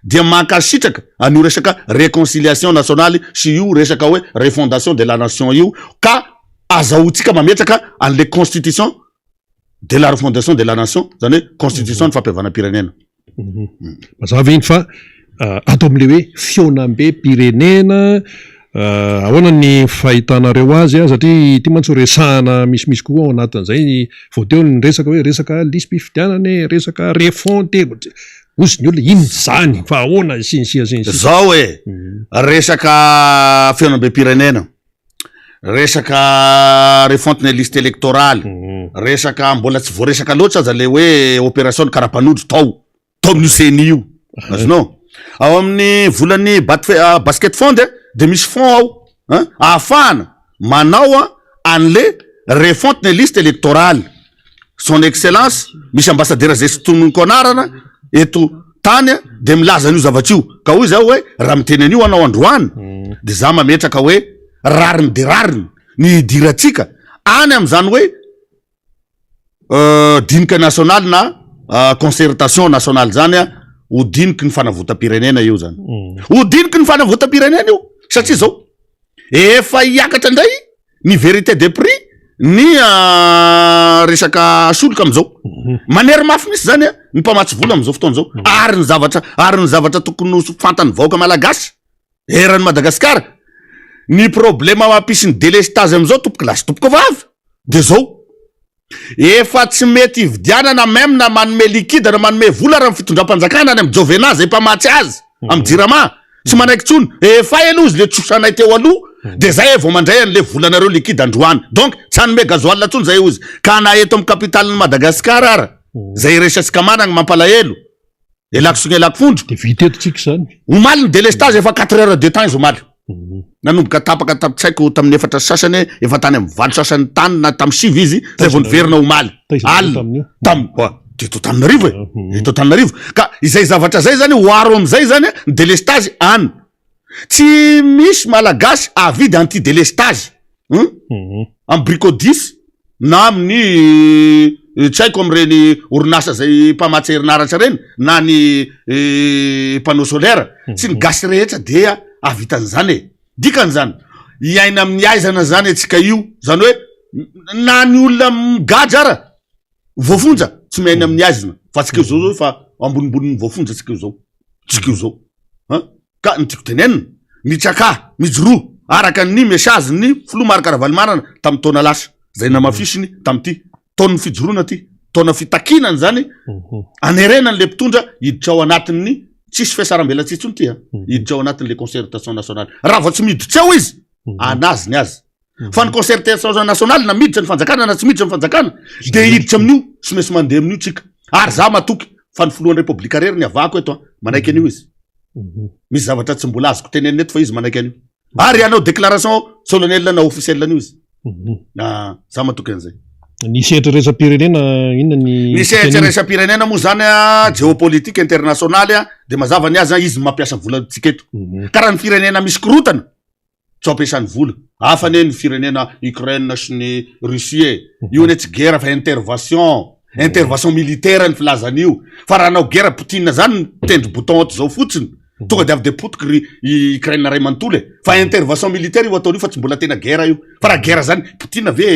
dia mankasitraka an'io resaka réconciliation nationale sy io resaka hoe refondation de la nation io, ka azahoantsika mametraka an'le constitution de la refondation de la nation, zany hoe constitution ny fampihavanam-pirenena.
Mazava iny fa ato amin'le hoe fihaonambe-pirenena ahoana ny fahitanareo azy a, satria ity mantsy resahana misimisy kokoa ao anatin'izay vao teo ny resaka hoe resaka lisi-pifidianana e, resaka refonte ozy ny olona ino zany fa ahoana sy ny sisa sy ny sisa.
Zao e, resaka fihaonambe-pirenena, resaka refonte ny liste électorale, resaka mbola tsy voaresaka loatra aza le hoe opération ny karapanondro tao tao amin'io CENI io, azonao ao amin'ny volan'ny basket fund de misy fonds ao hein, ahafahana manao a an'le refonte ny liste électorale. Son excellence misy ambassadeur zay sy tononiko anarana eto tany de milaza an'io zavatra io, ka hoy zaho hoe raha miteny an'io anao androany de za mametraka hoe rariny de rariny ny hidirantsika any am'izany hoe dinika nasionaly na concertation nationale zany a, ho diniky ny fanavotam-pirenena io zany, ho diniky ny fanavotam-pirenena io, satria zao efa hiakatra indray ny vérité des prix ny resaka solika am'izao, manery mafy misy zany a ny mpamatsy vola am'izao fotoana zao. Ary ny zavatra ary ny zavatra tokony ho fantany vahoaka malagasy eran'ny Madagasikara, ny problema mampisy ny délestage am'izao tompoko lasy tompoko vavy de zao efa tsy mety hividianana même na manome liquide na manome vola raha ny fitondram-panjakana any amy Jovena zay mpamatsy azy amy Jirama tsy manaiky tsony, efa aloha izy le trosanay teo aloha de zay vao mandray an'le volanareo liquide androany, donc tsy hanome gasoil tsony zay ozy. Ka na eto amy capitale Madagasikara ara zay resasika managny mampalahelo elako sy elako fondro.
De vita eto tsika zany.
Omaly ny délestage efa 4 heures de temps izy omaly nanomboka tapaka tsy haiko tamin'ny 4 sasany, efa tany amy 8 sasany tany na tamy 9 izy zay vao niverina omaly alina tam de eto Tananarivo e, eto Tananarivo. Ka izay zavatra zay zany hoaro am'izay zany ny délestage any, tsy misy malagasy avidy anti délestage amy Bricodis na amin'ny tsy haiko am'ireny orinasa zay mpamatsy herinaratra reny na ny panneau solaire. Tsy ny gasy rehetra dia hahavita an'izany e. Dikan'izany, hiaina amin'ny aizana zany antsika io, zany hoe na ny olona migadra ara voafonja tsy miaina amin'ny aizina fa antsika io zao zao fa ambonimbonin'ny voafonja antsika io zao, tsika io zao an! Ka ny tiako tenenina, mitsakà, mijoroa araka ny message ny filoha Marc Ravalomanana tamin'ny taona lasa, zay namafisiny tamin'ity taon'ny fijoroana ty, taona fitakiana an'izany, anerena an'le mpitondra hiditra ao anatin'ny, tsisy fiasarambelatsihy intsony ty an, hiditra ao anatin'le concertation nationale. Raha vao tsy miditra ao izy, anazy ny azy. Fa ny concertation nationale na miditra ny fanjakana na tsy miditra ny fanjakana, de hiditra amin'io, tsy maintsy mandeha amin'io tsika. Ary za matoky fa ny filohan'ny repoblika rery ny avahako eto an, manaiky an'io izy. Misy zavatra tsy mbola azoko tenenina eto fa izy manaiky an'io. Ary hanao déclaration solennelle na officielle an'io izy. Ah, za matoky an'izay.
Ny sehatra iraisam-pirenena inona ny
Ny sehatra iraisam-pirenena moa zany a, géopolitique internationale a, de mazava ny azy a, izy no mampiasa vola antsika eto. Ka raha ny firenena misy korotana, tsy ampiasany vola. Hafa anie ny firenena Ukraine sy ny Russie e. Io anie tsy guerre fa intervention. Intervention militaire ny filazana io. Fa raha hanao guerre Poutine zany mitendry bouton ohatr'izao fotsiny, tonga de avy de potiky ry i Ukraine ray manontolo e. Fa intervention militaire io ataony io fa tsy mbola tena guerre io. Fa raha guerre zany, Poutine ve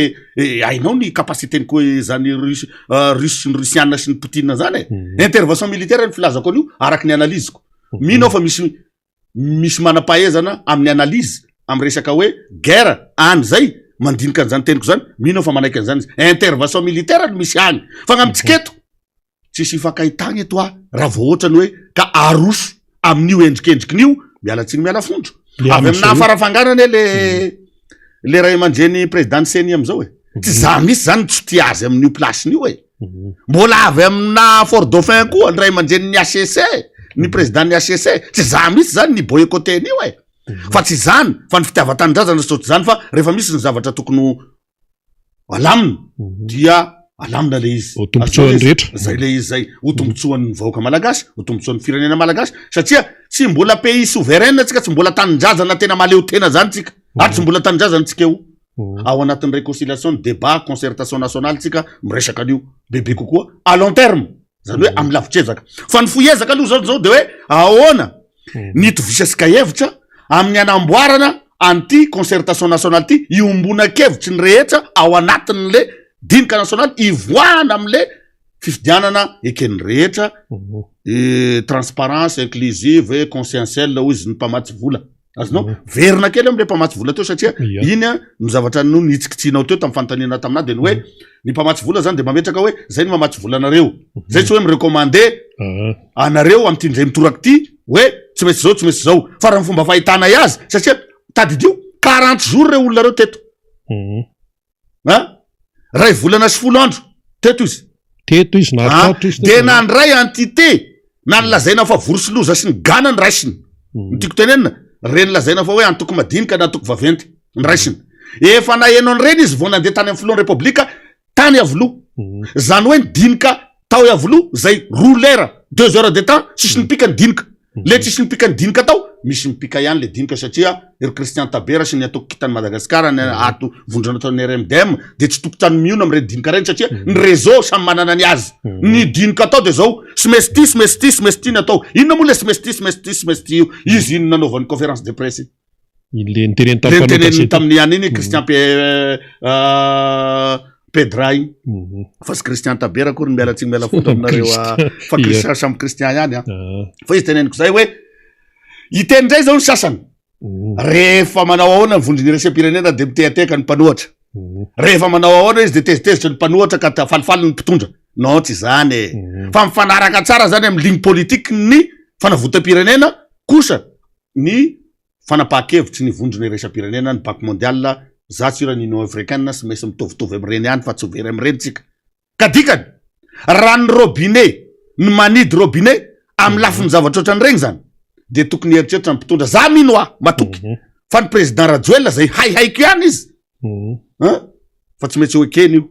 hainao ny capacité-ny koa zany Russe Russe sy ny Russiana sy ny Poutine zany e. Intervention militaire ny filazako an'io araka ny analyse-ko. Mino aho fa misy misy manam-pahaizana amin'ny analyse amin'ny resaka hoe guerre any zay mandinika an'izany teniko zany, mino aho fa manaiky an'izany izy. Intervention militaire no misy any. Fa gn'amintsika eto, tsisy ifankahitagna eto ah, raha vao ohatrany hoe ka aroso amin'io endrikendrikiny io, miala tsiny miala fondro.
Le
Avy
amin'izao
amina
io.
farafangana anie le le ray aman-dreny président ny CENI am'izao e. Tsy za mihitsy zany tsy tia azy amin'io place-ny io e. Mbola avy amina Fort Dauphin koa ny ray aman-drenin'ny HCC, ny président ny HCC. Tsy za mihitsy zany ny boycotté an'io e. Fa tsy izany fa ny fitiavan-tanindrazana sy ohatr'izany fa rehefa misy ny zavatra tokony ho alamina dia alamina le izy.
Ho tombontsoan'ny rehetra.
Zay le izy zay. Ho tombontsoan'ny vahoaka malagasy, ho tombontsoan'ny firenena malagasy satria tsy mbola pays souverain tsika, tsy mbola tanindrazana tena mahaleo tena zany tsika. Ary tsy mbola tanindrazana tsika io. Ao anatin'ny réconciliation, ny débat, concertation nationale tsika miresaka an'io bebe kokoa à long terme. Zany hoe amin'ny lavitr'ezaka. Fa ny fohy ezaka aloha zao zao de hoe ahoana ny itovisasika hevitra amin'ny hanamboarana an'ity concertation nationale ity, iombona-kevitry ny rehetra ao anatin'le dinika nasionaly ivoahana amin'le fifidianana eken'ny rehetra, transparence, inclusive, consensuelle hoy izy ny mpamatsy vola. Azonao? Verina kely amin'ilay mpamatsy vola teo satria iny a no zavatra no nitsikitsianao teo tamin'ny fanontaniana taminà dia ny hoe ny mpamatsy vola zany dia mametraka hoe zay no mamatsy vola anareo. Zay tsy hoe mi-recommander anareo amin'ity indray mitoraka ity hoe tsy maintsy izao tsy maintsy izao. Fa raha ny fomba fahitanay azy satria tadidio 40 jours ireo olona ireo teto. A? Ray volana sy folo andro teto izy.
Teto izy, nahatratra izy.
Dia nandray entité na ny lazaina fa vory sy loza sy ny gana ny raisiny. Ny tiako tenenina, reny lazaina fa hoe antoko madinika na antoko vaventy ny raisiny. Efa naheno an'ireny izy vao nandeha tany amin'ny filohan'ny Repoblika tany Iavoloha. Zany hoe nidinika tao Iavoloha zay roa lera, deux heures de temps, tsisy nipika ny dinika. Le tsisy nipika ny dinika tao, misy mipika ihany le dinika satria ry Christian Tabera sy ny antoko Kintan'i Madagasikara ny ato vondrona ataon'ny RMDM de tsy tompon-trano miona amin'ireny dinika ireny satria ny réseau samy manana ny azy. Ny dinika atao de zao, smesty, smesty, smesty ny atao. Inona moa le smesty, smesty, smesty io? Izy iny nanaovany conférence de presse iny.
Le niteneny
tamin'ny mpanao gazety. Tamin'ny ihany iny Christian Pedra iny. Fa tsy Christian Tabera akory ny miala tsiny miala fondro aminareo fa Christian samy Christian ihany a. Fa izy teneniko zay hoe hiteny indray zao ny sasany. Rehefa manao ahoana ny vondron'ny iraisam-pirenena dia mitehatehaka ny mpanohatra. Rehefa manao ahoana izy dia tezitezitra ny mpanohatra ka falifaly ny mpitondra. Non tsy izany e. Fa mifanaraka tsara zany amin'ny ligne politique ny fanavotam-pirenena kosa ny fanapahan-kevitry ny vondrona iraisam-pirenena, ny Banque mondiale, za tsy ira ny Union africaine sy maintsy mitovitovy amin'ireny ihany fa tsy ho very amin'ireny tsika. Ka dikany, raha ny robinet, ny manidy robinet amin'ny lafiny zavatra ohatran'ireny zany dia tokony hieritreritra ny mpitondra. Za mino aho, matoky fa ny président Rajoelina zay haihaiko ihany izy, Hein? Fa tsy maintsy ho ekena io.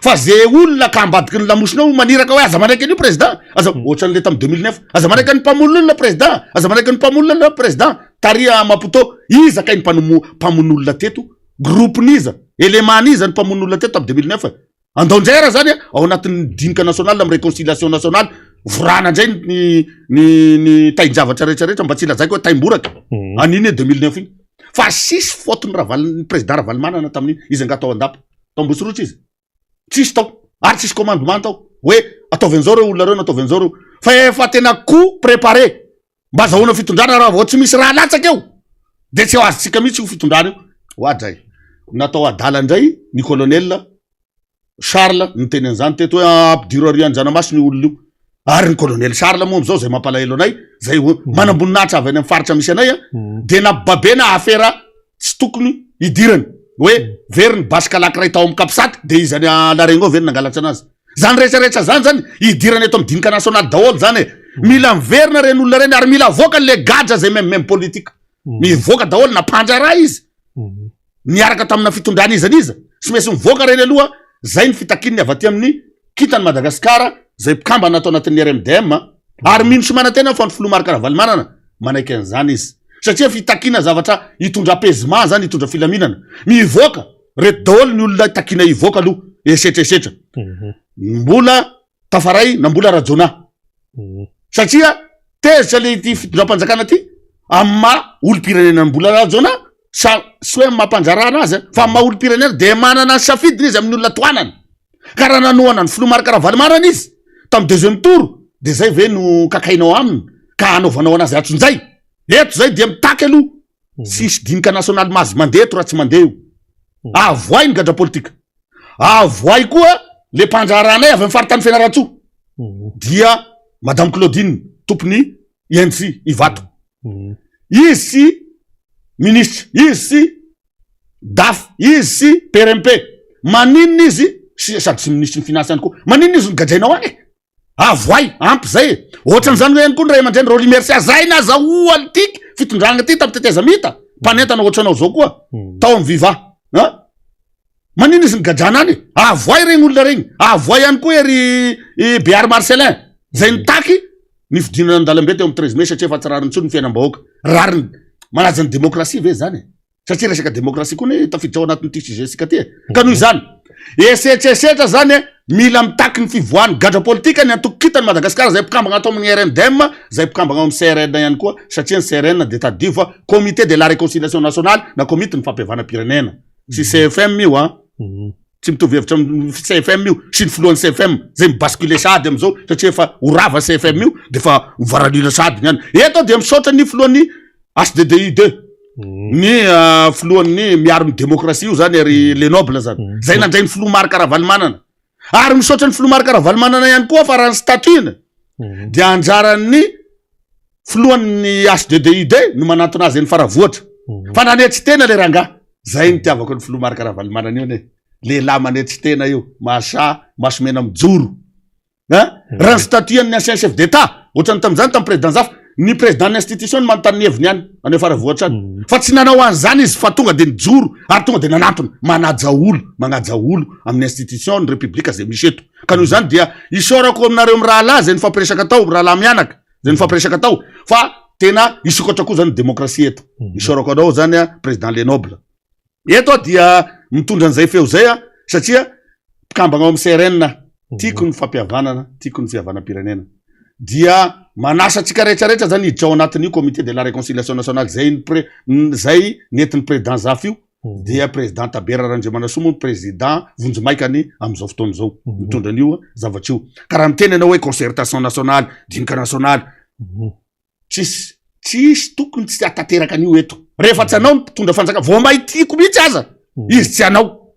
Fa ze olona ka ambadiky ny lamosina ao maniraka hoe aza manaiky an'io président. Aza mm. ohatran'le tamin'ny 2009. Aza manaiky ny mpamono olona président. Aza manaiky ny mpamono olona président. Tary à Maputo. Iza kay ny mpanomo mpamono olona teto? Groupe n'iza? Élément n'iza ny mpamono olona teto tamin'ny 2009? Andao indray ara zany ao anatin'ny dinika national amin'ny réconciliation nationale. Vorahana indray ny ny ny tain-javatra rehetra rehetra mba tsy lazaiko hoe taim-boraka. An'iny hoe 2009 iny. Fa sisy faute ny Raval ny président Ravalomanana tamin'iny. Izy angaha tao an-dapa. Tao Ambosirotry izy. Tsisy tao. Ary tsisy commandement tao. Hoe ataovy an'izao reo olona reo na ataovy an'izao reo. Fa efa tena coup préparé. Mba azahoana fitondrana raha vao tsy misy raha latsaka eo de tsy ho azontsika mihitsy io fitondrana io. Oadray. Natao adala indray ny colonel Charles niteny an'izany teto hoe ampidiro ary Anjanamasina io olona io. Ary ny colonel Charles moa am'izao zay mampalahelo anay, zay manamboninahitra avy any amin'ny faritra misy anay a, de nampibabena afera tsy tokony hidirany hoe very ny basy kalaky iray tao amin'ny capsat de izy any La Réunion ve no nangalatra anazy. Zany rehetra rehetra zany zany hidirana eto amin'ny dinika nasionaly daholo zany e. Mila miverina ireny olona ireny ary mila avoaka le gadra zay même même politique. Mivoaka daholo na mpandraharaha izy. Niaraka tamina fitondrana iza n'iza. Tsy maintsy mivoaka ireny aloha, zay ny fitakian'ny avy aty amin'ny kintan'i Madagasikara zay mpikambana ato anatin'ny RMDM ary mino sy manantena aho fa ny filoha Marc Ravalomanana manaiky an'izany izy. Satria fitakiana zavatra hitondra apaisement zany, hitondra filaminana. Mivoaka Reto daholo ny olona takiana hivoaka aloha esetra esetra. Mbola Tafaray na Mbola Rajaonah. Satria tezitra le ity fitondram-panjakana ty amin'ny maha olom-pirenena an'i Mbola Rajaonah sa tsy hoe amin'ny maha mpandraharaha azy fa amin'ny maha olom-pirenena dia manana ny safidiny izy amin'ny olona tohanany. Ka raha nanohana ny filoha Marc Ravalomanana izy tamin'ny deuxième tour dia zay ve no kakainao aminy ka hanaovanao anazy antsonjay? Eto zay dia mitaky aloha Tsisy dinika nasionaly mahazo mandeha eto raha tsy mandeha io. Avoay ny gadra politika. Avoay koa le mpandraharahanay avy amin'ny faritany Fianarantsoa. Dia Madame Claudine, tompon'ny INC Ivato. Izy sy ministra, izy sy DAF, izy sy PRMP. Maninona izy, sady sy minisitry ny finance ihany koa, maninona izy no gadrainao any e? Avoay, ampy zay e! Ohatran'izany hoe ihany koa ny ray aman-dreny Rolly Mercia, zay nazahoany ity fitondrana ity tamin'ny tetezamita, mpanentana ohatranao zao koa, tao amin'ny Viva. An! Maninona izy nigadrana any e? Avoay ireny olona ireny, avoay ihany koa ery i Behary Marcellin, zay nitaky ny fidinana an-dalambe teo amin'ny 13 mai satria efa tsy rariny intsony ny fiainam-bahoaka. Rariny, manaja ny demokrasia ve izany e? Satria resaka demokrasia koa anie tafiditra ao anatin'ity sujet sika ty e. Ka noho izany, esetraesetra zany e, mila mitaky ny fivoahan'ny gadra politika ny antoko kintan'i Madagasikara izay mpikambagna ato amin'ny RMDM, izay mpikambagna ao amin'ny CRN ihany koa, satria ny CRN dia tadidio fa Comité de la Réconciliation Nationale na Komity ny Fampihavanam-pirenena. Tsy CFM io an. Tsy mitovy hevitra amin'ny CFM io sy ny filohan'ny CFM zay mi-basculer sahady amin'izao satria efa ho rava CFM io dia efa mivaralila sahady ny any. Eto aho dia misaotra ny filohan'ny HDDID, ny filohan'ny miaro ny demokrasia io zany ary le noble zany, zay nandray ny filoha Marc Ravalomanana. Ary misaotra ny filoha Marc Ravalomanana ihany koa fa raha ny statut-ny dia anjaran'ny filohan'ny HDDID no manantona azy eny Faravohitra. Fa nanetry tena le rangahy. Zay nitiavako ny filoha Marc Ravalomanana io anie. Lehilahy manetry tena io, mahasahy, maso mena mijoro. Hein? Raha ny statut an'ny ancien chef d'Etat, ohatran'ny tamin'izany tamin'ny président Zafy, ny président ny institution no manontany ny heviny any, any Faravohitra any. Fa tsy nanao an'izany izy fa tonga dia nijoro ary tonga dia nanantona. Manaja olo, magnaja olo amin'ny institution ny république izay misy eto. Ka noho izany dia isaorako aminareo mirahalahy izay nifampiresaka tao, mirahalahy mianaka. zay nifampiresaka tao fa tena hisokatra koa zany ny demokrasia eto. Isaorako anao zany a président Lenoble. Eto aho dia mitondra an'izay feo zay a satria mpikambagna ao amin'ny CRN aho. Tiako ny fampihavanana, tiako ny fihavanam-pirenena. Dia manasa antsika rehetra rehetra zany hiditra ao anatin'io comité de la réconciliation nationale zay ny pré- zay nentin'ny président Zafy io. Dia président Tabera Randriamanasoa moa no président vonjimaikany amin'izao fotoana izao, mitondra an'io zavatra io. Ka raha miteny ianao hoe concertation nationale, dinika nasionaly, tsisy, tsisy tokony tsy hahatanteraka an'io eto. Rehefa tsy hanao ny mpitondra fanjakana, vao may tiako mihitsy aza izy tsy hanao.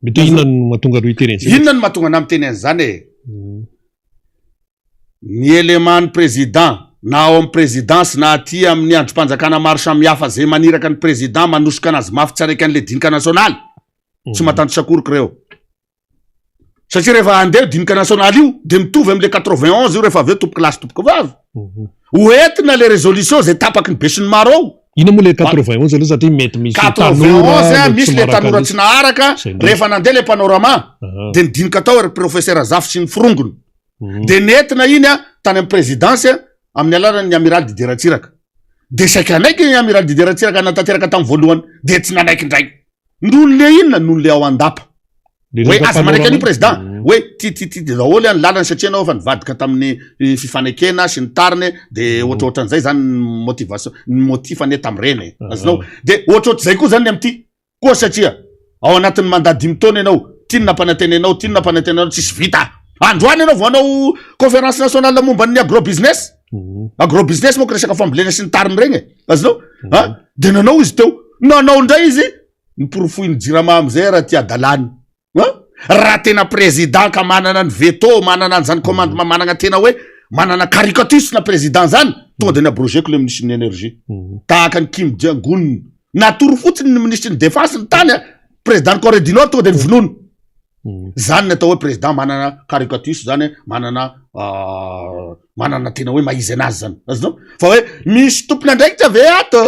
Mety hoe inona no mahatonga anao hiteny an'izay?
Inona no mahatonga anah miteny an'izany e? Ny élément ny président na ao amin'ny présidence na aty amin'ny andrim-panjakana maro samihafa zay maniraka ny président manosoka anazy mafy tsy hanaiky an'le dinika nasionaly tsy mahatanty sakoroka ireo satria rehefa handeha io dinika nasionaly io de mitovy am'le 91 io rehefa avy eo tompoko lahy sy tompoko vavy ho entina le résolution zay tapaky ny besinimaro ao.
Inona moa le 91 aloha satria mety misy tanora
misy le tanora tsy naharaka rehefa nandeha le panorama de nidinika tao ry professeur Zafy sy ny forongony De nentina iny a tany amin'ny présidence amin'ny alalan'ny amiral Didier Ratsiraka. De saika hanaiky ny amiral Didier Ratsiraka hanatanteraka tamin'ny voalohany, de tsy nanaiky indray. Noho le inona? Noho le ao an-dapa. Hoe aza manaiky an'io président. Hoe ty ty ty daholo ny lalana satria anao efa nivadika tamin'ny fifanekena sy ny tariny, de ohatrohatran'izay zany ny motivation, ny motif anie tamin'ireny e. Azonao? De ohatrohatr'izay koa zany ny amin'ity. Koa satria ao anatin'ny mandat 5 taona ianao, ty ny nampanantenenao, ty ny nampanantenanao, tsisy vita. Androany ianao vao hanao conférence nationale momba ny agro business. Agro business manko resaka fambolena sy ny tariny regny e. Azonao? Ha? De nanao izy teo. Nanao indray izy, niporofoin'ny Jirama amizay raha ty adalany. Ha? Raha tena président ka manana ny veto, manana an'izany commandement, manana tena hoe manana caricature na président zany, tonga de ny-abrogeko le ministre ny énergie. Tahaka ny Kim Jong-un. Natoro fotsiny ny ministre ny défense ny tany, président Corée du Nord tonga de nivonono. Zany ny atao hoe président manana caricature zany, manana tena hoe maizy anazy zany. Azonao? Fa hoe misy tompon'andraikitra ve ato?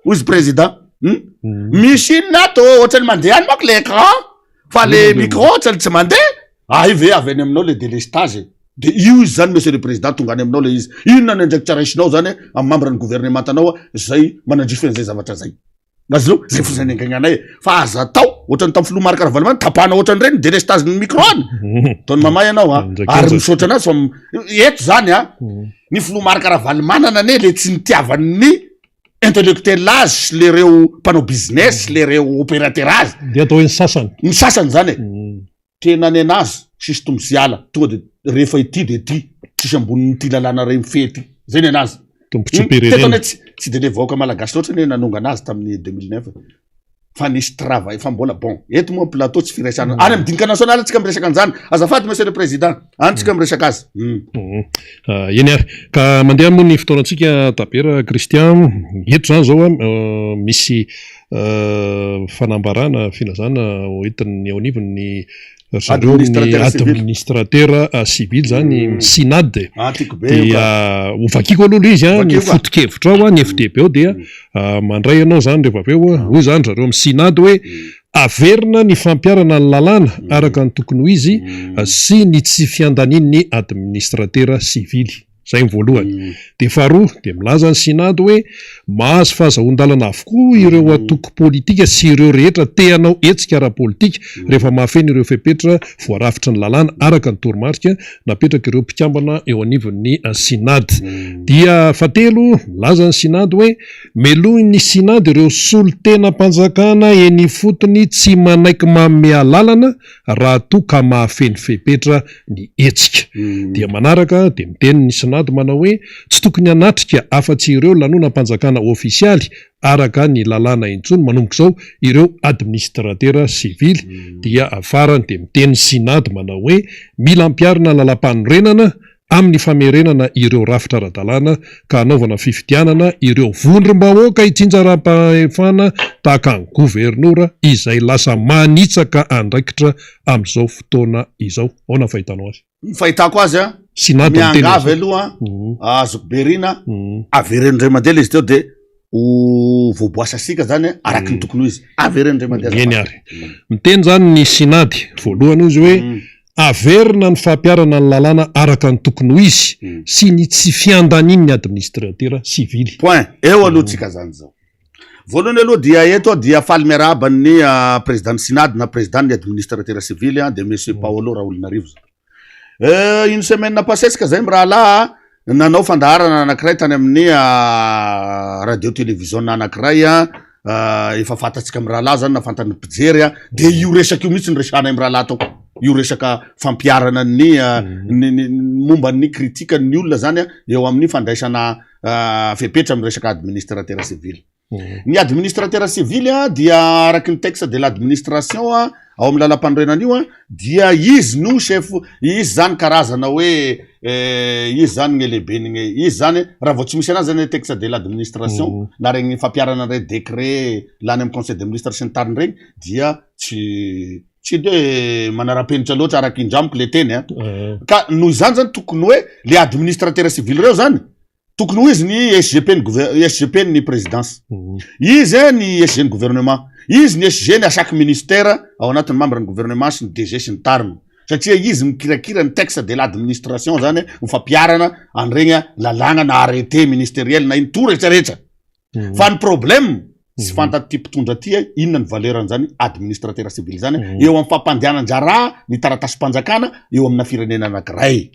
Hoy izy président. Misy inona ato? Ohatrany mandeha any manko le écran, fa le micro ohatrany tsy mandeha. Ay ve avy any aminao le délestage? De io izy zany, monsieur le président, tonga any aminao le izy. Inona ny andraikitra raisinao zany amin'ny membre ny gouvernement anao zay manandrify an'izay zavatra zay? Azonao? Zay fotsiny angagnanay fa aza atao ohatrany tamin'ny filoha Marc Ravalomanana, tapahana ohatran'ireny délestage ny micro any. Ataony mamay ianao a. Ary misaotra anazy fa eto zany a, ny filoha Marc Ravalomanana ane le tsy nitiavan'ny intellectuel azy sy le reo mpanao business, le reo opérateur azy.
De atao hoe ny sasany.
Ny sasany zany e. Tena ny anazy sisy tombo-sy ala, tonga de rehefa ity de ty, tsisy ambonin'ity lalàna ray mifehy ty. Zay ny anazy.
Tombontsoam-pirenena.
Teto anie tsy de le vahoaka malagasy loatra anie nanongana azy tamin'ny 2009. Fa nisy travail fa mbola bon. Eto moa plateau tsy firaisana. Any amin'ny dinika national tsika miresaka an'izany. Azafady monsieur le président. Any tsika miresaka azy.
Eny ary. Ka mandeha moa ny fotoanantsika, Tabera Christian. Eto zany zao misy fanambarana, filazana hoentin'ny eo anivon'ny zareo amin'ny administrateur civil zany, SYNAD. Dia hovakiko aloha ilay izy, ny foto-kevitra ao, ny FDB ao, dia mandray ianao zany rehefa avy eo. Hoy zany zareo amin'ny SYNAD hoe averina ny fampiharana ny lalàna araka ny tokony ho izy sy ny tsy fiandanian'ny administrateur sivily. Zay ny voalohany. Dia faharoa, dia milaza ny SYNAD hoe mahazo fahazahoan-dalana avokoa ireo antoko politika sy ireo rehetra te hanao hetsika ara-politika rehefa mahafeno ireo fepetra voarafitry ny lalàna araka ny toromarika napetrak'ireo mpikambana eo anivon'ny SYNAD. Dia fahatelo, milaza ny SYNAD hoe melohin'ny SYNAD ireo solontenam-panjakana eny ifotony tsy manaiky manome alalana raha toa ka mahafeno fepetra ny hetsika. Dia manaraka dia miteny ny Synad manao hoe tsy tokony hanatrika afa-tsy ireo lanonam-panjakana ofisialy araka ny lalàna intsony manomboka izao ireo administratera sivily. Dia farany dia miteny ny Synad manao hoe mila ampiharina ny lalàmpanorenana amin'ny famerenana ireo rafitra ara-dalàna ka hanaovana fifidianana ireo vondrom-bahoaka itsinjaram-pahefana tahaka ny governora izay lasa manitsaka andraikitra amin'izao fotoana izao. Ahoana ny fahitanao azy?
Ny fahitako azy an,
Synad no tena
miangavy aloha azoko berina, avereno indray mandeha ilay izy teo dia ho voaboasasika zany araky ny tokony ho izy. Avereno indray mandeha
azafady. Eny ary. Miteny izany ny Synad, voalohany hoy izy hoe Averina ny fampiharana ny lalàna araka ny tokony ho izy sy ny tsy fiandanian'ny administratera sivily.
Point. Eo aloha tsika zany zao. Voalohany aloha dia eto aho dia faly miarahaba ny président ny Synad na président ny administratera sivily dia monsieur Paolo Raholinarivo zany. Une semaine passée tsika zay mirahalahy nanao fandaharana anankiray tany amin'ny radio télévision anankiray efa fantatsika mirahalahy zany na fantan'ny mpijery de io resaka io mihitsy ny resahanay mirahalahy tao, io resaka fampiharana ny ny momba ny critique ny olona zany eo amin'ny fandraisana fepetra amin'ny resaka administrateur civil. Ny administrateur civil dia araky ny texte de l'administration ao amin'ny lalam-panorenana io dia izy no chef, izy zany karazana hoe izy zany ny lehiben'ny, izy zany raha vao tsy misy anazy zany texte de l'administration na regny fampiharana regny décret lany amin'ny conseil des ministres sy ny tariny regny dia tsy de manara-penitra loatra araky indramiko le teny ka noho izany zany tokony hoe le administrateur civil reo zany tokony ho izy ny SGP ny gouver-, SGP ny présidence, izy ny SG ny gouvernement, izy ny SG ny à chaque ministère ao anatin'ny membre ny gouvernement sy ny DG sy ny tariny, satria izy mikirakira ny texte de l'administration zany ho fampiharana an'iregny lalàgna na arrêté ministériel na ino tout rehetrarehetra. Fa ny problème. Tsy fantatr'ity mpitondra ity hoe inona ny valeur-n'izany administrateur civil izany eo amin'ny fampandehanan-draharaha ny taratasim-panjakana eo amina firenena anankiray.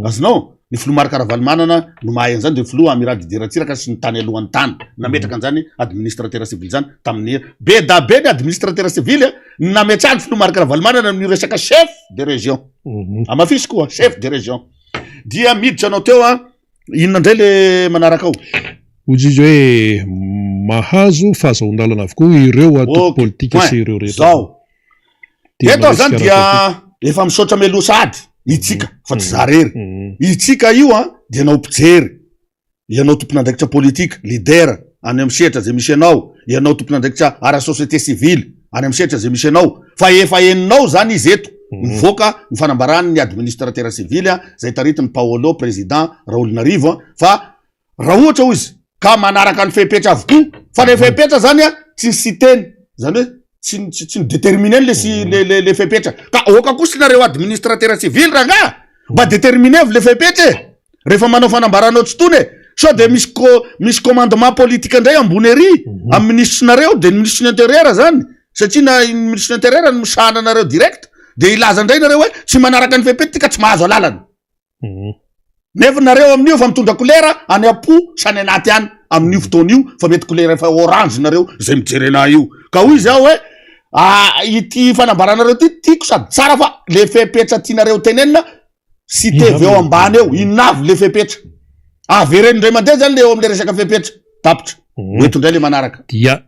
Azonao? Ny filoha Marc Ravalomanana no mahay an'izany, dia ny filoha Amiral Didier Ratsiraka sy ny tany alohany tany nametraka an'izany administrateur civil izany tamin'ny be da be ny administrateur civil ny nametrahan'ny filoha Marc Ravalomanana amin'io resaka chef de région. Hamafisiko koa, chef de région. Dia miditra anao teo an, Inona indray le manaraka ao?
Hoy izy hoe mahazo fahazahoan-dalana avokoa ireo antoko politika sy ireo rehetra.
Zao. Eto aho zany dia efa misaotra mialoha sahady itsika fa tsy za rery. Itsika io an dia ianao mpijery, ianao tompon'andraikitra politika, leader any amin'ny sehatra izay misy anao, ianao tompon'andraikitra ara-société civile any amin'ny sehatra izay misy anao fa efa henonao zany izy eto mivoaka ny fanambaran'ny administrateur civil izay taritin'i Paolo président Raholinarivo fa raha ohatra hoy izy ka manaraka ny fepetra avokoa fa le fepetra zany a tsy ny citeny zany hoe tsy tsy tsy ni-determiner le si le le le fepetra ka oka kosa nareo administrateur civil rangaha mba determiner le fepetra e rehefa manao fanambaranao tsy tony e sao de misy co misy commandement politique indray ambony ery amin'ny minisitrinareo de ny minisitry ny intérieur zany satria na ny minisitry ny intérieur no misahana anareo direct de hilaza indray nareo hoe tsy manaraka ny fepetra ty ka tsy mahazo alalana nefa nareo amin'io fa mitondra kolera any am-po sy any anaty any amin'io fotoana io fa mety kolera efa orange nareo zay mijery anah io ka hoy izy aho hoe ah, ity fanambaranareo ty tiako sady tsara fa le fepetra tianareo tenenina Cité avy eo ambany eo, inona avy le fepetra? Avereno indray mandeha zany le eo amle resaka fepetra. Tapitra. Ho eto indray le manaraka.
Dia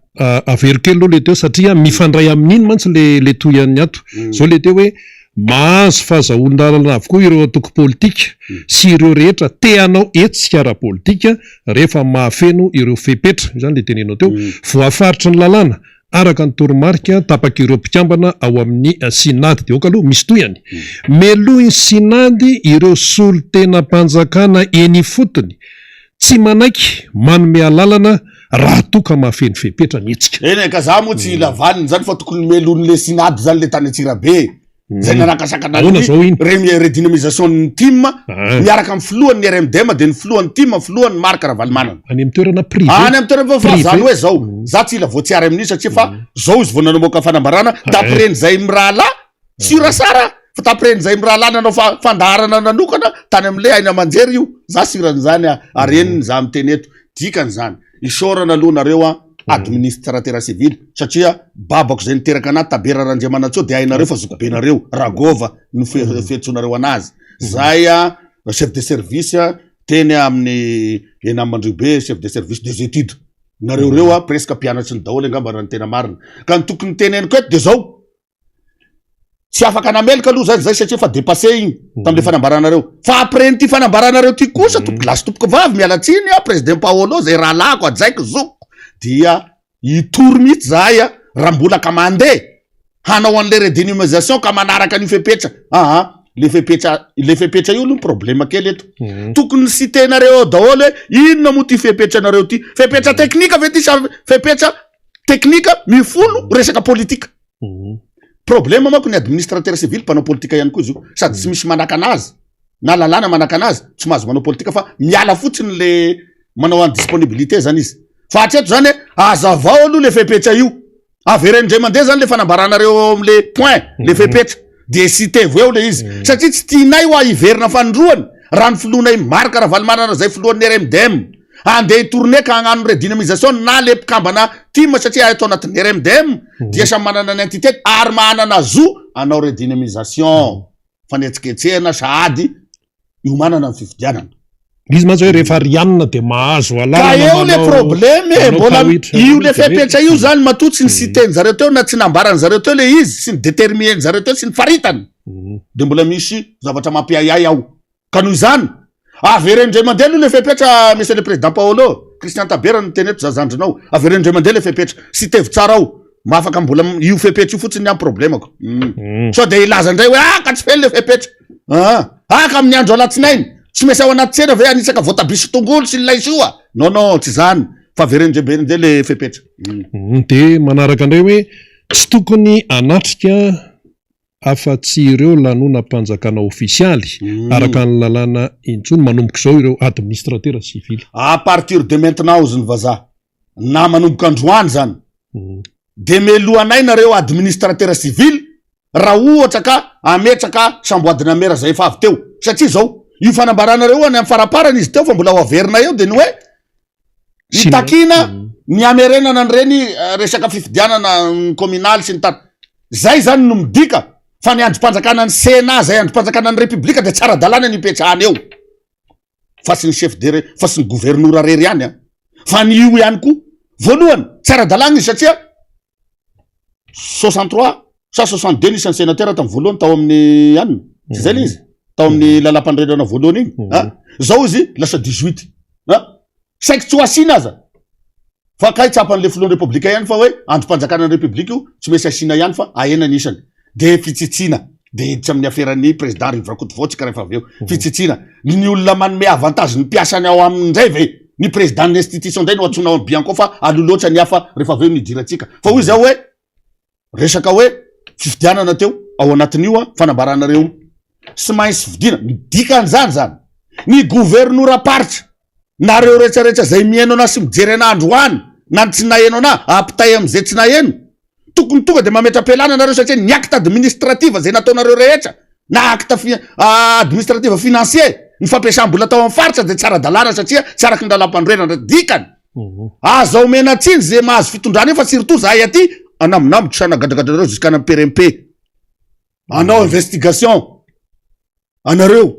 avero kely aloha le teo satria mifandray amin'iny mantsy le le tohian'ny ato. Zao le teo hoe mahazo fahazahoan-dalana avokoa ireo antoko politika sy ireo rehetra te hanao hetsika ara-politika rehefa mahafeno ireo fepetra, io zany le tenenao teo, voafaritry ny lalàna Araka ny toromarika tapak'ireo mpikambana ao amin'ny Synady, dia aoka aloha misy tohiny. Melohin'ny Synady ireo solontenam-panjakana eny ifotony tsy manaiky manome alalana raha toa ka mahafeno fepetra ny hetsika.
Eny e, ka za moa tsy hila valiny zany fa tokony melohin'le Synady zany le tany Antsirabe e. Zay nanakasakana
Ahoana zao iny?
Remi- redynamisation ny tim miaraka amin'ny filohan'ny RMDM dia ny filohan'ny tim filohan'ny Marc Ravalomanana.
Any amin'ny toerana privé.
Any amin'ny toerana fa zany hoe zao za tsy hila voatsiary amin'io satria fa zao izy vao nanamoaka fanambarana d'après n'izay mirahalahy sûr sara fa d'après n'izay mirahalahy nanao fa- fandaharana nanokana tany amin'le haino aman-jery io za sûr an'izany ah ary henony za miteny eto dikan'izany isaorana aloha nareo an administrateur civil satria babako izay niteraka anahy Tabera Randriamanantsoa dia hainareo fa zokibenareo Ragova no fiantsoanareo anazy zay a chef de service teny amin'ny ENAM Androhibe chef de service des études nareo reo a presque mpianatry ny daholo angamba raha ny tena marina ka ny tokony teneniko eto de zao Tsy afaka namelka aloha zany zay satria efa dépassé igny tamle fanambaranareo. Fa après n'ity fanambaranareo ty kosa tompoko lahy sy tompoko vavy miala tsiny a président Paolo zay rahalahiko hajaiko zokiko dia hitory mihitsy zahay a raha mbola ka mandeha hanao an'le redynamisation ka manaraka an'io fepetra aa le fepetra le fepetra io aloha ny problème kely eto. Tokony citer-nareo ao daholo hoe inona moa ty fepetranareo ty? Fepetra teknika ve ty sa fepetra teknika mifono resaka politika? Problème manko ny administrateur civil mpanao politika ihany koa izy io sady tsy misy manakana azy na lalàna manakana azy tsy mahazo manao politika fa miala fotsiny le manao indisponibilité zany izy fa hatreto zany azavao aloha le fepetra io avereno indray mandeha zany le fanambaranareo ao amle point le fepetra de citevo eo le izy satria tsy tianay hoa hiverina fanindroany raha ny filohanay Marc Ravalomanana zay filohan'ny RMDM Handeha hi-tourner ka hagnano redynamisation na le mpikambana tim satria ato anatin'ny RMDM dia samy manana ny entité ary manana zo hanao redynamisation fanetsiketsehana sahady hiomanana ny fifidianana.
Izy mantsy hoe rehefa rianina dia mahazo
Ka
alalana
eo le
manao
problème e,
manao
mbola
kawitra
io le
dia hoe
fepetra io zany matoa tsy ni-citer-ny zareo teo na tsy nambaran'ny zareo teo le izy sy ni-determiner-ny zareo teo sy ny faritany dia mbola misy zavatra mampiahiahy ao. Ka noho izany, avereno indray mandeha aloha le fepetra Monsieur le Président Paolo, Christian Tabera no miteny eto za zandrinao, avereno indray mandeha le fepetra, citevo tsara ao, mafaka mbola io fepetra io fotsiny ny ahy problemako. Mm. Sao dia hilaza indray hoe ah ka tsy feno le fepetra. Ah, ah ka amin'ny andro alatsinainy, tsy maintsy ao anaty tsena ve hanitsaka voatabia sy tongolo sy ny laisoa? Non non, tsy izany, fa avereno indray mandeha le fepetra.
Mm. Mm, dia manaraka indray hoe tsy tokony hanatrika afa-tsy ireo lanonam-panjakana ofisialy araka ny lalàna intsony manomboka izao ireo administratera sivily.
À partir de maintenant hozy ny vazaha. Na manomboka androany zany de melohanay nareo administrateur civil raha ohatra ka ametraka samboadina mera zay efa avy teo satria zao io fanambaranareo any amin'ny faraparany izy teo fa mbola ho averina eo de ny hoe itakiana ny hamerenana an'ireny resaka fifidianana communal sy ny tariny zay zany no midika fa ny andrim-panjakana ny Sénat zay andrim-panjakana ny République de tsy ara-dalàna ny ipetrahana eo. Fa tsy ny chef de fa tsy ny governora rery ihany an, fa ny io ihany koa. Voalohany, tsy ara-dalàna izy satria 63 sa 62 ny isan'ny sénateur tamin'ny voalohany tao amin'ny anona, tsy zay le izy? Tao amin'ny lalam-panorenana voalohany iny, a zao izy lasa 18, a saiky tsy ho asiana aza. Fa kay tsapan'le filohan'ny repoblika ihany fa hoe andrim-panjakana ny repoblika io, tsy maintsy asiana ihany fa ahena ny isany. De fitsitsiana, de hiditra amin'ny aferan'ny président Rivo Rakotovao tsika rehefa avy eo. Fitsitsiana, ny olona manome avantage ny mpiasany ao aminy indray ve? Ny président ny institution indray no antsoina ao amin'ny Bianco fa aloha loatra ny hafa rehefa avy eo no hidirantsika. Fa hoy zaho hoe, resaka hoe fifidianana teo ao anatin'io fanambaranareo io, tsy maintsy fidiana, ny dikan'izany zany, ny governoram-paritra, nareo rehetra rehetra zay mihaino anah sy mijery anah androany na ny tsy naheno anah, ampitay am'izay tsy naheno, tokony tonga de mametra-pialana nareo satria ny acte administrative zay nataonareo rehetra na acte fi- administrative financier, ny fampiasam-bola tao amin'ny faritra de tsy ara-dalàna satria tsy araky ny lalam-panorenana, dikany. Aza omena tsiny ze mahazo fitondrana io fa surtout zahay aty anambinambo tsy hanagadragadra anareo jusqu'à any PRMP. Hanao investigation anareo.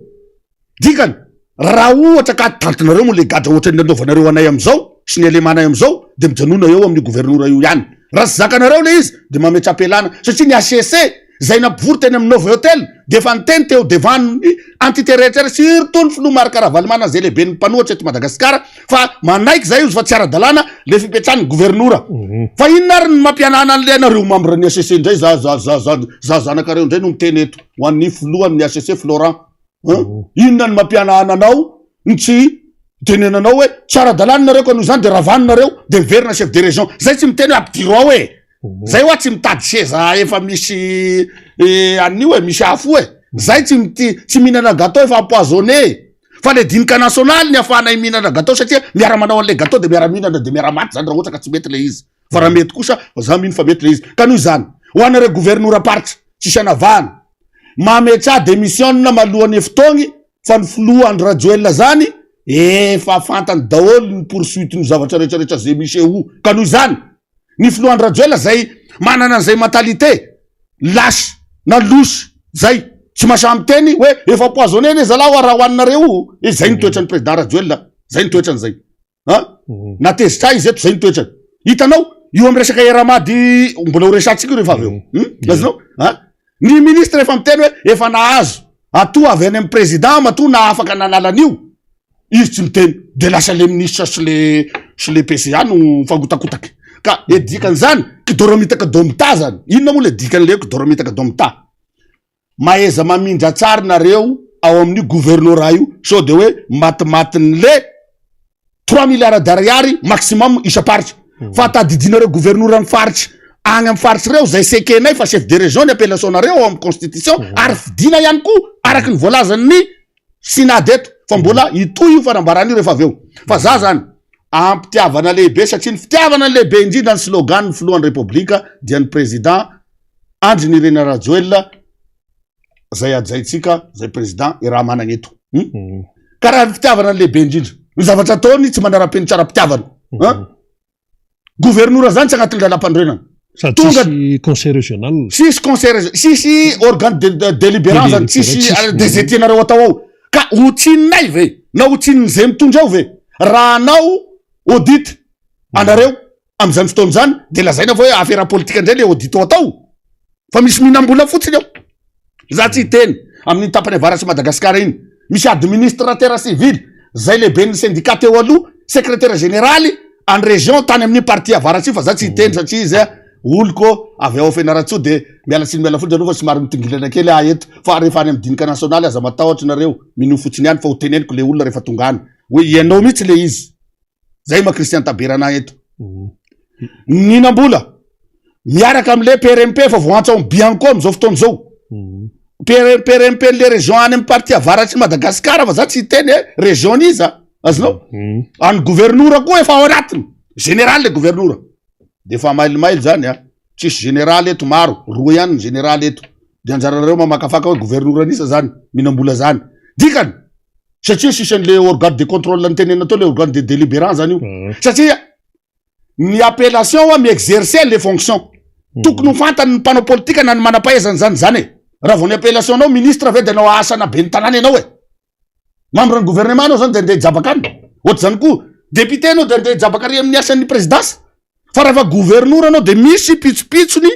Dikany raha ohatra ka tantinareo moa le gadra ohatran'ny nanaovanareo anay amizao sy ny alemanay amizao de mijanona eo amin'io governora io ihany. Raha tsy zakanareo le izy de mametrapialana satria ny HCC zay nampivory teny amin'ny Novotel dia efa niteny teo devant ny entité rehetra surtout ny filoha Marc Ravalomanana zay lehiben'ny mpanohitra eto Madagasikara fa manaiky zay izy fa tsy ara-dalàna le fipetrahan'ny governora. Fa inona ary ny mampianana an'le anareo membre ny HCC indray za za za za za zanakareo indray no miteny eto ho an'ny filohan'ny HCC Florent. Hein? Inona ny mampianana anao ny tsy itenenanao hoe tsy ara-dalàna nareo ka noho izany de ravano nareo de miverina chef de région. Zay tsy miteny hoe ampidiro ao e. Zay hoa tsy mitady seza efa misy an'io e, misy afo e. Zay tsy miti tsy mihinana gâteau efa empoisonné e. Fa le dinika nasionaly ny afahanay mihinana gâteau satria miara-manao an'le gâteau de miara-mihinana de miara-maty zany raha ohatra ka tsy mety le izy. Fa raha mety kosa za mino fa mety le izy. Ka noho izany, ho anareo governoram-paritra, tsisy anavahana, mametraha démission malohan'ny fotoagny fa ny filoha Andry Rajoelina zany efa fantany daholo ny poursuite ny zavatra rehetra rehetra zay misy eo. Ka noho izany, ny filoha Andry Rajoelina zay manana an'izay mentalité lâche na louche zay, tsy mahasahy miteny hoe efa empoisonné anie zalahy hoa raha hohaninareo io, e zay ny toetran'ny président Rajoelina, zay ny toetrany zay. A! Na tezitra ahy izy eto, zay ny toetrany. Hitanao, io amin'ny resaka Air-Mad mbola ho resahantsika io rehefa avy eo. Hum? Azonao? A! Ny ministre efa miteny hoe efa nahazo atoa avy any amin'ny président matoa nahafaka nanala an'io. Izy tsy miteny. De lasa le ministre sy le sy le PCA no mifangotakotaky. Ka e dikan'izany, kidoromitaka domta zany. Inona moa le dikan'le hoe kidoromitaka domta? Mahaiza mamindra tsara nareo ao amin'io gouvernorat io sao de hoe matimatin'le trois milliards d'ariary maximum isam-paritra fa tadidinareo governoran'ny faritra agny amin'ny faritra reo zay sekenay fa chef de région ny appellation nareo ao amin'ny constitution ary fidina ihany koa araky ny voalazan'ny synade eto fa mbola hitohy io fanambarana io rehefa avy eo fa za zany ampitiavana lehibe satria ny fitiavana ny lehibe indrindra ny slogan ny filohan'ny repoblika dia ny président Andry Nirina Rajoelina zay hajaintsika zay président iraha-manana eto. Hmm? Ka raha ny fitiavana ny lehibe indrindra, ny zavatra ataony tsy manara-penitra ara-pitiavana. Hmm. Governora zany tsy agnatin'ny lalam-panorenana.
Sady tsisy conseil régional.
Tsisy conseil régional, tsisy organe de, de, délibérant zany, tsisy DGT nareo atao ao. Ka ho tsininay ve na ho tsinin'izay mitondra ao ve raha hanao audit anareo Amin'izany fotoana izany dia lazaina fa hoe afera politika indray le audit ho atao fa misy mihinam-bola fotsiny ao. Za tsy hiteny amin'iny tapany avaratr'i Madagasikara iny. Misy administrateur civil zay lehiben'ny syndicat teo aloha, secrétaire général any région tany amin'iny partie avaratra io fa za tsy hiteny satria izy oloko avy ao Fianarantsoa dia miala tsiny miala fondro aloha fa somary mitongilana kely aho eto fa rehefa any amin'ny dinika nasionaly aza matahotra nareo, minoa fotsiny ihany fa ho teneniko le olona rehefa tonga any hoe ianao mihitsy le izy. Zay ma Christian Taberana eto. Ninam-bola miaraka amle PRMP efa voantsa ao Bianco amizao fotoana zao. PRMP PRMP le région any amin'ny partie avaratr'i Madagascar fa za tsy hiteny e région iza azonao? Any governora koa efa ao anatiny. Général le governora. De efa mailomailo zany a. Tsisy général eto maro, roa ihany ny général eto. De anjaranareo mamakafaka hoe governora an'isa zany, mihinam-bola zany. Dikany, satria sisy an'le organe de contrôle nitenenina teo, le organe de délibérant zany io. Satria ny appellation hoa mi-exercer le fonction. Tokony ho fantany ny mpanao politika na ny manam-pahaizana zany zany e. Raha vao ny appellation nao ministre ve de anao asana ben'ny tanàna ianao e. Membre ny gouvernement anao zany de andeha hijabaka any. Ohatr'izany koa député anao de andeha hijabaka ary amin'ny asan'ny présidence. Fa rehefa governora anao de misy pitsopitsony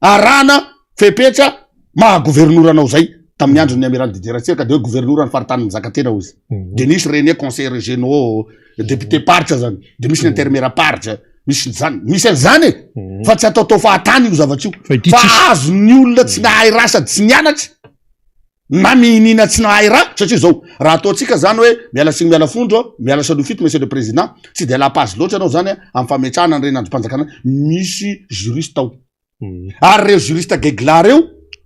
arahana fepetra maha governora anao zay. Tamin'ny andron'ny amiral Didier Ratsiraka de hoe governora ny faritany mizaka tena hozy. De nisy reny hoe conseil régionaux, député paritra zany, de misy ny intermédiaire paritra, misy zany, misy an'izany e. Fa tsy ataotao fahatany io zavatra io.
Fa ity
Fa
tsisy.
azon'ny olona tsy nahay raha sady tsy nianatra na mihinina tsy nahay raha, satria zao raha ataontsika zany hoe miala siny miala fondro, miala salofito monsieur le président, tsy de la page loatra anao zany amin'ny fametrahana ny renandrom-panjakana, misy juriste ao. Ary reo juriste gegla reo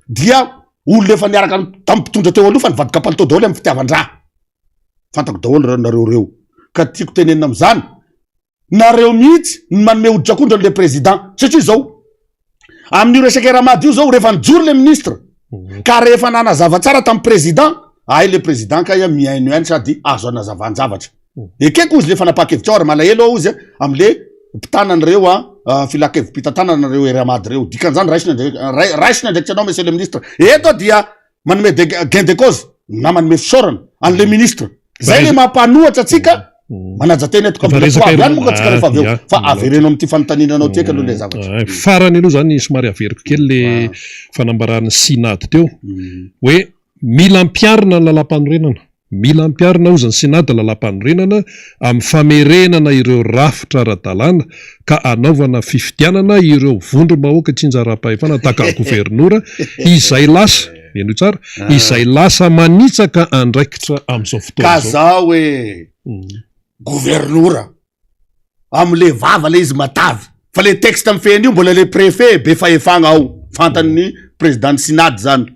dia olona efa niaraka tamin'ny mpitondra teo aloha fa nivadika palitao daholo amin'ny fitiavan-draha. Fantako daholo reo nareo reo. Ka tiako tenenina amin'izany, nareo mihitsy ny manome hoditra akondro an'le président, satria zao amin'io resaka Air Mad io zao rehefa nijoro le ministre ka rehefa nanazava tsara tamin'ny président, ay le président ka ia mihaino ihany sady azo anazavan-javatra. Ekeko ozy le fanapahan-kevitra ao ary malahelo aho ozy am'le mpitanan'ireo a filan-kevi-pitantanana reo Air Mad reo. Dikan'izany raisina andraikitra anao monsieur le ministre. Eto dia manome gain de cause na manome fisaorana an'le ministre. Zay le mampanohatra atsika manaja tena eto
Fa
ka
resaka
mbola ihany moa ka tsika rehefa avy eo. Fa avereno amin'ity fanontaniana tiaka aloha le zavatra.
Farany aloha zany somary averiko kely le fanambaran'ny Synad teo hoe mila ampiharina ny lalàm-panorenana. Mila ampiharina hozy ny Synad lalàm-panorenana amin'ny famerenana ireo rafitra ara-dalàna ka anaovana fifidianana ireo vondrom-bahoaka tsinjaram-pahefana tahaka ny governora izay lasa, henoy tsara, izay lasa manitsaka andraikitra amin'izao fotoana
Ka
izao.
zao hoe governora am'le vava le izy matavy fa le texte mifehiny io mbola le préfet be fahefagna ao, fantan'ny président ny Synad zany.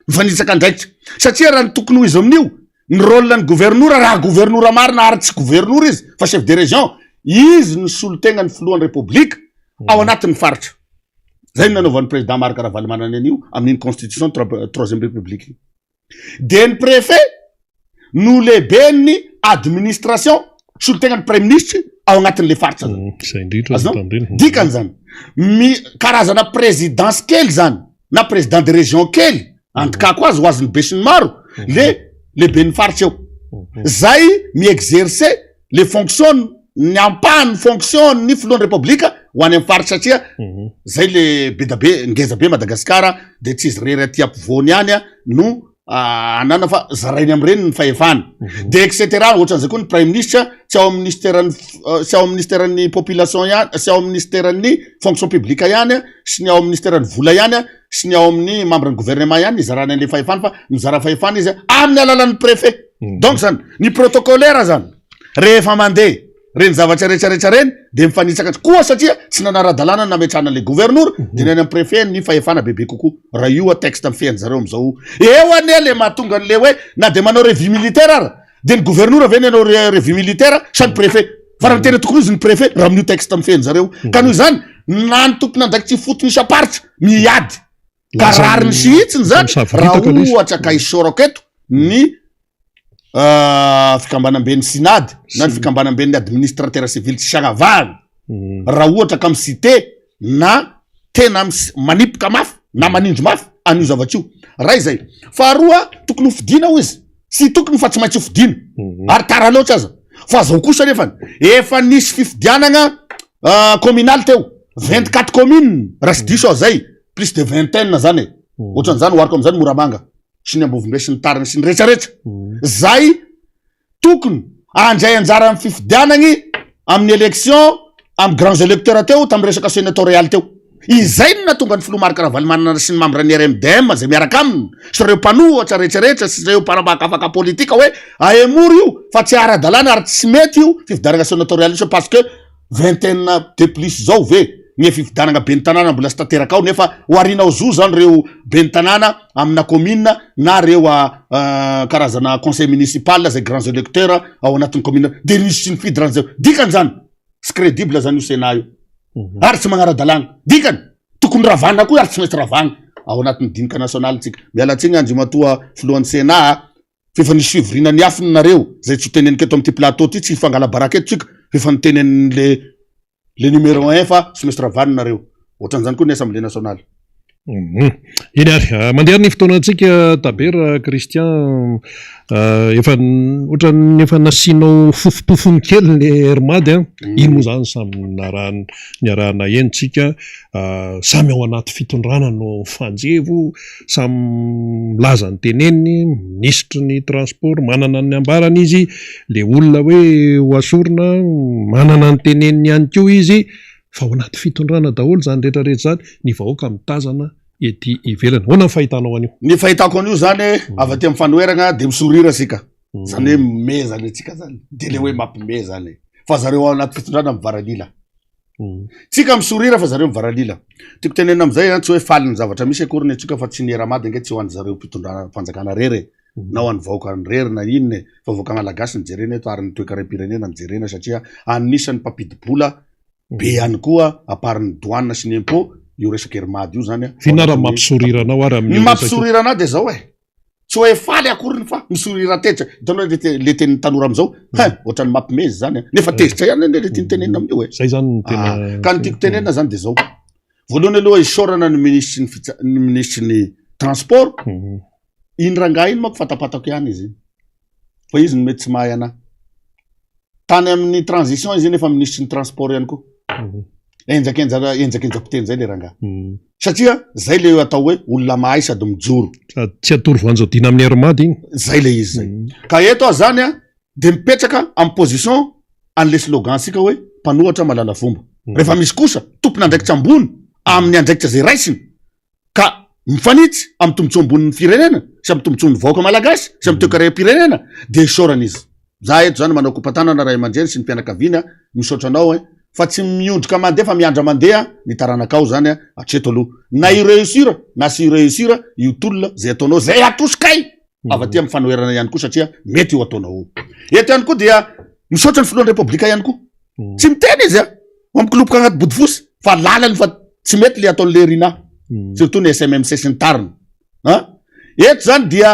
Mifanitsaka andraikitra satria raha ny tokony ho izy amin'io ny rôle ny governora, raha governora marina ary tsy governora izy fa chef de région izy, ny solotegna ny filohan'ny république ao anatin'ny faritra. Zay no nanaovan'ny président Marc Ravalomanana an'io amin'iny constitution troisième république iny. De ny préfet no lehiben'ny administration, solotegna ny premier ministre ao anatin'le faritra zany.
Zay indrindra
Azonao?
tandreny.
Dikany zany mi karazana présidence kely zany na président de région kely andikako azy ho azony be sy ny maro le lehiben'ny faritra eo zay mi-exercer le fonction, ny ampahany fonction ny filohan'ny république ho any amin'ny faritra, satria zay le be da be ngeza be Madagasikara de tsy izy rery aty ampovoany ihany a no anana fa zarainy am'ireny ny fahefana de et cetera. Ohatran'izay koa ny premier ministre tsy ao amin'ny ministèren'ny tsy ao amin'ny ministèren'ny population ihany, tsy ao amin'ny ministèren'ny fonction publique ihany a, sy ny ao amin'ny ministèren'ny vola ihany a, sy ny ao amin'ny membre ny gouvernement ihany izarany an'le fahefana, fa mizara fahefana izy a amin'ny alalan'ny préfet. Donc zany ny protocolaire zany rehefa mandeha reny zavatra rehetrarehetra reny de mifanitsaka koa, satria tsy nanara-dalàna nametrahana le gouverneur de ny any amin'ny préfet ny fahefana bebe kokoa. Raha io a texte mifehy zareo am'izao eo ane le mahatonga an'le hoe na de manao revue militaire ara de ny gouverneur ve ny anao revue militaire sa ny préfet? Fa raha ny tena tokony izy ny préfet raha amin'io texte mifehy zareo. Ka noho izany na ny tompony andraikitsy fotony isam-paritra miady ka
Lasa
rariny sy hitsiny zany
misavoritaka
raha
le izy.
Ohatra ka isaorako eto ny fikambanamben'ny Synad na ny fikambanamben'ny administrateur civil tsy sagnavahana raha ohatra ka mi-cité na tena manipoka mafy na manindry mafy an'io zavatra io. Ray zay. Faharoa, tokony ho fidina ho izy, sy tokony fa tsy maintsy ho fidina ary tara loatra aza. Fa zao kosa nefany efa nisy fifidianana communal teo, 24 communes raha sy diso aho zay, plus de vingtaine zany e. Ohatran'izany ohariko am'izany Moramanga sy ny Ambovombe sy ny tariny sy ny rehetrarehetra zay tokony andray anjara amin'ny fifidianany amin'ny élection amin'ny grands électeurs teo tamin'ny resaka sénatorial teo. Izay no natonga ny filoha Marc Ravalomanana sy ny membre ny RMDM zay miaraka aminy sy ireo mpanohatra rehetrarehetra sy ireo mpanambakafaka politika hoe aemory io fa tsy ara-dalàna ary tsy mety io fifidianana sénatorial io, parce que vingtaine de plus zao ve ny fifidianana ben'ny tanàna mbola sy tanteraka ao, nefa hoarinao zo zany reo ben'ny tanàna amina commune na reo karazana conseil municipal zay grands électeurs ao anatin'ny commune de nisy sy nifidy rany zay. Dikan'izany Tsy crédible zany io Sénat io. Ary tsy magnara-dalàgna. Dikany, tokony ravana koa ary tsy maintsy ravagna ao anatin'ny dinika nasionaly tsika. Miala tsiny Andriamatoa filohan'ny Sénat a, f'efa nisy fivoriana niafina nareo, zay tsy ho teneniko eto amin'ity plateau ty, tsy hifangala baraka eto tsika, f'efa nitenenin'le le numéro un fa tsy maintsy ravana nareo. Ohatran'izany koa ny Assemblée nationale.
Eny ary, mandeha ary ny fotoanantsika Tabera Christian, efa ohatran'ny efa nasianao fofompofony kely ny Air Mad an, iny moa izany samy narahan- niarahana heno tsika, samy ao anaty fitondrana no mifanjevo, samy milaza ny teneniny, minisitry ny transport manana ny ambarany izy, le olona hoe ho asorina manana ny teneniny ihany koa izy, Fa ao anaty fitondrana daholo izany rehetra rehetra izany, ny vahoaka mitazana ety ivelany. Ahoana ny fahitanao an'io?
Ny fahitako an'io zany avy aty amin'ny fanoherana de misorira sika. Zany hoe mime zany antsika zany. De le hoe mampime zany. Fa zareo ao anaty fitondrana mivaralila. Tsika misorira fa zareo mivaralila. Tiako tenenina amizay an, tsy hoe faly ny zavatra misy akory ny antsika fa tsy ny Air-Mad ange tsy ho an'zareo mpitondrana fanjakana rery e. Na ho an'ny vahoaka rery na inona e. Fa vahoaka malagasy no jerena eto ary ny toekarem-pirenena no jerena satria anisan'ny mpampidi-bola be ihany koa à part ny douane sy ny impôt io resaka Air-Mad io zany a.
F'inona ary ny mampisorira anao ary
amin'io resaka io? Ny mampisorira anah de zao e, tsy hoe faly akoriny fa misorira tezitra, hitanao le te- le tenin'ny tanora amizao, hein ohatran'ny mampimezy zany a, nefa tezitra ihany anie le tiany tenenina amin'io e.
Zay zany no tena.
Ah, ka ny tiako tenenina zany de zao, voalohany aloha isaorana ny minisitry ny fitsa- ny minisitry ny transport, iny rangahy iny manko fatapatako ihany izy iny, fa izy no mety tsy mahay anah. Tany amin'ny transition izy iny efa minisitry ny transport ihany koa. Enjakenja enjakenjam-piteny zay le rangahy. Satria zay le atao hoe olona mahay sady mijoro.
Sady tsy atoro voanjo dina amin'ny Air Mad iny.
Zay le izy zay. Ka eto aho zany a de mipetraka amin'ny position an'le slogan tsika hoe mpanohatra mahalala fomba. Rehefa misy kosa tompon'andraikitra ambony amin'ny andraikitra zay raisiny ka mifanitsy amin'ny tombontsoa ambonin'ny firenena sy amin'ny tombontsoan'ny vahoaka malagasy sy amin'ny toekarem-pirenena dia isaorana izy. Za eto zany manao kopa-tanana ray aman-dreny sy ny mpianakaviana misaotra anao e fa tsy miondrika mandeha fa miandra mandeha ny taranakao zany hatreto aloha na hi réussir na tsy hi réussir io tolona zay ataonao zay atosikay avy aty amin'ny fanoherana ihany koa satria mety io ataonao io. Eto ihany koa dia misaotra ny filohan'ny repoblika ihany koa. Tsy miteny izy a, mampikilopoka agnaty bodifosy fa lalany fa tsy mety le ataon'le Rina. Surtout ny SMMC sy ny tariny. An? Eto zany dia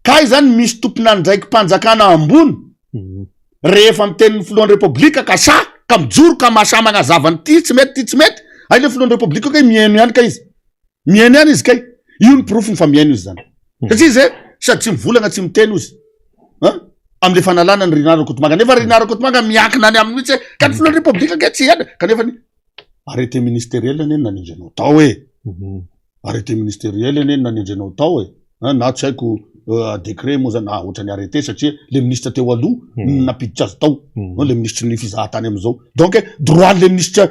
kay zany misy tompon'andraiki-panjakana ambony rehefa miteny ny filohan'ny repoblika ka sahy ka mijoro ka mahasahy magnazava an'ity tsy mety ty tsy mety, hay le filohan'ny repoblika kay mihaino ihany kay izy. Mihaino ihany izy kay. Io ny porofony fa mihaino izy zany. Satria izy sady tsy mivolagna tsy miteny ozy. An? Amle fanalana ny Rinah Rakotomanga. Nefa Rinah Rakotomanga miankina any aminy mihitsy hoe ka ny filohan'ny repoblika ange tsy hihaino. Kanefa ny arrêté ministériel anie no nanendry anao tao e. Arrêté ministériel anie no nanendry anao tao e. An, na tsy haiko décret moa zany, ah ohatran'ny arrêté satria le ministre teo aloha no nampiditra azy tao. Le ministre ny fizahatany amizao. Donc droit le ministre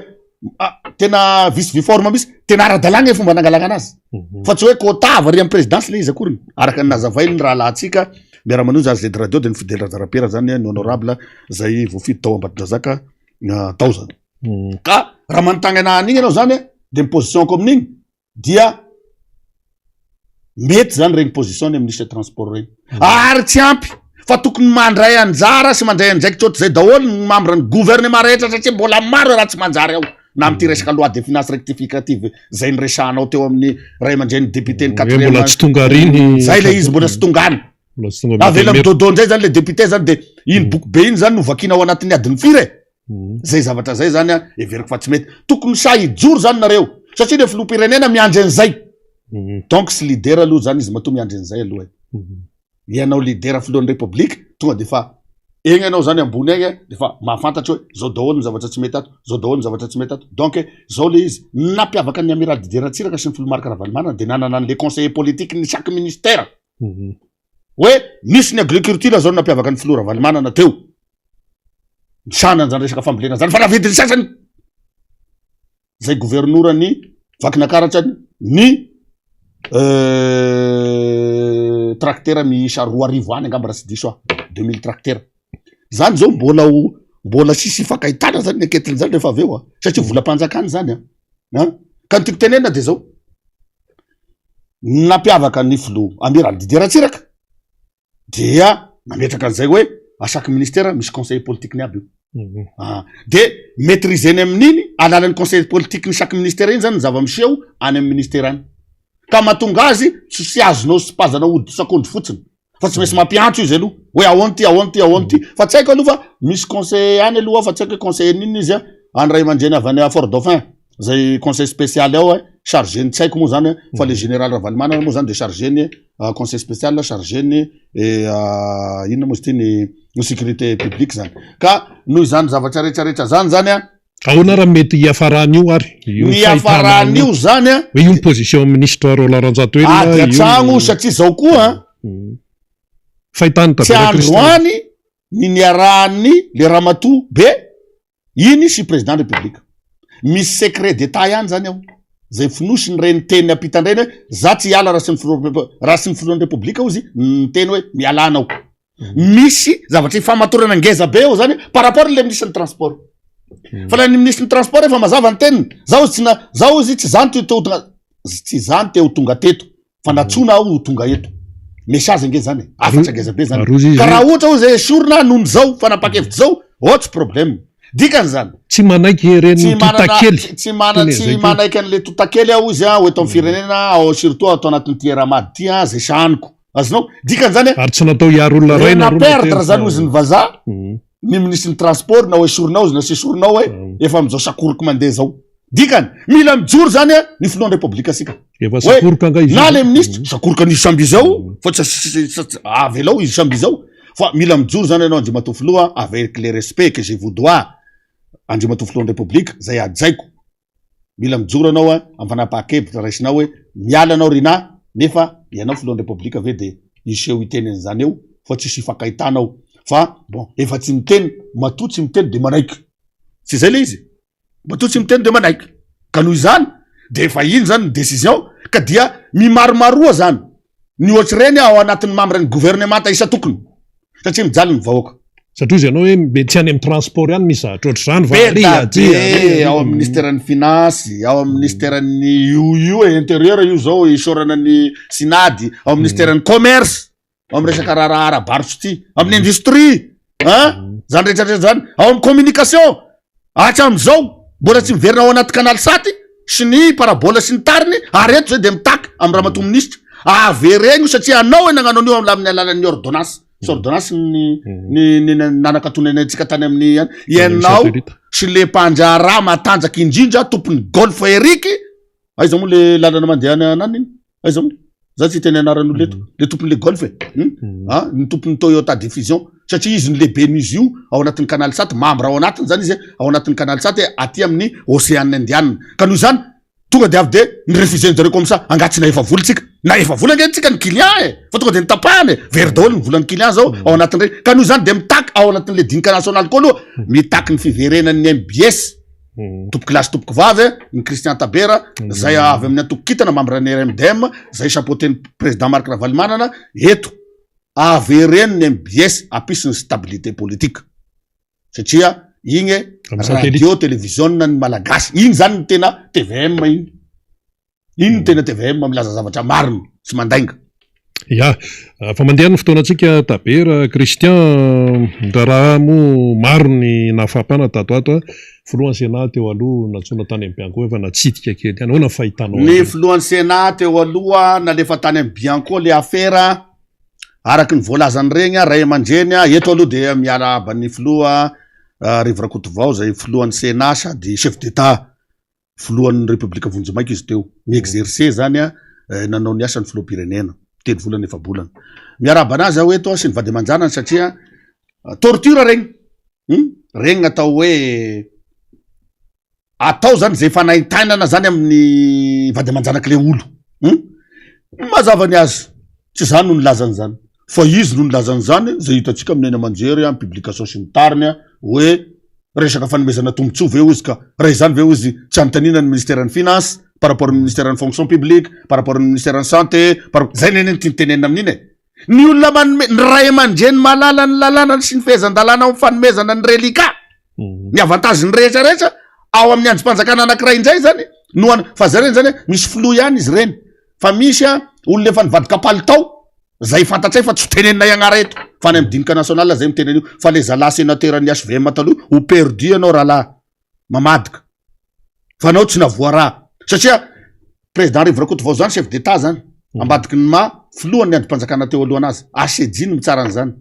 Ah, tena vice vi forme mihitsy, tena ara-dalàna ny fomba nangalana anazy. Mhm. Fa tsy hoe quota avy ary amin'ny présidence le izy akoriny. Araka ny nazavain'ny rahalahintsika miara-manonja azy ZD Radio dia ny Fidèle Rajarapera zany ny honorable zay voafidy tao Ambatondrazaka ah, tao zany. Mhm. Ka raha manontany anahy an'igny ianao zany dia ny position-ko amin'igny dia mety zany regny position ny ministre transport regny mm. ary tsy ampy fa tokony mandray anjara sy mandray andraikitra ohatr'izay daholo ny membre ny gouvernement rehetra satria mbola maro raha tsy manjary ao na amin'ity mm. resaka loi de finance rectificative zay niresahanao teo amin'ny ray aman-dreny député ny
quatrième mbola tsy tonga riny
zay le izy mbola tsy tonga any avela midodo ndray zany le député zany de iny mm. boky be iny zany no vakiana ao anatin'ny adiny firy e Zay zavatra zay zany a heveriko fa tsy mety. Tokony sahy hijoro zany nareo satria le filoham-pirenena miandry an'izay. Donc tsy leader aloha zany izy matoa miandry an'izay aloha e. Ianao leader filohan'ny repoblika tonga de fa egny ianao zany ambony egny de fa mahafantatra hoe zao daholo ny zavatra tsy mety ato, zao daholo ny zavatra tsy mety ato. Donc zao le izy. Ny nampiavaka ny amiral Didier Ratsiraka sy ny filoha Marc Ravalomanana de nanana an'le conseiller politique ny chaque ministère. Hoe nisy ny agriculture zao no nampiavaka ny filoha Ravalomanana teo. Misahana an'izany resaka fambolena zany fa raha vidin'ny sasany zay governoran'ny Vakinakaratra ny tracteur miisa 2000 any angamba raha tsy diso aho, 2000 tracteur. Zany zao mbola ho mbola tsisy ifankahitana zany ny anketiny zany rehefa avy eo a, satria volam-panjakana zany a. An! Ka ny tiako tenenina de zao, ny nampiavaka ny filoha Amiral Didier Ratsiraka dia nametraka an'izay hoe à chaque ministère misy conseiller politique-ny aby io. Ah, de maîtriser-ny amin'iny alalan'ny conseil politique ny chaque ministère iny zany ny zava-miseho any amin'ny ministère any. Ka mahatonga azy tsy tsy azonao sipazana hodisak'ondry fotsiny fa tsy maintsy mampiantso izy aloha hoe ahoana ty, ahoana ty, ahoana ty. Fa tsy haiko aloha fa misy conseiller any aloha ao fa tsy haiko hoe conseiller n'inona izy an, any ray aman-dreny avy any Fort Dauphin zay conseil spécial ao chargé ny tsy haiko moa zany an, fa le général Ravalomanana moa zany de chargé ny conseil spécial, chargé ny inona moa izy ty ny ny sécurité publique zany. Ka noho izany zavatra rehetra rehetra zany zany an.
Ahoana ary mety hiafaran'io ary?
Io Ny hiafaran'io zany an.
Hoe io ny position minisitra Roland Ranjatoelina.
Ady an-tragno satria zao koa an.
Fahitany
Tsy
Tabera Christian.
androany ny niarahan'ny le ramatoa be iny sy président république. Misy secret d'état ihany zany ao. Zay fonosin'ireny teny ampitan-dreny hoe za tsy hiala raha tsy ny filoha raha tsy ny filohan'ny république hozy niteny hoe mialà anao. Misy zavatra ifamatorana ngeza be eo zany par rapport le ministre ny transport. Fa la ny ministre ny transport efa mazava ny teniny. Zaho tsy na zaho izy tsy zany te ho tonga tsy zany te ho tonga teto fa natsoina aho ho tonga eto. Message ange zany e. Hafatra ngeza be zany. Ka raha ohatra hoe zay esorina noho ny zao fanapahan-kevitra zao, oh tsy problème. Dikany zany.
Tsy manaiky ireny totakely.
Tsy mana tsy manaiky an'le totakely aho izy ho eto amin'ny firenena ao surtout ato anatin'ity Air Mad ity zay sahaniko. Azonao? Dikany zany
Ary tsy natao hiaro olona ray
na roa. perdre zany ozy ny vazaha, ny ministre ny transport na ho esorinao izy na tsy esorinao hoe efa amin'izao sakoroka mandeha zao. Dikany, mila mijoro zany ny filohan'ny Repoblika sika.
Efa sakoroka
angaha izy io? Na le ministre, sakoroka an'izy samby izy ao, fa tsy avelao izy samby izy ao, fa mila mijoro zany ianao Andriamatoa Filoha avec le respect que je vous dois Andriamatoa Filohan'ny Repoblika, zay hajaiko. Mila mijoro ianao amin'ny fanapahan-kevitra raisinao hoe miala anao Rinah nefa ianao filohan'ny Repoblika ve dia hiseho hiteny an'izany eo fa tsisy hifankahitana ao fa bon efa tsy miteny matoa tsy miteny dia manaiky tsy izay le izy matoa tsy miteny dia manaiky ka noho izany dia efa iny zany ny décision ka dia mimaromaroa zany Ny ohatr'ireny ao anatin'ny membre ny gouvernemanta isan-tokony satria mijaly ny vahoaka.
Satria hozy ianao hoe mbe tsy any amin'ny transport ihany misy zavatra ohatr'izany
fa Be da be ao amin'ny ministeran'ny finance, ao amin'ny ministeran'ny io io e intérieur io zao isaorana ny Synady, ao amin'ny ministeran'ny commerce, ao amin'ny resaka raharaha ara-barotra ity, amin'ny industrie, An! Zany rehetra rehetra zany. Ao amin'ny communication, hatramin'izao, mbola tsy miverina ao anaty canal sat sy ny parabole sy ny tariny, ary eto zay dia mitaky amin'ny ramatoa minisitra, avereno satria anao e nagnano an'io amin'ny alalan'ny ordonnance. Tsy ordonnance ny ny ny nanakatonana antsika tany amin'ny any. Ianao sy le mpandraharaha matanjaka indrindra tompon'ny golf Eric, aiza moa le lalana mandeha any anany iny? Aiza moa? Za tsy hiteny anaran'olona eto. Le tompon'le golf e. Hmm? Ah, ny tompon'ny Toyota Diffusion. Satria izy ny lehiben'izy io ao anatin'ny Canal Sat, membre ao anatiny zany izy ao anatin'ny Canal Sat aty amin'ny Océan Indian. Ka noho izany, tonga de avy de ny refuser zareo comme ça. Angaha tsy nahefa vola tsika? Nahefa vola ange tsika ny client e. Fa tonga de nitapahana e. Very daholo ny volan'ny client zao ao anatin'ireny. Ka noho izany de mitaky ao anatin'le dinika nasionaly koa aloha, mitaky ny fiverenan'ny MBS. Tompoko lahy sy tompoko vavy, ny Christian Tabera, zay avy amin'ny antoko Kintana, membre ny RMDM, zay chapeauté-n'ny président Marc Ravalomanana, eto avereno ny MBS hampisy ny stabilité politique. Satria igny radio, télévision ny Malagasy, igny zany ny tena tvm igny. Iny no tena tvm milaza zavatra marina sy mandainga.
Ya, fa mandeha ny fotoanantsika Tabera Christian, ny raharaha moa maro ny nahafampana tato ato, filohan'ny Sénat teo aloha nantsoina tany amin'ny Bianco efa natsidika kely ihany, ahoana ny fahitanao
azy? Ny filohan'ny Sénat teo aloha nalefa tany amin'ny Bianco le afera, araka ny voalazan'ireny ray aman-dreny, eto aloha dia miarahaba ny filoha Rivo Rakotovao izay filohan'ny Sénat sady chef d'Etat. filohan'ny Repoblika vonjimaika izy teo, mi-exercer zany a, nanao ny asan'ny filoham-pirenena, telo volana efa-bolana. Miarahaba anazy aho eto sy ny vady aman-janany satria torture regny, hum, regny natao hoe atao zany zay fanaintainana zany amin'ny vady aman-janak'le olo, hum, mazava ny azy, tsy za no nilaza an'izany fa izy no nilaza an'izany, zay hitantsika amin'ny haino aman-jery, amin'ny publication sy ny tariny hoe Resaka fanomezana tombotsoa ve ozy ka raha izany ve ozy tsy anontaniana ny ministeran'ny finance par rapport ny ministeran'ny fonction publique par rapport ny ministeran'ny santé par zay nene ny tiany tenenina amin'iny e! Ny olona manome ny ray aman-dreny mahalala ny lalàna sy ny fehezan-dalàna ao amin'ny fanomezana ny reliquat ny avantage ny rehetra rehetra ao amin'ny andrim-panjakana anankiray indray zany no an fa zay reny zany misy filoha ihany izy ireny fa misy a olona efa nivadika palitao zay fantatray fa tsy ho teneninay agnara eto. Fa any amin'ny dinika national zay miteny an'io. Fa le zalahy sénateur ny HVM taloha ho perdu ianao rahalahy. Mamadika. Fa anao tsy navoaraha. Satria président Rivo Rakotovao zany chef d'état zany. Ambadiky ny maha filohan'ny andrim-panjakana teo alohana azy. HCJ no mitsara an'izany.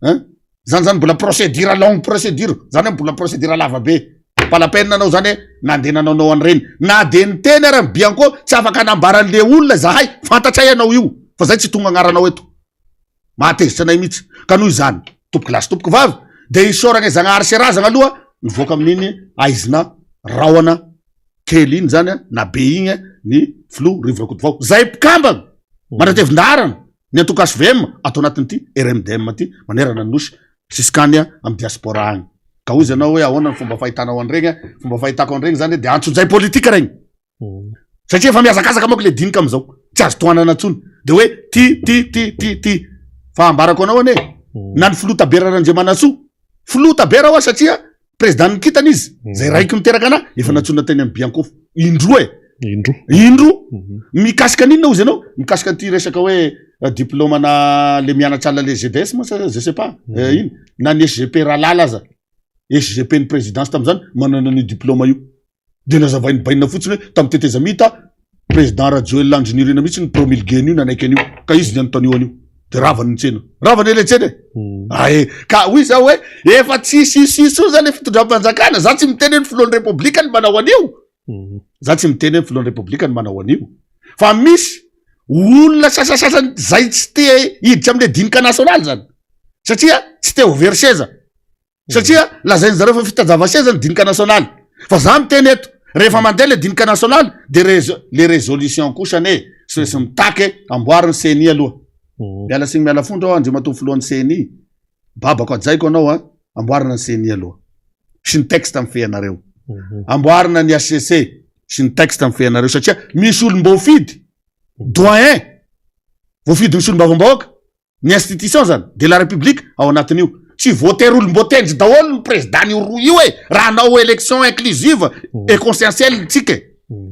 Hein? Zany zany mbola procédure longue procédure. Zany hoe mbola procédure lava be. Pas la peine anao zany hoe nandeha nanaonao an'ireny. Na de niteny ara ny Bianco tsy afaka hanambara an'le olona zahay. Fantatray ianao io. Fa zay tsy tonga agnaranao eto. Mahatezitra anay mihitsy. Ka noho izany, tompoko lahy sy tompoko vavy, dia isaoragna i Zagnahary sy Razagna aloha nivoaka amin'iny aizina rahona kely iny zany na be igny ny filoha Rivo Rakotovao. Zay mpikambana manatevin-daharana ny antoko HVM ato anatin'ity RMDM ty manerana ny Nosy ziskany amin'ny diaspora agny. Ka hoy izy anao hoe ahoana ny fomba fahitanao an'iregny? Fomba fahitako an'iregny zany dia antsojay politika regny. Satria efa mihazakazaka manko le dinika amizao, tsy azo tohanana tsony. De hoe ty ty ty ty ty. Fa ambarako anao anie, na ny filoha Tabera Randriamanantsoa, filoha Tabera hoa satria président ny kintana izy, zay raiko niteraka anah, efa nantsoina teny amin'ny Bianco indroa e.
Indroa.
Indroa. Mikasika an'inona hozy ianao? Mikasika an'ity resaka hoe diplôme na le mianatra alina le GDS moa sa je sais pas, iny, na ny SGP Ralala aza, SGP ny présidence tamin'izany manana an'io diplôme io. Dia nazavain'i Bainina fotsiny hoe tamin'ny tetezamita, président Rajoelina Andry Nirina mihitsy no promulguer an'io nanaiky an'io, ka izy ny anontanio an'io. Dia rava ny tsena. Rava anie ilay tsena e! Ae, ka hoy za hoe efa tsisy hisy intsony zany le fitondram-panjakana, za tsy miteny hoe ny filohan'ny Repoblika no manao an'io, za tsy miteny hoe ny filohan'ny Repoblika no manao an'io, fa misy olona sasasasany zay tsy te hiditra amin'le dinika nasionaly zany, satria tsy te ho very seza. Satria lazain'ny zareo fa fitadiava seza ny dinika nasionaly. Fa za miteny eto, rehefa mandeha le dinika nasionaly de le résolution kosa anie tsy maintsy mitaky hoe amboary ny CENI aloha. Miala tsiny miala fondro aho Andriamatoa filohan'ny CENI, babako hajaiko anao a, amboarina ny CENI aloha sy ny texte mifehy anareo. Amboarina ny HCC sy ny texte mifehy anareo satria misy olom-boafidy, doyen, voafidin'ny solombavambahoaka. Ny institution zany de la république ao anatin'io. Tsy voatery olom-boatendry daholo ny président-n'io roa io e! Raha hanao élection inclusive et consensuelle tsika e!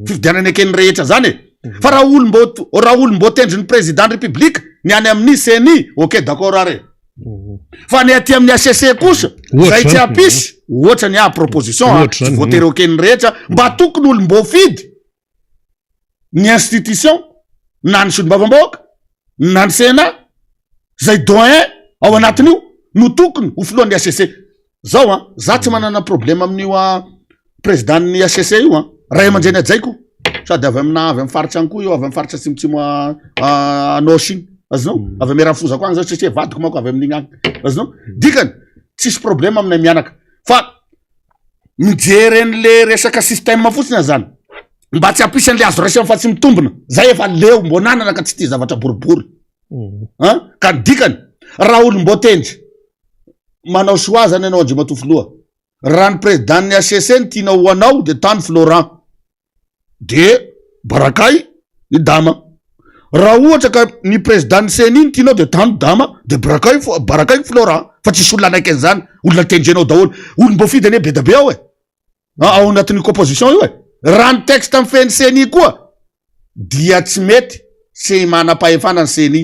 Fifidianana eken'ny rehetra zany e! Fa raha olom-boat- raha olom-boatendrin'ny président république ny any amin'ny CENI, ok d'accord ary e! Fa ny aty amin'ny HCC kosa, zay tsy hampisy, ohatra ny ahy proposition a, tsy voatery eken'ny rehetra, mba tokony olom-boafidy ny institution na ny solombavambahoaka na ny Sénat zay doyen ao anatin'io no tokony ho filohan'ny HCC. Zao an, za tsy manana problème amin'io président ny HCC io an, ray aman-dreny hajaiko sady avy amina avy amin'ny faritra any koa io, avy amin'ny faritra atsimotsimo Anôsy iny, azonao? Avy amin'ny Rafozako agny zao satria vadiko manko avy amin'igny agny, azonao? Dikany tsisy problème aminay mianaka fa mijery an'le resaka système fotsiny aho zany mba tsy hampisy an'le azo raisina fa tsy mitombina zay efa leo mbo nanana ka tsy tia zavatra boribory mhm. an ka ny dikany raha olom-boatendry manao choix zany ianao Andriamatoa Filoha raha ny président ny HCC ny tianao ho anao de tany Florent de barakay i dama raha ohatra ka ny président ny CENI ny tianao de tano dama de barakay barakay Florent fa tsisy olona anaiky an'izany olona tendrenao daholo olom-boafidy anie be da be ao e ao anatin'ny composition io e raha ny texte mifehy ny CENI koa dia tsy mety tsy manam-pahefana ny CENI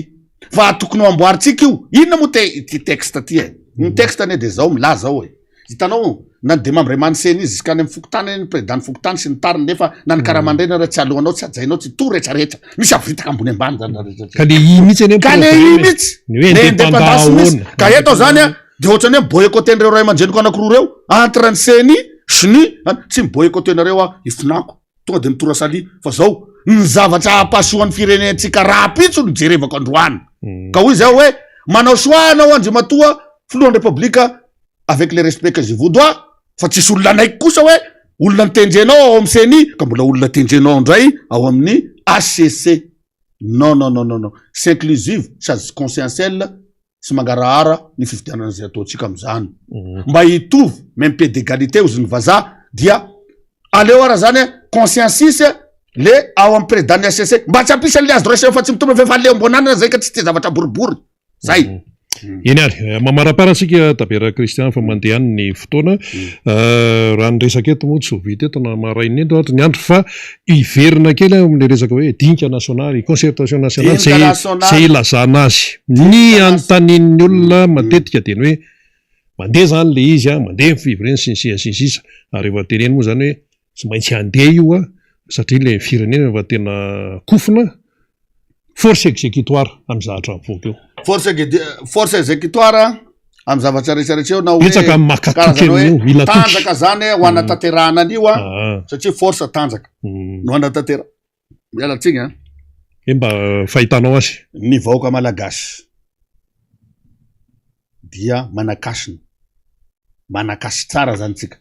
fa tokony ho amboarintsika io inona moa te ity texte ty e ny texte anie de zao milaza ao e Hitanao, na ny démembrement ny CENI jusqu'any amin'ny fokontany any, ny président ny fokontany sy ny tariny nefa na ny karamandraina ara tsy alohanao, tsy hajainao, tsy tout rehetra rehetra. Misy avitaka ambony ambany zany raha rehetra.
Ka le i mihitsy anie
Ka le i mihitsy.
Ny hoe
Le
indépendant
indépendance mihitsy.
ahoana?
Ka eto zany an, de ohatran'ny hoe mi-boycotter-n'ireo ray aman-dreniko anankiroa ireo, entre ny CENI sy ny, tsy mi-boycotter-nareo aho, ifonako. Tonga de mitora-salia fa zao ny zavatra hampasoa ny firenentsika rahampitso no jerevako androany. Ka hoy zaho hoe manao choix anao Andriamatoa filohan'ny Repoblika avec le respect que je vous dois fa tsisy olona hanaiky kosa hoe olona notendrenao ao amin'ny CENI ka mbola olona tendrenao indray ao amin'ny HCC. Non non non non non, c'est inclusive sady consensuel sy mangarahara ny fifidianana izay ataontsika amin'izany. Mba hitovy même pied d'égalité hozy ny vazaha dia aleo ara zany consciencis le ao amin'ny président ny HCC mba tsy hampisy an'le azo raisina fa tsy mitombo fa efa leo ambonanana zay ka tsy tia zavatra boribory zay.
Eny ary, eh, mamaraparana isika Tabera Christian fa mandeha any ny fotoana. Eh, raha ny resaka eto moa tsy ho vita eto na maraina eto ary ny andro fa hiverina kely aho amin'ilay resaka hoe dinika nasionaly, concertation nationale,
Dinika
izay
nasionaly.
izay ilazana azy. Ny anontanian'ny olona matetika dia ny hoe mandeha izany ilay izy, mandeha ny fivoriana sy ny sisa sy ny sisa ary efa teneno moa izany hoe tsy maintsy handeha io satria ilay firenena efa tena kofona. Force exécutoire amin'ny zavatra mivoaka eo.
Force force exécutoire amin'ny zavatra rehetra rehetra eo na hoe
Betsaka ny maka toky
karazana hoe
amin'io, mila toky.
tanjaka zany ho anatanterahana an'io a
Ah,
satria force tanjaka no anatantera miala tsiny a.
E mba fahitanao azy.
Ny vahoaka malagasy dia manakasina, manakasy tsara zany tsika.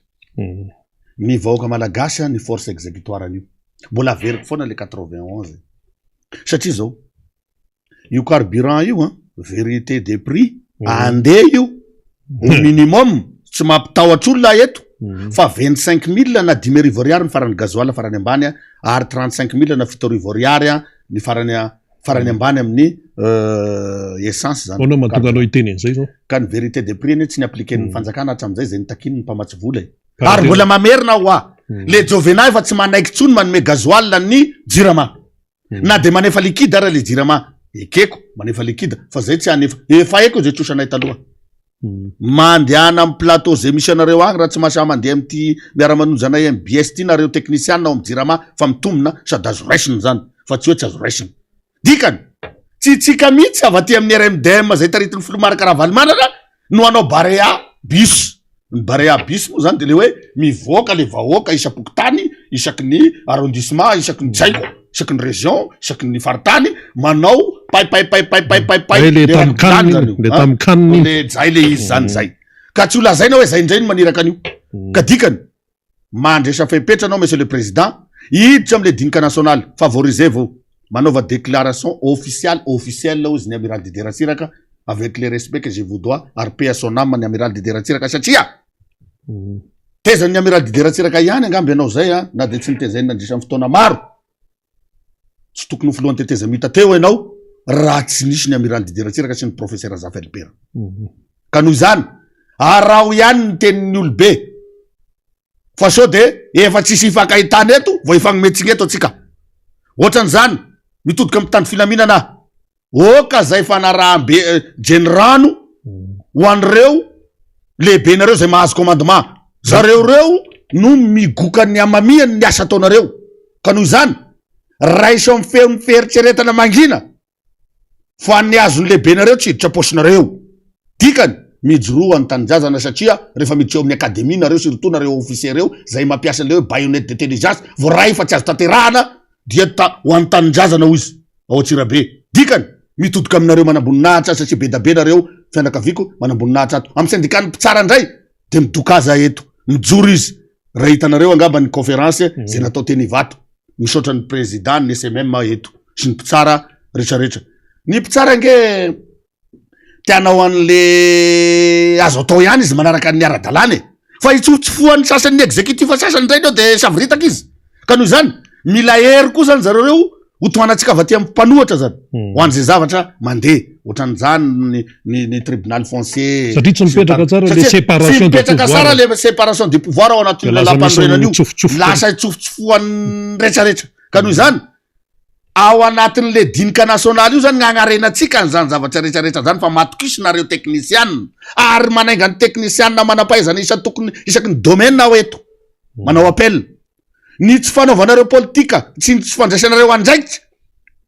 Ny vahoaka malagasy ny force exécutoire an'io. Mbola averiko foana le 91 satria zao io carburant io an, vérité des prix andeha io au minimum tsy mampitahotra olona eto fa 25000 na 5000 ariary ny farany gasoil farany ambany an, ary 35000 na 7000 ariary an ny farany farany ambany amin'ny essence zany.
Ahoana mahatonga anao hiteny an'izay zao?
Ka ny vérité des prix anie tsy ni-appliquer-n'ny fanjakana hatramin'izay izay nitakian'ny mpamatsy vola e. Ary mbola mamerina aho hoa, le Jovena efa tsy manaiky tsony manome gasoil ny Jirama. Na de manefa liquide ara le Jirama, ekeko manefa liquide fa zay tsy hanefa, efa haiko zay trosanay taloha. Mandehana amin'ny plateau zay misy anareo agny raha tsy mahasahy mandeha amin'ity miara-manonja anay MBS ty nareo teknisiana ao amin'ny Jirama fa mitombina sady azo raisina zany fa tsy hoe tsy azo raisina. Dikany, tsy tsika mihitsy avy aty amin'ny RMDM zay taritin'ny filoha Marc Ravalomanana no hanao Barea bus. Ny Barea bus moa zany de le hoe mivoaka le vahoaka isam-pokontany, isaky ny arrondissement, isaky ny tsy haiko, isaky ny région, isaky ny faritany, manao pay pay pay pay pay pay pay
Le
le
tamin'ny
rakidany
can
zany
iny,
io.
le
Ah,
tamin'ny can iny.
Le zay le izy zany zay. Ka tsy ho lazaina hoe zay indray no maniraka an'io. Ka dikany, Mandresa fepetra anao Monsieur le Président, hiditra amle dinika nasionaly, favorisez-vous, manaova déclaration officiale officielle hozy ny Amiral Didier Ratsiraka avec le respect que je vous dois ary paix à son âme ny Amiral Didier Ratsiraka satria tezan'ny Amiral Didier Ratsiraka ihany angamba ianao zay a, na dia tsy nitezainy nandritra ny fotoana maro, tsy tokony ho filohan'ny tetezamita teo ianao raha tsy nisy ny Amiral Didier Ratsiraka sy ny Professeur Zafy Albert. Ka noho izany, araho ihany ny tenin'ny olobe fa sao de efa tsisy hifankahitana eto vao hifagnome tsiny eto antsika. Ohatran'izany, mitodika amin'ny mpitandro filaminana aho. Oka zay fanaraham-be jenirano ho an'ireo lehibenareo zay mahazo commandement. Zareo reo no migoka ny hamamiany ny asa ataonareo. Ka noho izany, raiso amin'ny feon'ny fieritreretana mangina fa ny azon'ny lehibenareo tsy hiditra paosinareo. Dikany, mijoroa ho an'ny tanindrazana satria rehefa miditra eo amin'ny académie nareo surtout nareo officier reo zay mampiasa an'ilay hoe baïonnette d'intelligence voaray fa tsy azo tanterahana dia ta ho an'ny tanindrazana hoy izy ao Antsirabe. Dikany, mitodika aminareo manamboninahitra satria bedabe nareo fianakaviako manamboninahitra ato. Amin'ny syndicat-n'ny mpitsara indray dia midokaza eto. Mijoro izy. Raha hitanareo angamba ny conférence izay natao teny Ivato. Misaotra ny président ny SMM eto sy ny mpitsara retraretra. Ny mpitsara ange te hanao an'le azo atao ihany izy manaraka ny ara-dalàna e. Fa itsofotsofohan'ny sasany ny exécutif sasany indray eo de savoritaka izy. Ka noho izany mila hery koa zany zareo reo ho tohanantsika avy aty amin'ny mpanohatra zany. Hmm. Ho an'izay zavatra mandeha ohatran'izany ny ny ny tribunal foncier.
Satria tsy mipetraka tsara le séparation
de pouvoir. Tsy mipetraka tsara le séparation de pouvoir ao anatin'ny lalàmpanorenana io. Lasa itsofotsofohan'ny retraretra. Ka noho izany Ao anatin'le dinika nasionaly io zany ny hagnarenantsika an'izany zavatra rehetra rehetra zany fa matokisa nareo teknisiana ary manainga ny teknisiana manam-pahaizana isan-tokony isaky ny domaine aho eto manao appel ny tsy fanaovanareo politika sy ny tsy fandraisanareo andraikitra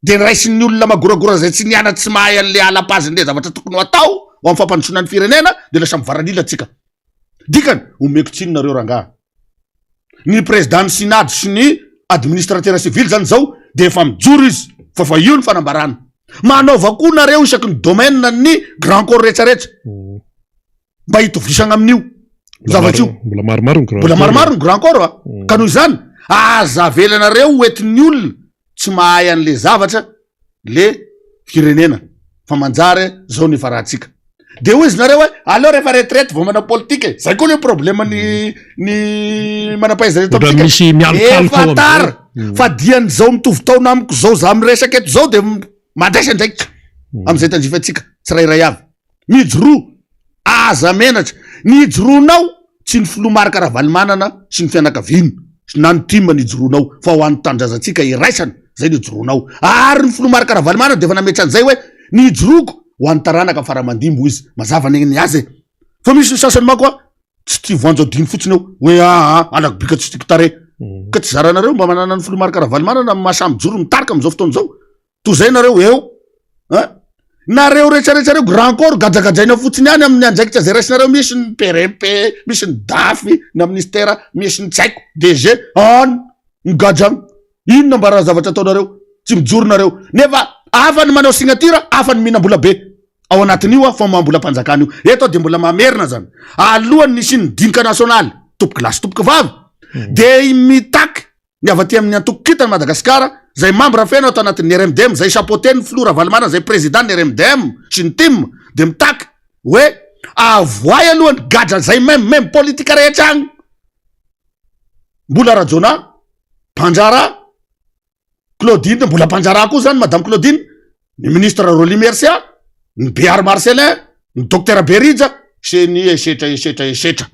de raisin'ny olona magoragora zay tsy niana tsy mahay an'le alapazin'le zavatra tokony ho atao ho amin'ny fampandrosoana ny firenena de lasa mivaranila tsika dikany omeko tsiny nareo rangaha Ny président ny synad sy ny administrateur civil zany zao de efa mijoro izy fa fa io ny fanambarana. Manaova koa nareo isaky ny domaine ny grand corps retraretra mba hitovisagna amin'io zavatra io.
Mbola maromaro ny grand
Mbola maromaro ny grand corps a. Ka noho izany aza avelanareo ho entin'ny olona tsy mahay an'le zavatra le firenena fa manjary zao ny farahantsika de hoy izy nareo hoe aleo rehefa retraite vao manao politique e zay koa le problème ny ny manam-pahaizana eto
Ohatran'ny
amintsika
misy mialokaloka
efa
ao amin'izay.
tara fa dian'izao mitovy taona amiko zao za miresaka eto zao de mandraisa andraikitra am'izay tandrify antsika tsirairay avy. Mijoroa! Aza menatra! Ny ijoroanao tsy ny filoha Marc Ravalomanana sy ny fianakaviany na ny tim ny ijoroanao fa ho an'ny tanindrazantsika iraisana zay no ijoroanao. Ary ny filoha Marc Ravalomanana dia efa nametra an'izay hoe ny ijoroako ho an'ny taranaka faramandimby hoy izy. Mazava anie ny azy e! Fa misy ny sasany manko a tsy tia voanjo adino fotsiny eo hoe aa alako bika tsy tiako tarehy. Ka tsy zaranareo mba manana ny filoha Marc Ravalomanana maha samy mijoro mitarika amin'izao fotoana izao. Toy izay nareo eo a! Nareo rehetra rehetra reo grand corps gadragadraina fotsiny ihany amin'ny andraikitra izay raisinareo misy ny PRMP, misy ny DAF, na ministera, misy ny tsy haiko DG any migadra any. Inona mba raha zavatra ataonareo? Tsy mijoro nareo. Nefa hafa ny manao signature, hafa ny mihinam-bola be ao anatin'io a, famoaham-bolam-panjakana io. Eto aho dia mbola mamerina zany. Alohan'ny nisian'ny dinika nasionaly, tompoko lahy sy tompoko vavy, dia mitaky Ny avy aty amin'ny antoko Kintan'i Madagasikara, izay mambra feno ato anatin'ny RMDM, izay chapeauter-n'ny filoha Ravalomanana izay président-n'ny RMDM sy ny tim, dia mitaky hoe avoahy aloha ny gadra izay même même politika rehetra agny. Mbola Rajaonah, mpandraharaha, Claudine mbola mpandraharaha koa zany madame Claudine, ny ministre Rolly Mercia, ny Behary Marcellin, ny docteur Berija, sy ny esetra esetra esetra.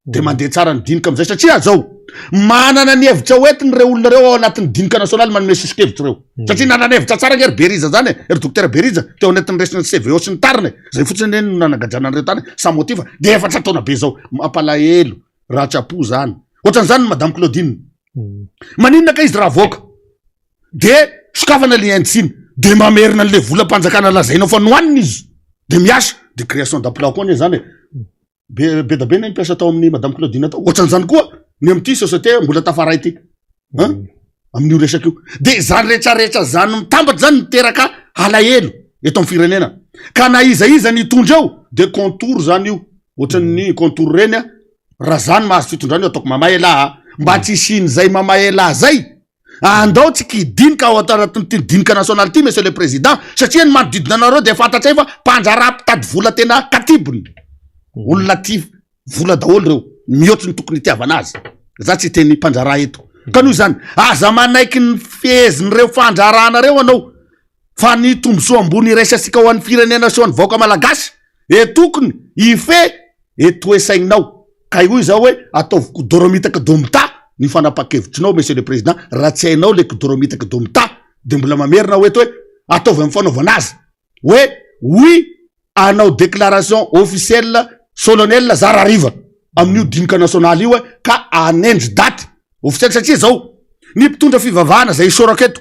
De mandeha tsara ny dinika amizay satria zao manana ny hevitra hoentiny ireo olona ireo ao anatin'ny dinika nasionaly manome soso-kevitra ireo. Satria nanana hevitra tsara ange ry Berija zany e, ry docteur Berija teo anatin'ny resiny CVO sy ny tariny e. Zay fotsiny anie no nanagadrana an'ireo tany sans motif de efatra taona be zao. Mampalahelo, ratram-po zany. Ohatran'izany ny madame Claudine. Maninona kay izy raha avoaka? De sokafana le Inde-Chine de mamerina an'le volam-panjakana lazainao fa nohanina izy de miasa de création d'emploi koa anie zany e. Be be da be ny mpiasa tao amin'ny madame Claudine tao. Ohatran'izany koa ny amin'ity société mbola tafaray ity. Hein? Amin'io resaka io. De zany rehetrarehetra zany mitambatra zany miteraka alahelo eto amin'ny firenena. Ka na iza iza ny hitondra eo de contour zany io. Ohatran'ny contour reny a. Raha zany mahazo fitondrana io ataoko mamay elah a. Mba tsy hisian'izay mamay elah zay. Andao tsika hidinika ao anatin'ity dinika nasionaly ity monsieur le président satria ny manodidina anareo dia fantatray fa mpandraharaha mpitady vola tena katibiny. Olona tia vola daholo ireo, mihoatry ny tokony hitiavana azy. Za tsy hiteny mpandraharaha eto. Ka noho izany, aza manaiky ny fehezin'ireo fandraharahanareo anao fa ny tombontsoa ambony iraisantsika ho an'ny firenena sy ho an'ny vahoaka malagasy e tokony hifehy e toe-sainao. Ka hoy izaho hoe ataovy kidoromita kidomita ny fanapahan-kevitrinao monsieur le président, raha tsy hainao le kidoromita kidomita de mbola mamerina aho eto hoe ataovy amin'ny fanaovana azy hoe oui hanao déclaration officielle solennelle za rahariva amin'io dinika nasionaly io ka hanendry daty officielle satria zao ny mpitondra fivavahana zay isaorako eto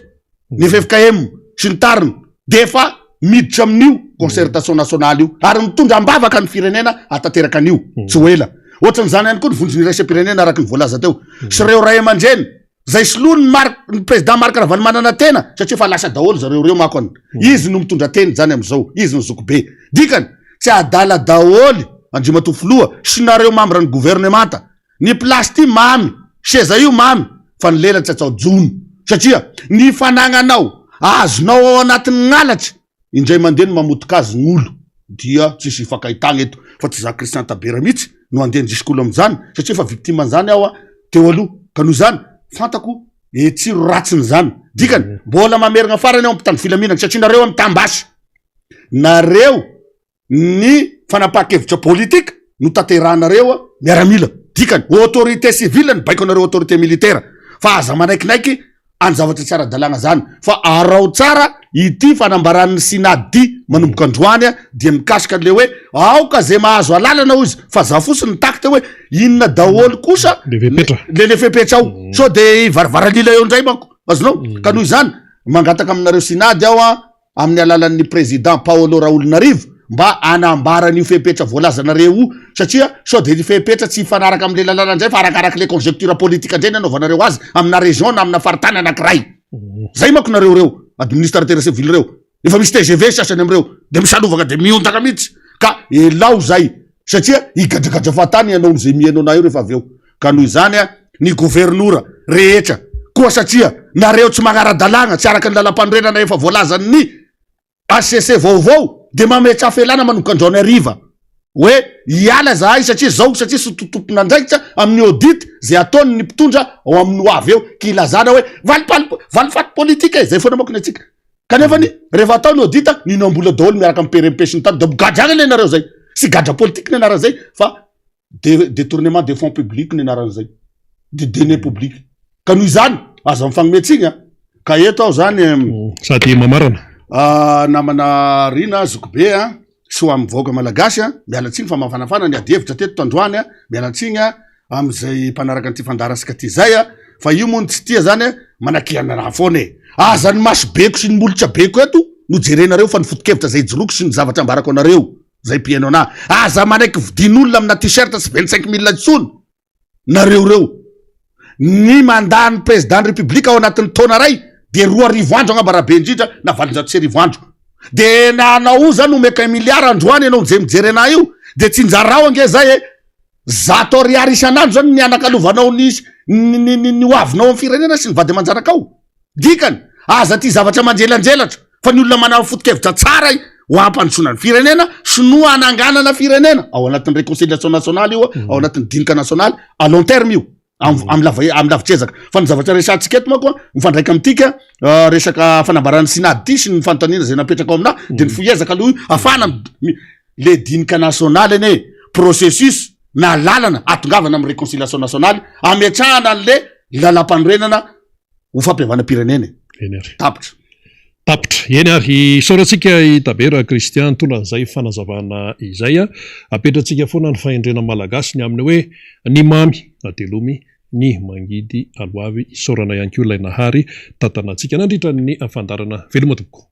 ny ffkm sy ny tariny de efa miditra amin'io concertation nationale io ary mitondra am-bavaka ny firenena hatanteraka an'io tsy ho ela. Ohatran'izany ihany koa ny vondrona iraisam-pirenena araka ny voalaza teo sy ireo ray aman-dreny zay soloany Marc ny président Marc Ravalomanana tena satria efa lasa daholo zareo ireo manko an. Izy no mitondra teny zany amin'izao, izy no zokibe. Dikany tsy adala daholo Andriamatoa Filoha sy nareo membre ny gouvernemanta. Ny place ty mamy, seza io mamy fa ny lela tsy atao jono satria ny fanagnanao azonao ao anatin'ny gnalatra indray mandeha no mamotika azy gn'olo dia tsisy ifankahitagna eto fa tsy za Christian Tabera mihitsy no andeha handrisika olo amizany satria efa victime an'izany aho teo aloha ka noho izany fantako e tsiro ratsin'izany dikany mbola mamerigna farany aho mpitandro filaminana satria nareo mitambasy nareo ny fanapahan-kevitra politika no tanterahanareo miaramila, dikany autorité civile ny baiko anareo autorité militaire fa aza manaikinaiky any zavatra tsy ara-dalàna zany fa arao tsara ity fanambaran'ny synad ity manomboka androany dia mikasika an'le hoe aoka ze mahazo alalana hoy izy fa za fotsiny nitaky teo hoe inona daholo kosa le le fepetra ao sao de hivarivaralila eo indray manko azonao ka noho izany mangataka aminareo synad aho a amin'ny alalan'ny Président Paolo Raholinarivo mba hanambara an'io fepetra voalazanareo io satria sao dia ny fepetra tsy hifanaraka amin'ilay lalàna indray fa arakarak'ilay conjecture politique indray ny anaovanareo azy amina région na amina faritany anankiray. Zay manko nareo ireo administrateur civil ireo. Efa misy tgv sasany amin'ireo dia misalovaka dia miondaka mihitsy ka elao zay satria higadragadra fahatany ianao amin'izay mihaino anah io rehefa avy eo. Ka noho izany ny governora rehetra koa satria nareo tsy magnara-dalàgna, tsy araka ny lalampanorenana efa voalazan'ny HCC vaovao dia mametraha fialana manomboka androany hariva hoe hiala zahay satria zao satria sy tompon'andraikitra amin'ny audit zay ataon'ny mpitondra ao amin'ny ho avy eo ka ilazana hoe valifaty politika e, zay foana manko ny antsika. Kanefa ny rehefa atao ny audit nihinam-bola daholo miaraka amin'ny PRMP sy ny tariny dia migadra any anie nareo zay. Tsy gadra politique ny anaran'izay fa détournement des fonds publics ny anaran'izay. De deniers publics. Ka noho izany aza mifagnome tsiny a. Ka eto aho zany
Sady mamarana.
Namana Rina zokibe a, sy ho amin'ny vahoaka malagasy a, miala tsiny fa mafanafana ny adihevitra teto tandroany a, miala tsiny a amin'izay mpanaraka an'ity fandaharantsika ty zay a, fa io moa no tsy tia zany a, manakiana raha foana e. Aza ny maso beko sy ny molotra beko eto no jerenareo fa ny foto-kevitra zay ijoroako sy ny zavatra ambarako anareo zay mpihaino anah. Aza manaiky vidian'olona amina t-shirt sy 25 mille intsony. Nareo reo. Ny mandat ny président ny république ao anatin'ny taona ray de 2000 andro angamba raha be indrindra na 1800 andro. De na anao io zany omeko un milliard androany ianao zay mijery anah io de tsinjarao ange zay e. 100 ariary isan'andro zany ny anakalovanao ny ny ny ny ho avinao amin'ny firenena sy ny vady aman-janakao. Dikany, aza tia zavatra manjelanjelatra fa ny olona manana foto-kevitra tsara ho hampandrosoana ny firenena sy no hananganana firenena ao anatin'ny réconciliation nationale io, ao anatin'ny dinika nasionaly à long terme io, am lava am lavitr'ezaka. Fa ny zavatra resahantsika eto manko mifandraika amintsika resaka fanambaran'ny synady ity sy ny fanontaniana izay napetraka ao aminà dia ny fohy ezaka aloha io ahafahana le dinika nasionaly anie processus na lalana ahatongavana amin'ny réconciliation nationale ametrahana an'le lalampanorenana ho fampihavanam-pirenena e.
Eny ary.
Tapitra.
Tapitra. Eny ary. Isaorantsika i Tabera Christian nitondra an'izay fanazavana izay. Apetratsika foana ny fahendrena malagasy ny amin'ny hoe ny mamy atelomy, ny mangidy aloavy. Isaorana ihany koa ilay Nahary tantana antsika nandritra ny fandaharana. Veloma tompoko.